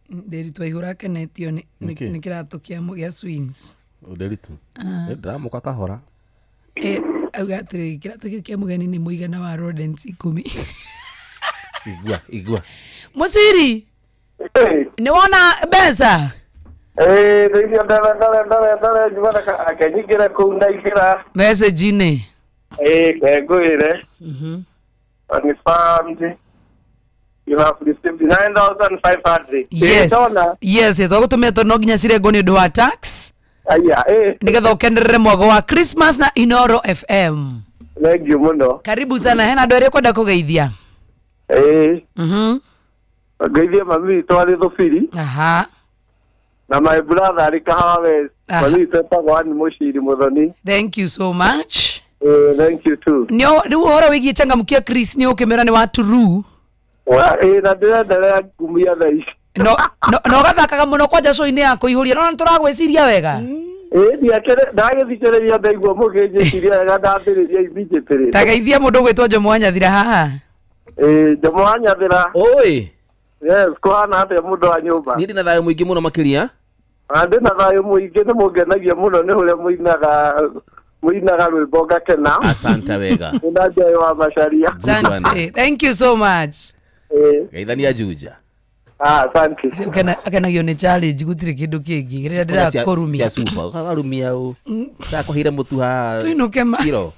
Nderitu aihũra akenetio nĩ kĩratũ kĩa swings. Nderitu. Ndĩramũka kahora. Auga atĩrĩ kĩratũ kĩu kĩa mũgeni nĩ mũigana wa rodents 10. Igua, igua. Mũciri. Nĩ wona mbeca? Ndĩcio ndore njumana kenyingĩre kũu ndaingĩra. Message-inĩ. Kengwĩre. Confirmed. You have received 9,500. Yes. Yes, twagũtũmĩra tondũ no nginya cirengwo nĩ ũndũ wa tax. Aya, Nĩgetha ũkenerere mwago wa Christmas na Inooro FM. Thank you mũno. Karibu sana. Hena andũ arĩa ũkwenda kũgeithia? Ngeithie mami witũ arĩ Thũbiri. Aha. Na my brother arĩ Kahawa West. Mami witũ etagwo Ann Mũciri Mũthoni. Thank you so much. Thank you too. Rĩu ũhoro wĩgiĩ changamkia Chris nĩ ũkĩmĩra nĩ wa true. Na ndĩrenderea ngumia thaa ici. No no gathakaga mũno kwanja show-inĩ ya kũihũria. No nĩ tũragwĩciria wega. Ndagĩthikĩrĩria ndaigua mũkĩnjĩciria wega ndambĩrĩria immediately. Ta geithia mũndũ ũgwĩtwo Njomo wa Nyathira haha. Njomo wa Nyathira. Oi. Yes, kũhana atĩa mũndũ wa nyũmba? Niĩ ndĩna thayũ mũingĩ mũno makĩria. Ndĩna thayũ mũingĩ, nĩ mũngenagia mũno nĩ ũrĩa mũinaga rwĩmbo ngakena. Asante wega. Nĩ Joy wa Macharia. Asante. Thank you so much. Geithania Juja. Asante. Akenagio nĩ challenge gũtirĩ kĩndũ kĩngĩ rĩrĩa ndĩrakũrumia. Cia cuba ũkarumia ũ. Ndakũheire mũtu haha. Tuinũke ma. Kiro.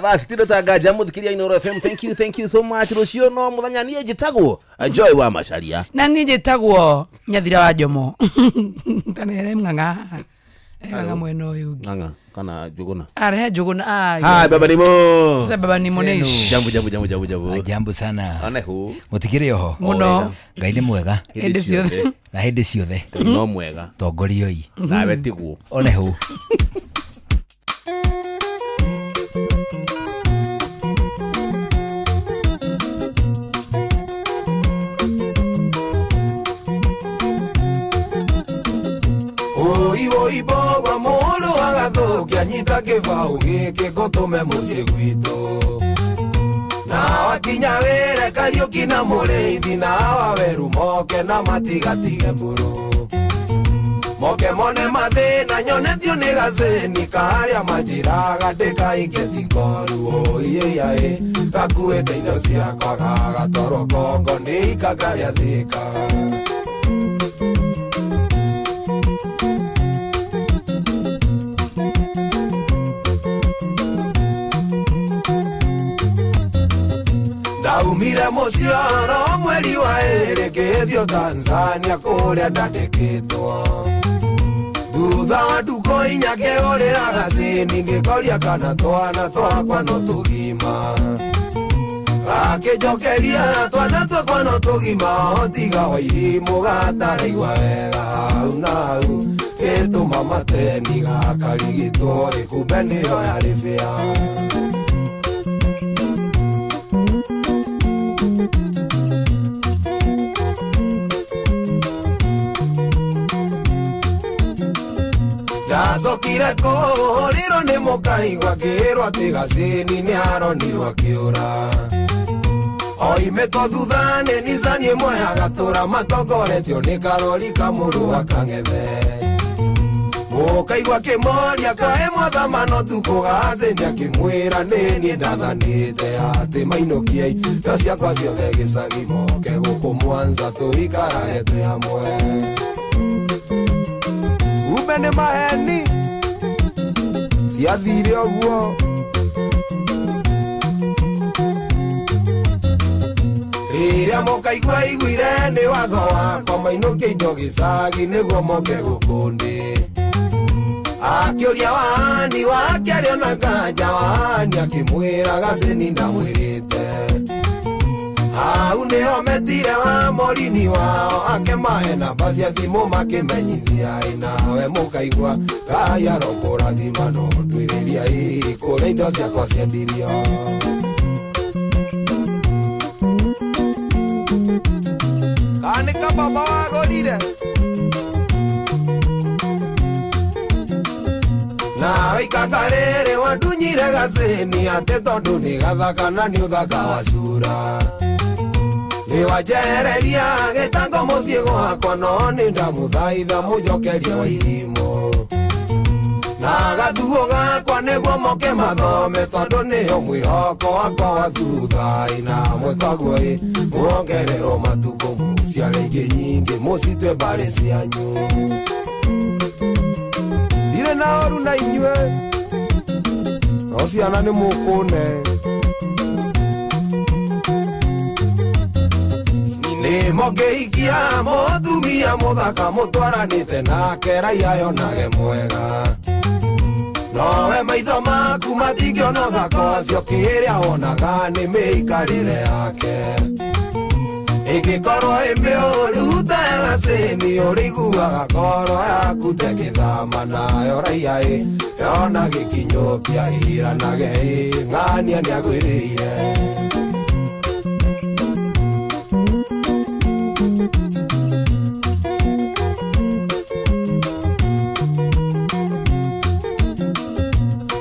Basi tindo tangaja muthikiria Inooro FM. Thank you so much. Rũciũ no mũthenya niĩ njĩtagwo Joy wa Macharia. Na niĩ njĩtagwo Nyathira wa Njomo. Tanere mng'ang'a. Ng'ang'a mwena ũyũ ũngĩ. Ng'ang'a kana Njũgũna. Arehe Njũgũna. Hai baba nimo. Sasa baba nimo nish. Jambo jambo jambo jambo jambo. Jambo sana. One hu. Mutikire oho. Muno. Ngai nĩ mwega. Hĩndĩ ciothe. Na hĩndĩ ciothe. No mwega. Tongorioi. Nawe tiguo. One hu. Kĩbaũ gĩkĩ ngũtũme mũciĩ gwitũ. Na wakinya wĩre Kariũki na Mũrĩithi na Waweru moke na matigatige mbũrũ. Moke mone mathĩna nyonetio nĩ gacĩni karĩa manjĩraga ndĩkaike tikoru oiĩiaĩ gakuĩte indo ciakwa gagatwarwo Kongo nĩ ikanga rĩa Thĩka. Ndaumire mũcioro mweri wa ĩrĩ ngĩthiĩ Tanzania kũrĩa ndandĩkĩtwo. Thutha wa ndukũ inya ngĩhũrĩra gacĩni ngĩkoria kana twana twakwa no tũgima. Gakĩnjokeria twana twakwa no tũgima o tiga Wairimũ gataraigua wega hau na hau gĩtũma mateni gakarigitwo ĩ kumbe nĩyo yarĩ bĩa. Ndacokire kũhũrĩrwo nĩ mũkaigua ngĩrwo atĩ gacĩni nĩaronirwo akĩũra. Oimĩtwo thutha nĩ Nissan ĩmwe ya gatũra matongoretio nĩ karori kamũrũ wa Kang'ethe. Mũkaigua akĩmoria kaĩ mwathama no tukũ gacĩni akĩmwĩra nĩ niĩ ndathanĩte atĩ mainũkie indo ciakwa ciothe gĩcagi moke gũkũ Mwanza tũikarage twĩ hamwe. Kumbe nĩ maheni ciathire ũguo. Rĩrĩa mũkaigua aiguire nĩ watho wakwa mainũkie indo gĩcagi nĩguo moke gũkũ ndĩ. Akĩũria wani wake arĩ ona nganja wani akĩmwĩra gacĩni ndamwĩrĩte. Hau nĩho metire wa morini wao akĩmahe namba cia thimũ makĩmenyithia ĩ nawe mũkaigua Ngai arokũrathima no ndwĩrĩria ĩ kũrĩa indo ciakwa ciendirio. Kana nĩ kababa wagũrire? Nawe ikanga rĩrĩ wandunyire gacĩni atĩ tondũ nĩ gathaka na nĩ ũthaka wa cura. Nĩwanjehereria gĩtango mũciĩ gwakwa no nĩ ndamũthaitha mũnjokerie Wairimũ. Na gathuo gakwa nĩguo moke mathome tondũ nĩyo mwĩhoko wakwa wa thutha ĩ na mwĩkaguo ĩ muongererwo matukũ mũciare ingĩ nyingĩ mũcitue mbarĩ cianyu. Ndirĩ na ũru na inyuĩ no ciana nĩ mũkũne. Nĩ mũngĩhikia mũtumia mũthaka mũtwaranĩte nake raia yonage mwega. Nowe maitho maku matingĩona ũthaka ũcio kĩrĩa wonaga nĩ mĩikarĩre yake. Ĩngĩkorwo ĩ mĩũru ta ya gacĩni ũrĩiguaga ngoro yaku tegĩthama nayo raia ĩ yona gĩkinyũkia ĩranage ĩ ng'ania nĩagwĩrĩire.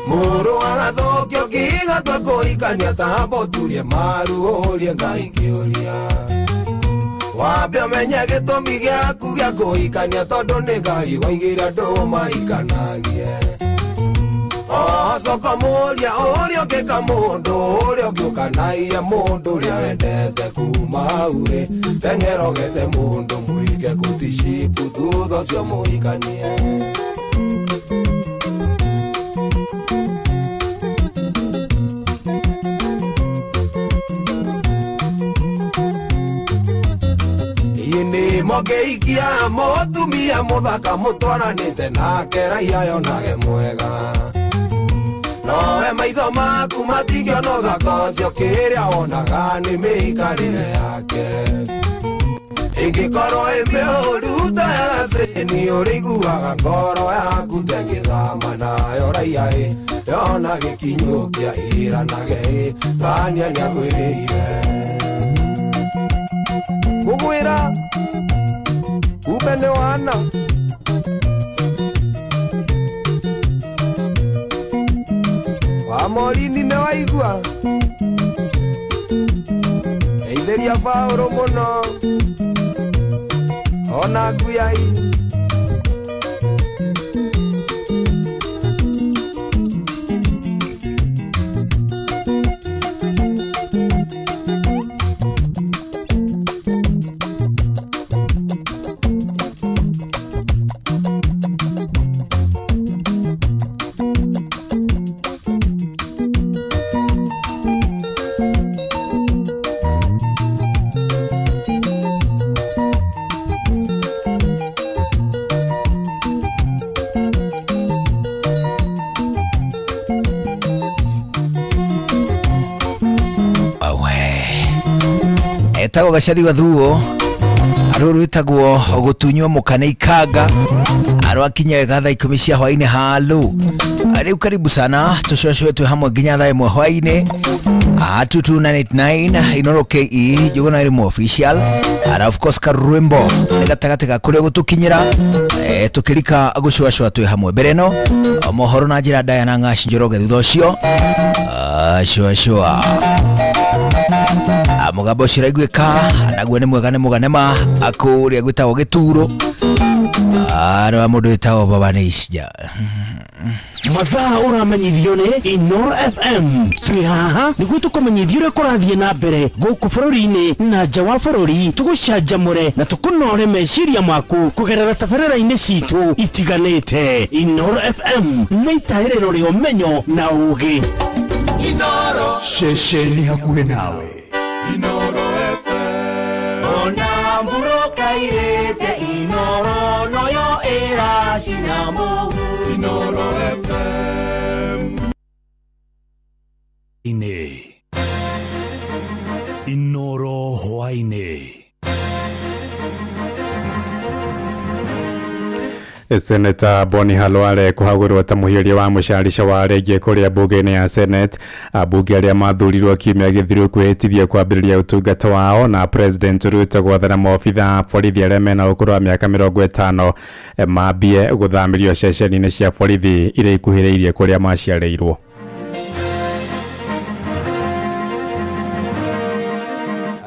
Mũrũ agathũkio kĩgatwa kũhikania tamba ũturie maru ũrie Ngai kĩũria. Wambe ũmenye gĩtũmi gĩaku gĩa kũhikania tondũ nĩ Ngai waigĩire andũ mahikanagie. Oho coka mũria ũrĩa ũngĩka mũndũ ũrĩa ũngĩũkanaia mũndũ ũrĩa wendete kuma hau ĩ teng'era ũgethe mũndũ mũige kuticipu thutha ũcio mũhikanie. Mũngĩhikia mũtumia mũthaka mũtwaranĩte nake raia yonage mwega. Nowe maitho maku matingĩona ũthaka ũcio kĩrĩa wonaga nĩ mĩikarĩre yake. Ĩngĩkorwo ĩ mĩũru ta ya gacĩni ũrĩiguaga ngoro yaku tegĩthama nayo raia ĩ yona gĩkinyũkia ĩranage ĩ ng'ania nĩagwĩrĩire. Ngũkwĩra kumbe nĩ wana. Amorini nĩ waigua Geithĩria Paũlũ mũno Ona nguyai. Etagwo Gacathi Gathuo arå rwĩtagwo gũtunywo mũka nĩ ikanga arwakinya wega thaa 10 cia hwainĩ halo rĩu karibu sana tũcocwe twĩ hamwe nginya thaa 1 hwainĩ 22989 Inoro KE Njuguna Irimu official and of course karwimbo nĩ gatagatĩ ga kũrĩa gũtũkinyĩra tũkĩrika gũcũacũa twĩ hamwe mbere ĩno mohoro na njĩra ndaya na Ng'aci Njoroge thutha ũcio cũacũa mũgambo ũcio ũraiguĩka naguo nĩ mwega nĩ mũganema kũrĩa gwĩtagwo gĩturo nĩ wa mũndũ wĩtagwo Baba Nĩicija. Mathaa ũramenyithio nĩ Inoro FM. Twĩ haha nĩguo tũkũmenyithie ũrĩa kũrathiĩ na mbere gũkũ bũrũri-inĩ na nja wa bũrũri, tũgũcanjamũre na tũkũnore meciria maku kũgerera tabarĩra-inĩ citũ itiganĩte. Inoro FM nĩ itaĩrĩro rĩa ũmenyo na ũũgĩ. Inoro ceceni hakuhĩ nawe. Inoro FM. Ona mburokairĩte Inoro noyo ĩracina mũhu. Inoro FM. Ine Inoro hwaine. Senator Boni Halwale kuhagurwo ta muhiũria wa mũcarica wa rĩngĩ kũrĩa mbunge-inĩ ya Senate. Ambunge arĩa mathurirwo kiumia gĩthiru kwĩhĩtithio kwambĩrĩria ũtungata wao na President Ruto gwathana maobitha a borithi arĩa mena ũkũrũ wa mĩaka 50 mambie gũthamĩrio ceceni-inĩ cia borithi iria ikuhĩrĩirie kũrĩa maciarĩirwo.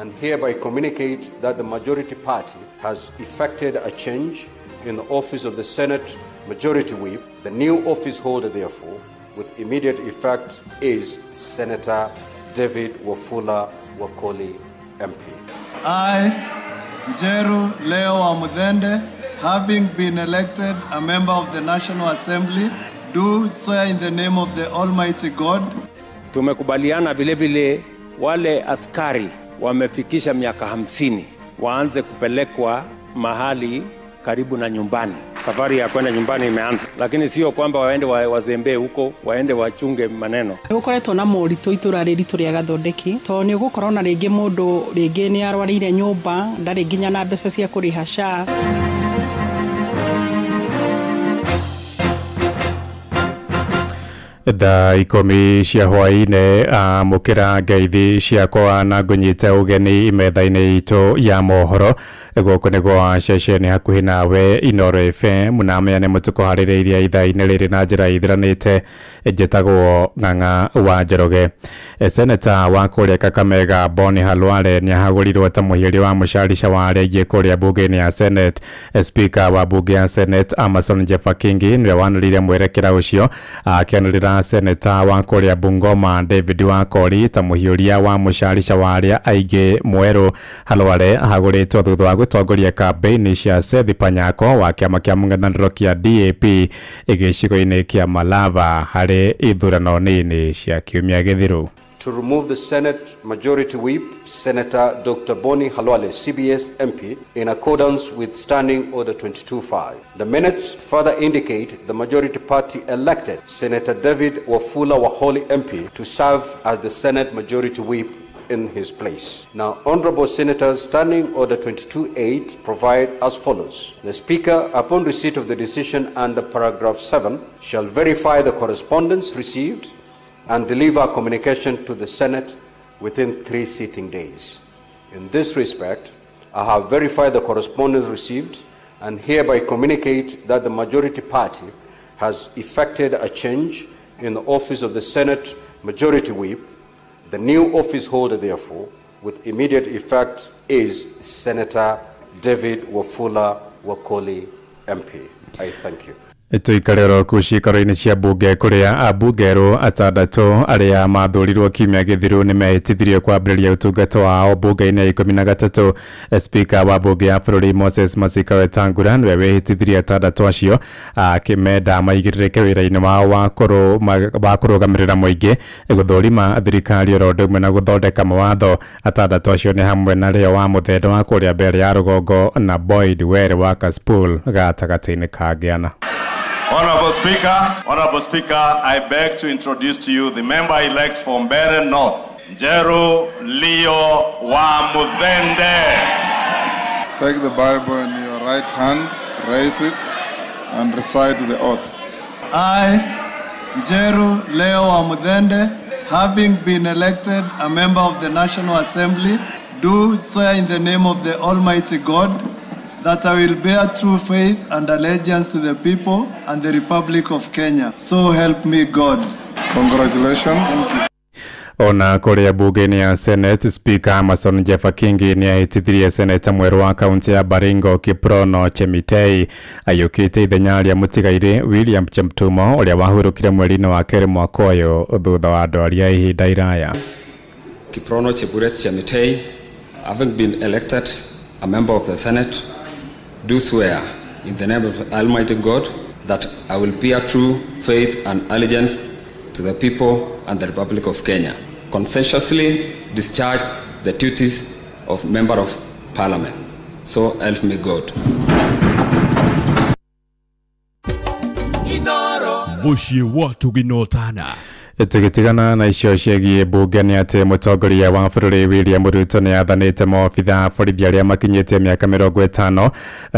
And hereby communicate that the majority party has effected a change in the office of the Senate Majority Whip. The new office holder, therefore, with immediate effect, is Senator David Wafula Wakoli, MP. I, Njeru Leo Wamuthende, having been elected a member of the National Assembly, do swear in the name of the Almighty God. Tumekubaliana vile vile wale askari wamefikisha miaka 50 waanze kupelekwa mahali karibu na nyumbani. Safari ya kwenda nyumbani imeanza, lakini sio kwamba waende wazembee huko, waende wachunge maneno. Gukoretwo na moritũ itũra rĩrĩ ritũ rĩa Gathondeki tondũ nĩ ũgũkorwo na rĩngĩ mũndũ rĩngĩ nĩ arwarĩire nyũmba ndarĩ nginya na mbeca cia kũrĩha SHA. Thaa 10 cia hwainĩ amũkĩra ngeithi ciakwa na ngũnyite ũgeni metha-inĩ itũ ya mohoro gũkũ nĩ gwa ceceni hakuhĩ nawe Inoro FM na maya nĩ mũtũkũharĩrĩirie ithaa-inĩ rĩrĩ na njĩra ithiranĩte. Njĩtagwo Ng'ang'a wa Njoroge. Seneta wa kũrĩa Kakamega Boni Halwale nĩahagũrirwo ta mũhiũria wa mũcarica wa rĩngĩ kũrĩa mbunge-inĩ ya Senate. Speaker wa mbunge ya Senate Amason Jeffa Kingi nĩwe wanĩrĩire mwerekera ũcio akĩanĩrĩra Seneta wa kũrĩa Bungoma David Wakori ta mũhiũria wa mũcarica wa arĩa aingĩ mwerũ. Halwale ahagũrĩtwo thutha wa gũtongoria kambeini cia Seth Panyako wa kĩama kĩa mũng'ethanĩro kĩa DAP gĩcigo-inĩ kĩa Malava harĩ ithurano nini cia kiumia gĩthiru. To remove the Senate Majority Whip, Senator Dr. Boni Halwale, CBS MP, in accordance with Standing Order 22.5. The minutes further indicate the majority party elected Senator David Wafula Waholi MP to serve as the Senate Majority Whip in his place. Now, Honorable Senators, Standing Order 22.8 provide as follows. The Speaker, upon receipt of the decision under paragraph 7, shall verify the correspondence received and deliver communication to the Senate within 3 sitting days. In this respect, I have verified the correspondence received and hereby communicate that the majority party has effected a change in the office of the Senate Majority Whip. The new office holder, therefore, with immediate effect, is Senator David Wafula Wakoli, MP. I thank you. Tuikare oro kuu ciikaro-inĩ cia mbunge kũrĩa ambunge erũ atandatũ arĩa mathurirwo kiumia gĩthiru nĩ mehĩtithirio kwambĩrĩria ũtungata wao mbunge-inĩ ya 13. Speaker wa mbunge ya bũrũri Moses Masika Wetangula nĩwe wĩhĩtithirie atandatũ acio akĩmenda maigĩrĩrĩke wĩra-inĩ wao wa kũrũgamĩrĩra mũingĩ, gũthũrima thirikari oro ũndũ ũmwe na gũthondeka mawatho. Atandatũ acio nĩ hamwe na Leo wa Mũthendo wa kũrĩa Mbere ya Rũgongo na Boyd Were wa Kasipul gatagatĩ-inĩ ka Ngĩana. Honorable Speaker, I beg to introduce to you the member-elect for Mbeere North, Njeru Leo Wamuthende. Take the Bible in your right hand, raise it, and recite the oath. I, Njeru Leo Wamuthende, having been elected a member of the National Assembly, do swear in the name of the Almighty God that I will bear true faith and allegiance to the people and the Republic of Kenya. So help me God. Congratulations. Ona kũrĩa bunge-inĩ ya Senate, Speaker Amason Jeffa Kingi nĩ ahĩtithirie seneta mwerũ wa kaunti ya Baringo Kiprono Chemitei ayũkĩte ithenya rĩa mũtigairĩ William Cheptumo ũrĩa wahurũkire mweri-inĩ wa kerĩ mwaka ũyũ thutha wa ndwari ya ihinda iraya. Kiprono Cheburet Chemitei, having been elected a member of the Senate, do swear in the name of Almighty God that I will bear true faith and allegiance to the people and the Republic of Kenya, conscientiously discharge the duties of Member of Parliament. So help me God. Muciĩ wa Tũginotana. Tũgĩtigana na icio ciĩgiĩ mbunge nĩ atĩ mũtongoria wa bũrũri William Ruto nĩ athanĩte maobitha a borithi arĩa makinyĩtie mĩaka 50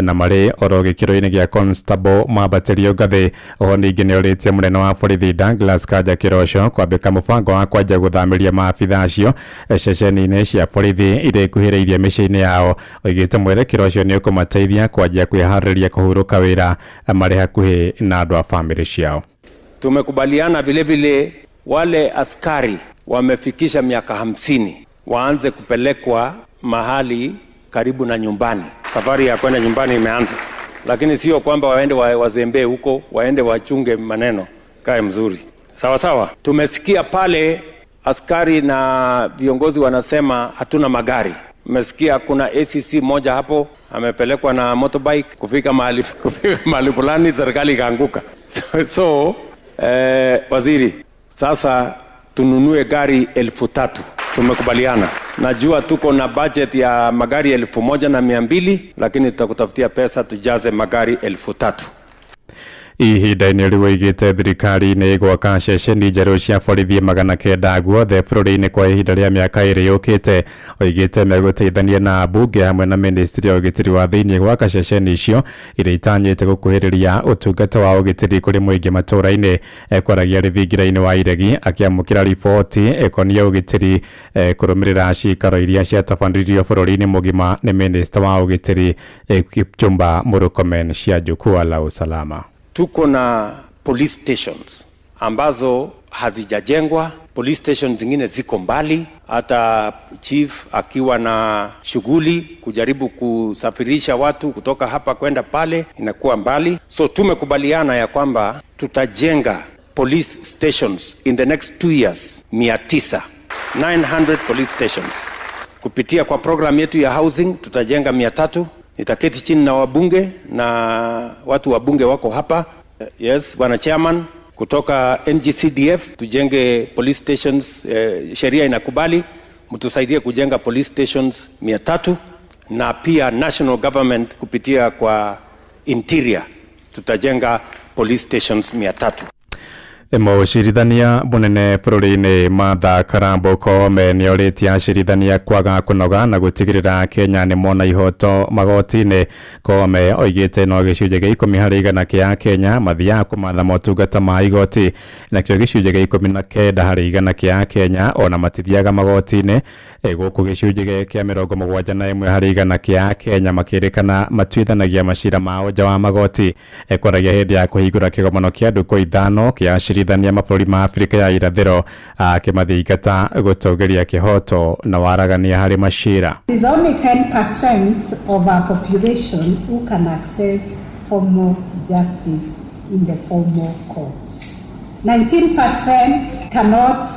na marĩ oro gĩkĩro-inĩ gĩa constable mambatĩrio ngathĩ. Oho ningĩ nĩ orĩtie mũnene wa borithi Douglas Kanja Kĩroco kwambĩka mũbango wa kwanjia gũthamĩria maabitha acio ceceni-inĩ cia borithi iria ikuhĩrĩirie mĩciĩ-inĩ yao. Oigĩte mwerekero ũcio nĩ ũkũmateithia kwanjia kwĩharĩrĩria kũhurũka wĩra marĩ hakuhĩ na andũ a bamĩrĩ ciao. Tumekubaliana vile vile wale askari wamefikisha miaka 50 waanze kupelekwa mahali karibu na nyumbani. Safari ya kwenda nyumbani imeanza, lakini sio kwamba waende wazembee huko, waende wachunge maneno kae mzuri. Sawa sawa. Tumesikia pale askari na viongozi wanasema hatuna magari. Mmesikia kuna ACC moja hapo amepelekwa na motorbike kufika mahali fulani, serikali ikaanguka. So waziri, sasa tununue gari 3,000. Tumekubaliana. Najua tuko na budget ya magari 1,200, lakini tutakutafutia pesa tujaze magari 3,000. Ihinda-inĩ rĩu oigĩte thirikari nĩ ĩgwaka ceceni njerũ cia borithi 900 guothe bũrũri-inĩ kwa ihinda rĩa mĩaka 2 yũkĩte. Oigĩte megũteithania na mbunge hamwe na ministry ya ũgitĩri wa thĩinĩ gwaka ceceni icio iria itanyĩte gũkuhĩrĩria ũtungata wa ũgitĩri kũrĩ mũingĩ matũũra-inĩ. Ekwaragia rĩthingira-inĩ wa Iregi akĩamũkĩra riboti ĩkoniĩ ũgitĩri kũrũmĩrĩra ciikaro iria ciatabanirio bũrũri-inĩ mũgima nĩ minista wa ũgitĩri Kipchumba Murkomen cia Jukwaa la Usalama. Tuko na police stations ambazo hazijajengwa, police stations zingine ziko mbali, hata chief akiwa na shughuli kujaribu kusafirisha watu kutoka hapa kwenda pale inakuwa mbali. So tumekubaliana ya kwamba tutajenga police stations in the next 2 years 900, 900 police stations. Kupitia kwa program yetu ya housing tutajenga 300. Nitaketi chini na wabunge na watu wabunge wako hapa. Yes, bwana chairman kutoka NGCDF, tujenge police stations, sheria inakubali mtusaidie kujenga police stations 300, na pia national government kupitia kwa interior tutajenga police stations 300. Mũcirithania mũnene bũrũri-inĩ Martha Karambo Koome nĩorĩtie acirithania kwaga kũnoga na gũtigĩrĩra Kenya nĩ mona ihoto magoti-inĩ. Koome oigĩte no gĩcunjĩ gĩa 10 harĩ igana kĩa Kenya mathiaga kũmatha motungata ma igoti, nakĩo gĩcunjĩ gĩa 19 harĩ igana kĩa Kenya ona matithiaga magoti-inĩ, gũkũ gĩcunjĩ kĩa 71 harĩ igana kĩa Kenya makĩrĩkana matuithanagia macira mao nja wa magoti. Ekwaragia hĩndĩ ya kũhingũra kĩgomano kĩa ndukũ 5 kĩa acirithania mabũrũri ma Afrika ya irathĩro akĩmathingata gũtũgĩria kĩhoto na waragania harĩ macira. It is only 10% of our population who can access formal justice in the formal courts. 19% cannot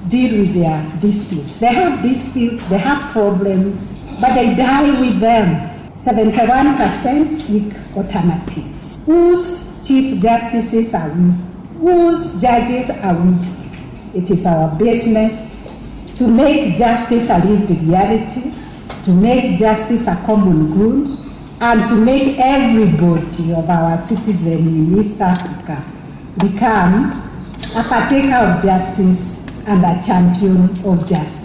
deal with their disputes. They have disputes, they have problems, but they die with them. 71% seek alternatives. Whose chief justices are we? Whose judges are we? It is our business to make justice a lived reality, to make justice a common good, and to make everybody of our citizens in East Africa become a partaker of justice and a champion of justice.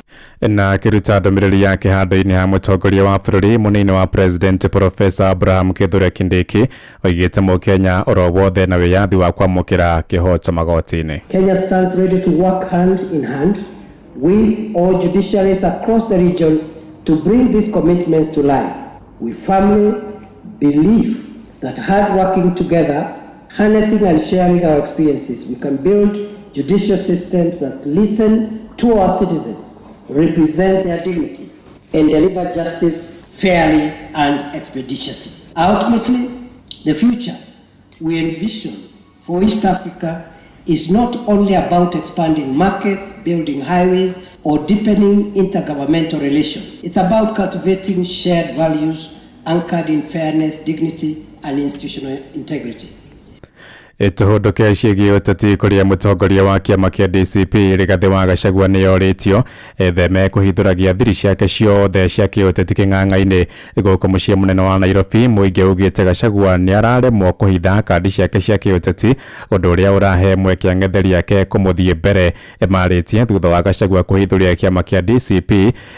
Na akiruta ndũmĩrĩri yake handũ-inĩ ha mũtongoria wa bũrũri mũnini wa President Professor Abraham Kithure Kindiki oigĩte mũkenya oro wothe na wĩyathi wa kwamũkĩra kĩhoto magoti-inĩ. Kenya stands ready to work hand in hand with all judiciaries across the region to bring these commitments to life. We firmly believe that hard working together, harnessing and sharing our experiences, we can build judicial systems that listen to our citizens, represent their dignity, and deliver justice fairly and expeditiously. Ultimately, the future we envision for East Africa is not only about expanding markets, building highways, or deepening intergovernmental relations. It's about cultivating shared values anchored in fairness, dignity, and institutional integrity. Ituhunduke ciĩgiĩ ũteti kũrĩa mũtongoria wa kĩama kĩa DCP Rigathĩ wa Gachagua nĩorĩtio etheme kũhithũragia thiri ciake ciothe cia kĩũteti kĩng'ang'a-inĩ gũkũ mũciĩ mũnene wa Nairobi. Mũingĩ ugĩte Gachagua nĩararemwo kũhitha kandi ciake cia kĩũteti ũndũ ũrĩa ũrahe mweke ang'etheri ake kũmũthiĩ mbere. Marĩtie thutha wa Gachagua kũhithũria kĩama kĩa DCP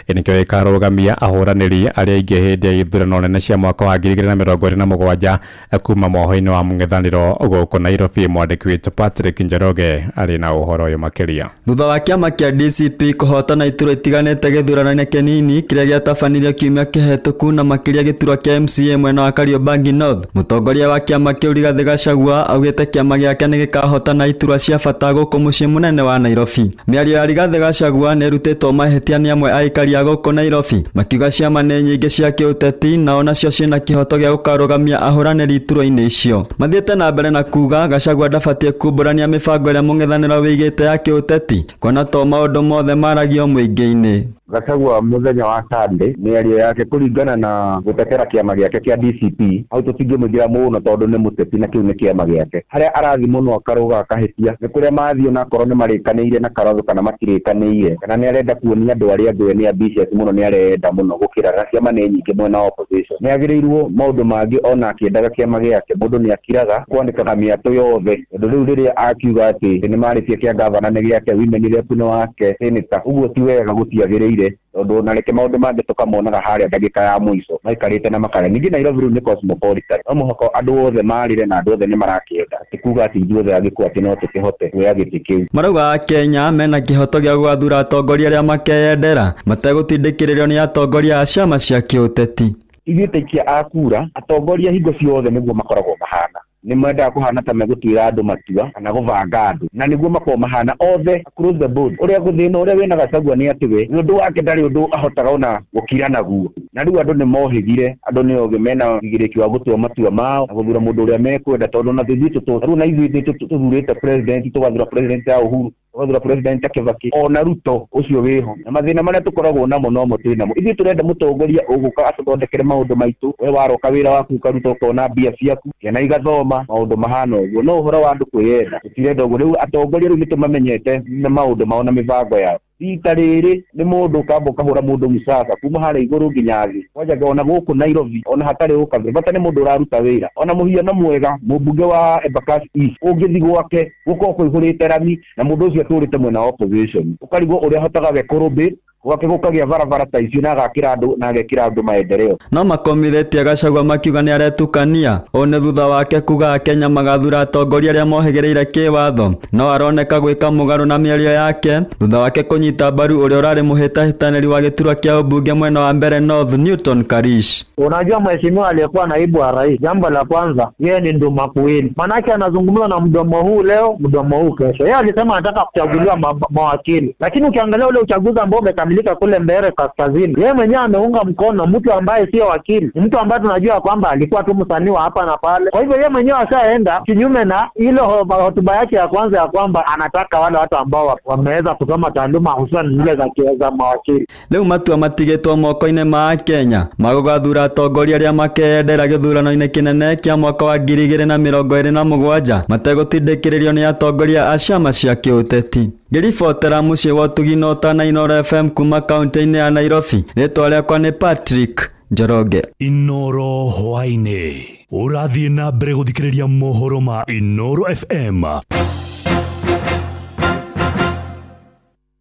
nĩkĩo gĩkarũgamia ahũranĩri arĩa aingĩ hĩndĩ ya ithurano nene cia mwaka wa 2027 kuma mwoho-inĩ wa mũng'ethanĩro gũkũ Nairobi. Mwandĩki witũ Patrick Njoroge arĩ na ũhoro ũyũ makĩria. Thutha wa kĩama kĩa DCP kũhotana iturwa itiganĩte gĩthurano-inĩ kĩnini kĩrĩa gĩatabanirio kiumia kĩhetũku na makĩria gĩturwa kĩa MCA mwena wa Kariobangi North, mũtongoria wa kĩama kĩu Rigathĩ Gachagua augĩte kĩama gĩake nĩgĩkahotana iturwa cia bata gũkũ mũciĩ mũnene wa Nairobi. Mĩario ya Rigathĩ Gachagua nĩĩrutĩtwo mahĩtia nĩ amwe a aikari a gũkũ Nairobi makiuga ciama nĩ nyingĩ cia kĩũteti na onacio ciĩna kĩhoto gĩa gũkarũgamia ahũranĩri iturwa-inĩ icio. Mathiĩte na mbere na kuga Gachagua ndabatie kumbũrania mĩbango ĩrĩa mũng'ethanĩro wĩigĩte ya kĩũteti kuona to maũndũ mothe maragio mũingĩ-inĩ. Gachagua mũthenya wa Sunday mĩario yake kũringana na gũtetera kĩama gĩake kĩa DCP hau tũtingĩmũingĩra mũno tondũ nĩ mũteti na kĩu nĩ kĩama gĩake. Harĩa arathi mũno akarũga akahĩtia nĩ kũrĩa mathiĩ na akorwo nĩ marĩkanĩire na Kalonzo kana matirĩkanĩire kana nĩ arenda kuonia andũ arĩa angĩ we nĩ ambitious mũno, nĩ arenda mũno gũkĩra na ciama nĩ nyingĩ mwena wa opposition. Nĩ agĩrĩirwo maũndũ mangĩ ona akĩendaga kĩama gĩake mũndũ nĩ akiraga kwandĩkaga mĩatũ yothe tondũ rĩu rĩrĩa akiuga atĩ nĩ marĩtie kĩa gavana nĩ gĩake, women rep nĩ wake, senator, ũguo ti wega, gũtiagĩrĩire tondũ na reke maũndũ mangĩ tũkamonaga harĩa ndagĩka ya mũico maikarĩte na makara. Ningĩ Nairobi rĩu nĩ cosmopolitan, no mũhaka andũ othe marĩre na andũ othe nĩ marakĩenda, ti kuga atĩ ithuothe agĩkũyũ atĩ no tũkĩhote kuoya gĩtĩ kĩu. Marauga Akenya mena kĩhoto gĩa gũgathura atongoria arĩa makeyendera mategũtindĩkĩrĩrio nĩ atongoria a ciama cia kĩũteti. Ithuĩ ta aikia a kura atongoria hingo ciothe nĩguo makoragwo mahana, nĩ mendaga kũhana ta megũtuĩra andũ matua kana gũbanga andũ, na nĩguo makoragwo mahana othe across the board. Ũrĩa gũthĩna ũrĩa wĩna Gachagua nĩ atĩ we nĩ ũndũ wake ndarĩ ũndũ ahotaga ona gũkira naguo, na rĩu andũ nĩ mohĩgire, andũ nĩ ogĩ mena ũigĩrĩki wa gũtua matua mao na gũthura mũndũ ũrĩa mekwenda tondũ na ithuĩ rĩu na ithuĩ tũthurĩte president, tũgathura president ya Uhuru, tũgathura president ya Kibaki ona Ruto ũcio wĩho, na mathĩna marĩa tũkoragwo namo nomo twĩ namo. Ithuĩ tũrenda mũtongoria ũgũka atũthondekere maũndũ maitũ, we waroka wĩra waku ũkaruta ũkona mbia ciaku, ciana igathoma, maũndũ mahana ũguo. No ũhoro wa andũ kwĩyenda tũtirenda ũguo. Rĩu atongoria rĩu nĩtũmamenyete na maũndũ mao na mĩbango yao. Rita rĩrĩ nĩ mũndũ ũkamba ũkahũra mũndũ mũcaca kuma harĩa igũrũ nginya thĩ, kwanja ona gũkũ Nairobi ona hatarĩ ũkabira, bata nĩ mũndũ ũraruta wĩra. Ona mũhiano mwega mũmbunge wa Embakasi East ũngĩthiĩ gwake gũkorwo kũihũrĩte rami na mũndũ ũcio atũrĩte mwena wa opposition, ũkarigwo ũrĩa ahotaga we kũrũmbĩ Gwake gũkagĩa barabara ta icio na agakĩra andũ na agekĩra andũ maendeleo. No makomithĩtie Gachagua makiuga nĩ aretukania. Ũũ nĩ thutha wake kuga Akenya magathura atongoria arĩa mohĩgĩrĩire kĩwatho, no aroneka gwĩka mũgarũ na mĩario yake thutha wake kũnyita mbaru ũrĩa ũrarĩ mũhĩtahĩtanĩri wa gĩturwa kĩa ũmbunge mwena wa Mbeere North Newton Karish. Unajua mheshimiwa aliyekuwa naibu wa rais, jambo la kwanza yeye ni ndumakuwili, manake anazungumza na mdomo huu leo mdomo huu kesho. Yeye alisema anataka kuchaguliwa mawakili, lakini ukiangalia ule uchaguzi ambao umekamilika kule Mbeere Kaskazini, yeye mwenyewe ameunga mkono mtu ambaye sio wakili, mtu ambaye tunajua kwamba alikuwa tu msanii wa hapa na pale. Kwa hivyo yeye mwenyewe ashaenda kinyume na ile hotuba yake ya kwanza ya kwamba anataka wale watu ambao wameweza kusoma taaluma hususan zile za mawakili. Rĩu matua matigĩtwo moko-inĩ ma Akenya magũgathura atongoria arĩa makeyendera gĩthurano-inĩ kĩnene kĩa mwaka wa 2027 mategũtindĩkĩrĩrio nĩ atongoria a ciama cia kĩũteti. Ngĩribotera mũciĩ wa ũtugi na ũtana Inooro FM kuma kaunti-inĩ ya Nairobi, rĩtwa rĩakwa nĩ Patrick Njoroge. Inooro hwaĩ-inĩ ũrathiĩ na mbere gũthikĩrĩria mohoro ma Inooro FM.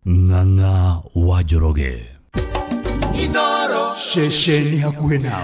Ng'ang'a wa Njoroge. Inooro ceceni hakuhĩ nawe.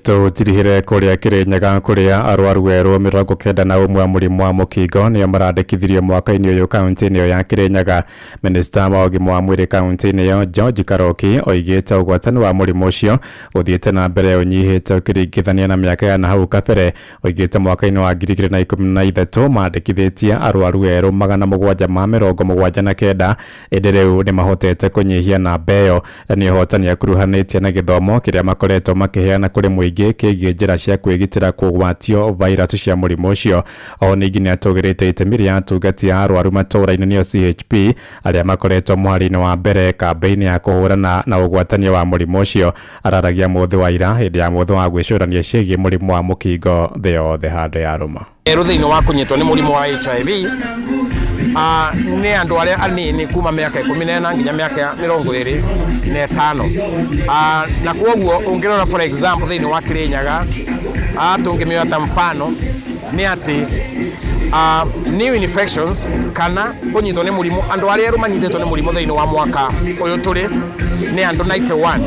Tũtirihire kũrĩa Kĩrĩnyaga kũrĩa arwaru erũ 91 a mũrimũ wa mũkingo nĩo marandĩkithirio mwaka-inĩ ũyũ kaunti-inĩ ĩyo ya Kĩrĩnyaga. Minista wa ũgima wa mwĩrĩ kaunti-inĩ ĩyo George Karoki oigĩte ũgwatani wa mũrimũ ũcio ũthiĩte na mbere ũnyihĩte ũkĩringithania na mĩaka ya nahau kabere. Oigĩte mwaka-inĩ wa 2013 mandĩkithĩtie arwaru erũ 779 ĩndĩ rĩu nĩmahotete kũnyihia namba ĩyo. Nĩ ũhotani akuruhanĩtie na gĩthomo kĩrĩa makoretwo makĩheana kũrĩ mũingĩ kĩgiĩ njĩra cia kwĩgitĩra kũgwatio virus cia mũrimũ ũcio. O ningĩ nĩatũgĩrĩte itemi rĩa atungati a arwaru matũũra-inĩ nĩo CHP arĩa makoretwo mũhari-inĩ wa mbere kambĩini ya kũhũrana na ũgwatania wa mũrimũ ũcio. Araragia mũthĩ wa ira hĩndĩ ya mũthĩ wa gwĩcũrania ciĩgiĩ mũrimũ wa mũkingo thĩ yothe handũ ya rũma. Erũ thĩinĩ wa kũnyitwo nĩ mũrimũ wa HIV nĩ andũ arĩa anini kuma mĩaka 14 nginya mĩaka 25 na kwoguo ũngĩrora for example thĩinĩ wa Kĩrĩnyaga tũngĩmĩoya ta mfano nĩ atĩ new infections kana kũnyitwo nĩ mũrimũ andũ arĩa erũ manyitĩtwo nĩ mũrimũ thĩinĩ wa mwaka ũyũ tũrĩ nĩ andũ 91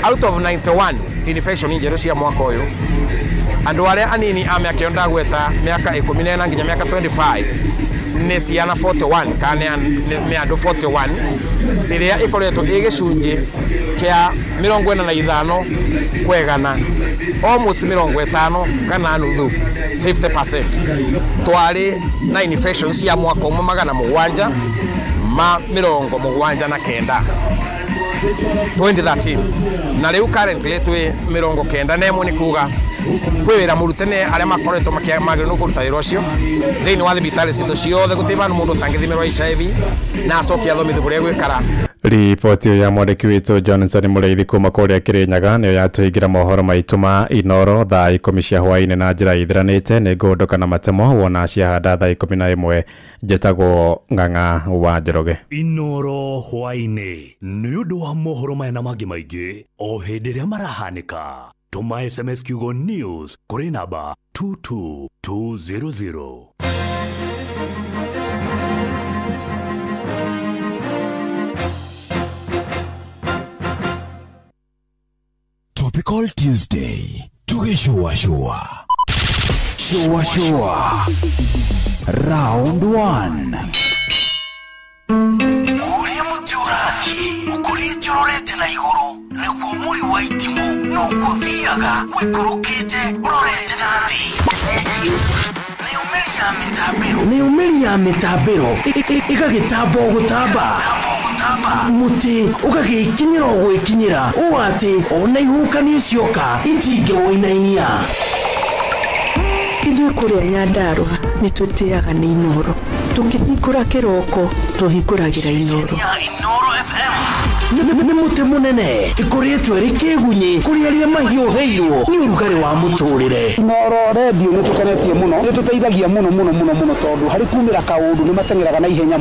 out of 91 infection njerũ cia mwaka ũyũ andũ arĩa anini a mĩaka ĩyo ndagweta mĩaka 14 nginya mĩaka 25 nĩ ciana 41 kana nĩ andũ 41 ĩrĩa ĩkoretwo ĩ gĩcunjĩ kĩa 45 kwegana almost 50 kana nuthu 50%. Twarĩ na infections cia mwaka ũmwe 779 2013 na rĩu currently twĩ 91 nĩ kuga kwĩ wĩra mũrute nĩ arĩa makoretwo magĩrĩirwo kũruta wĩra ũcio thĩinĩ wa thibitarĩ citũ ciothe gũtirĩ vandũ mũndũ ũtangĩthimĩrwo HIV na acoke athomithio kũrĩa gwĩkara. Riboti ĩyo ya mwandĩki witũ Johnson Mũrĩithi kuma kũrĩa Kĩrĩnyaga nĩyo yatũhingĩra mohoro maitũ ma Inooro thaa 10 cia hwaĩ-inĩ na njĩra ithiranĩte. Nĩ ngũndũka na matemo wona ciahanda thaa 11. Njĩtagwo Ng'ang'a wa Njoroge. Inooro hwaĩ-inĩ nĩ ũndũ wa mohoro maya na mangĩ maingĩ o hĩndĩ ĩrĩa marahanĩka. Tũma SMS kiugo news kũrĩ namba 22200. Topical Tuesday tugishua shua shua shua round 1. Uria muti urathie ukurite urorete na iguru niguo muri wa itimu noguo thiaga wikurukite urorete na thi. Nĩ ya mĩtambĩro ĩgagĩtamba gũtamba mũtĩ ũgagĩkinyĩra gwĩkinyĩra ũũ atĩ ona ihukanio cioka itingĩwũinainia. Ithuĩ kũrĩa Nyandarũa nĩ twĩtĩaga nĩ Inooro tũkĩhingũra kĩroko tũhingũragĩra Inooro. Nĩ mũtĩ mũnene ĩkoretwo ĩrĩ kĩgunyĩ kũrĩ arĩa mahiũhĩirwo nĩ ũrugarĩ wa mũtũrĩre. Inooro redio nĩ tũkenetie mũno, nĩ tũteithagia mũno mũno mũno mũno tondũ harĩ kumĩra kaũndũ nĩ mateng'eraga na ihenya.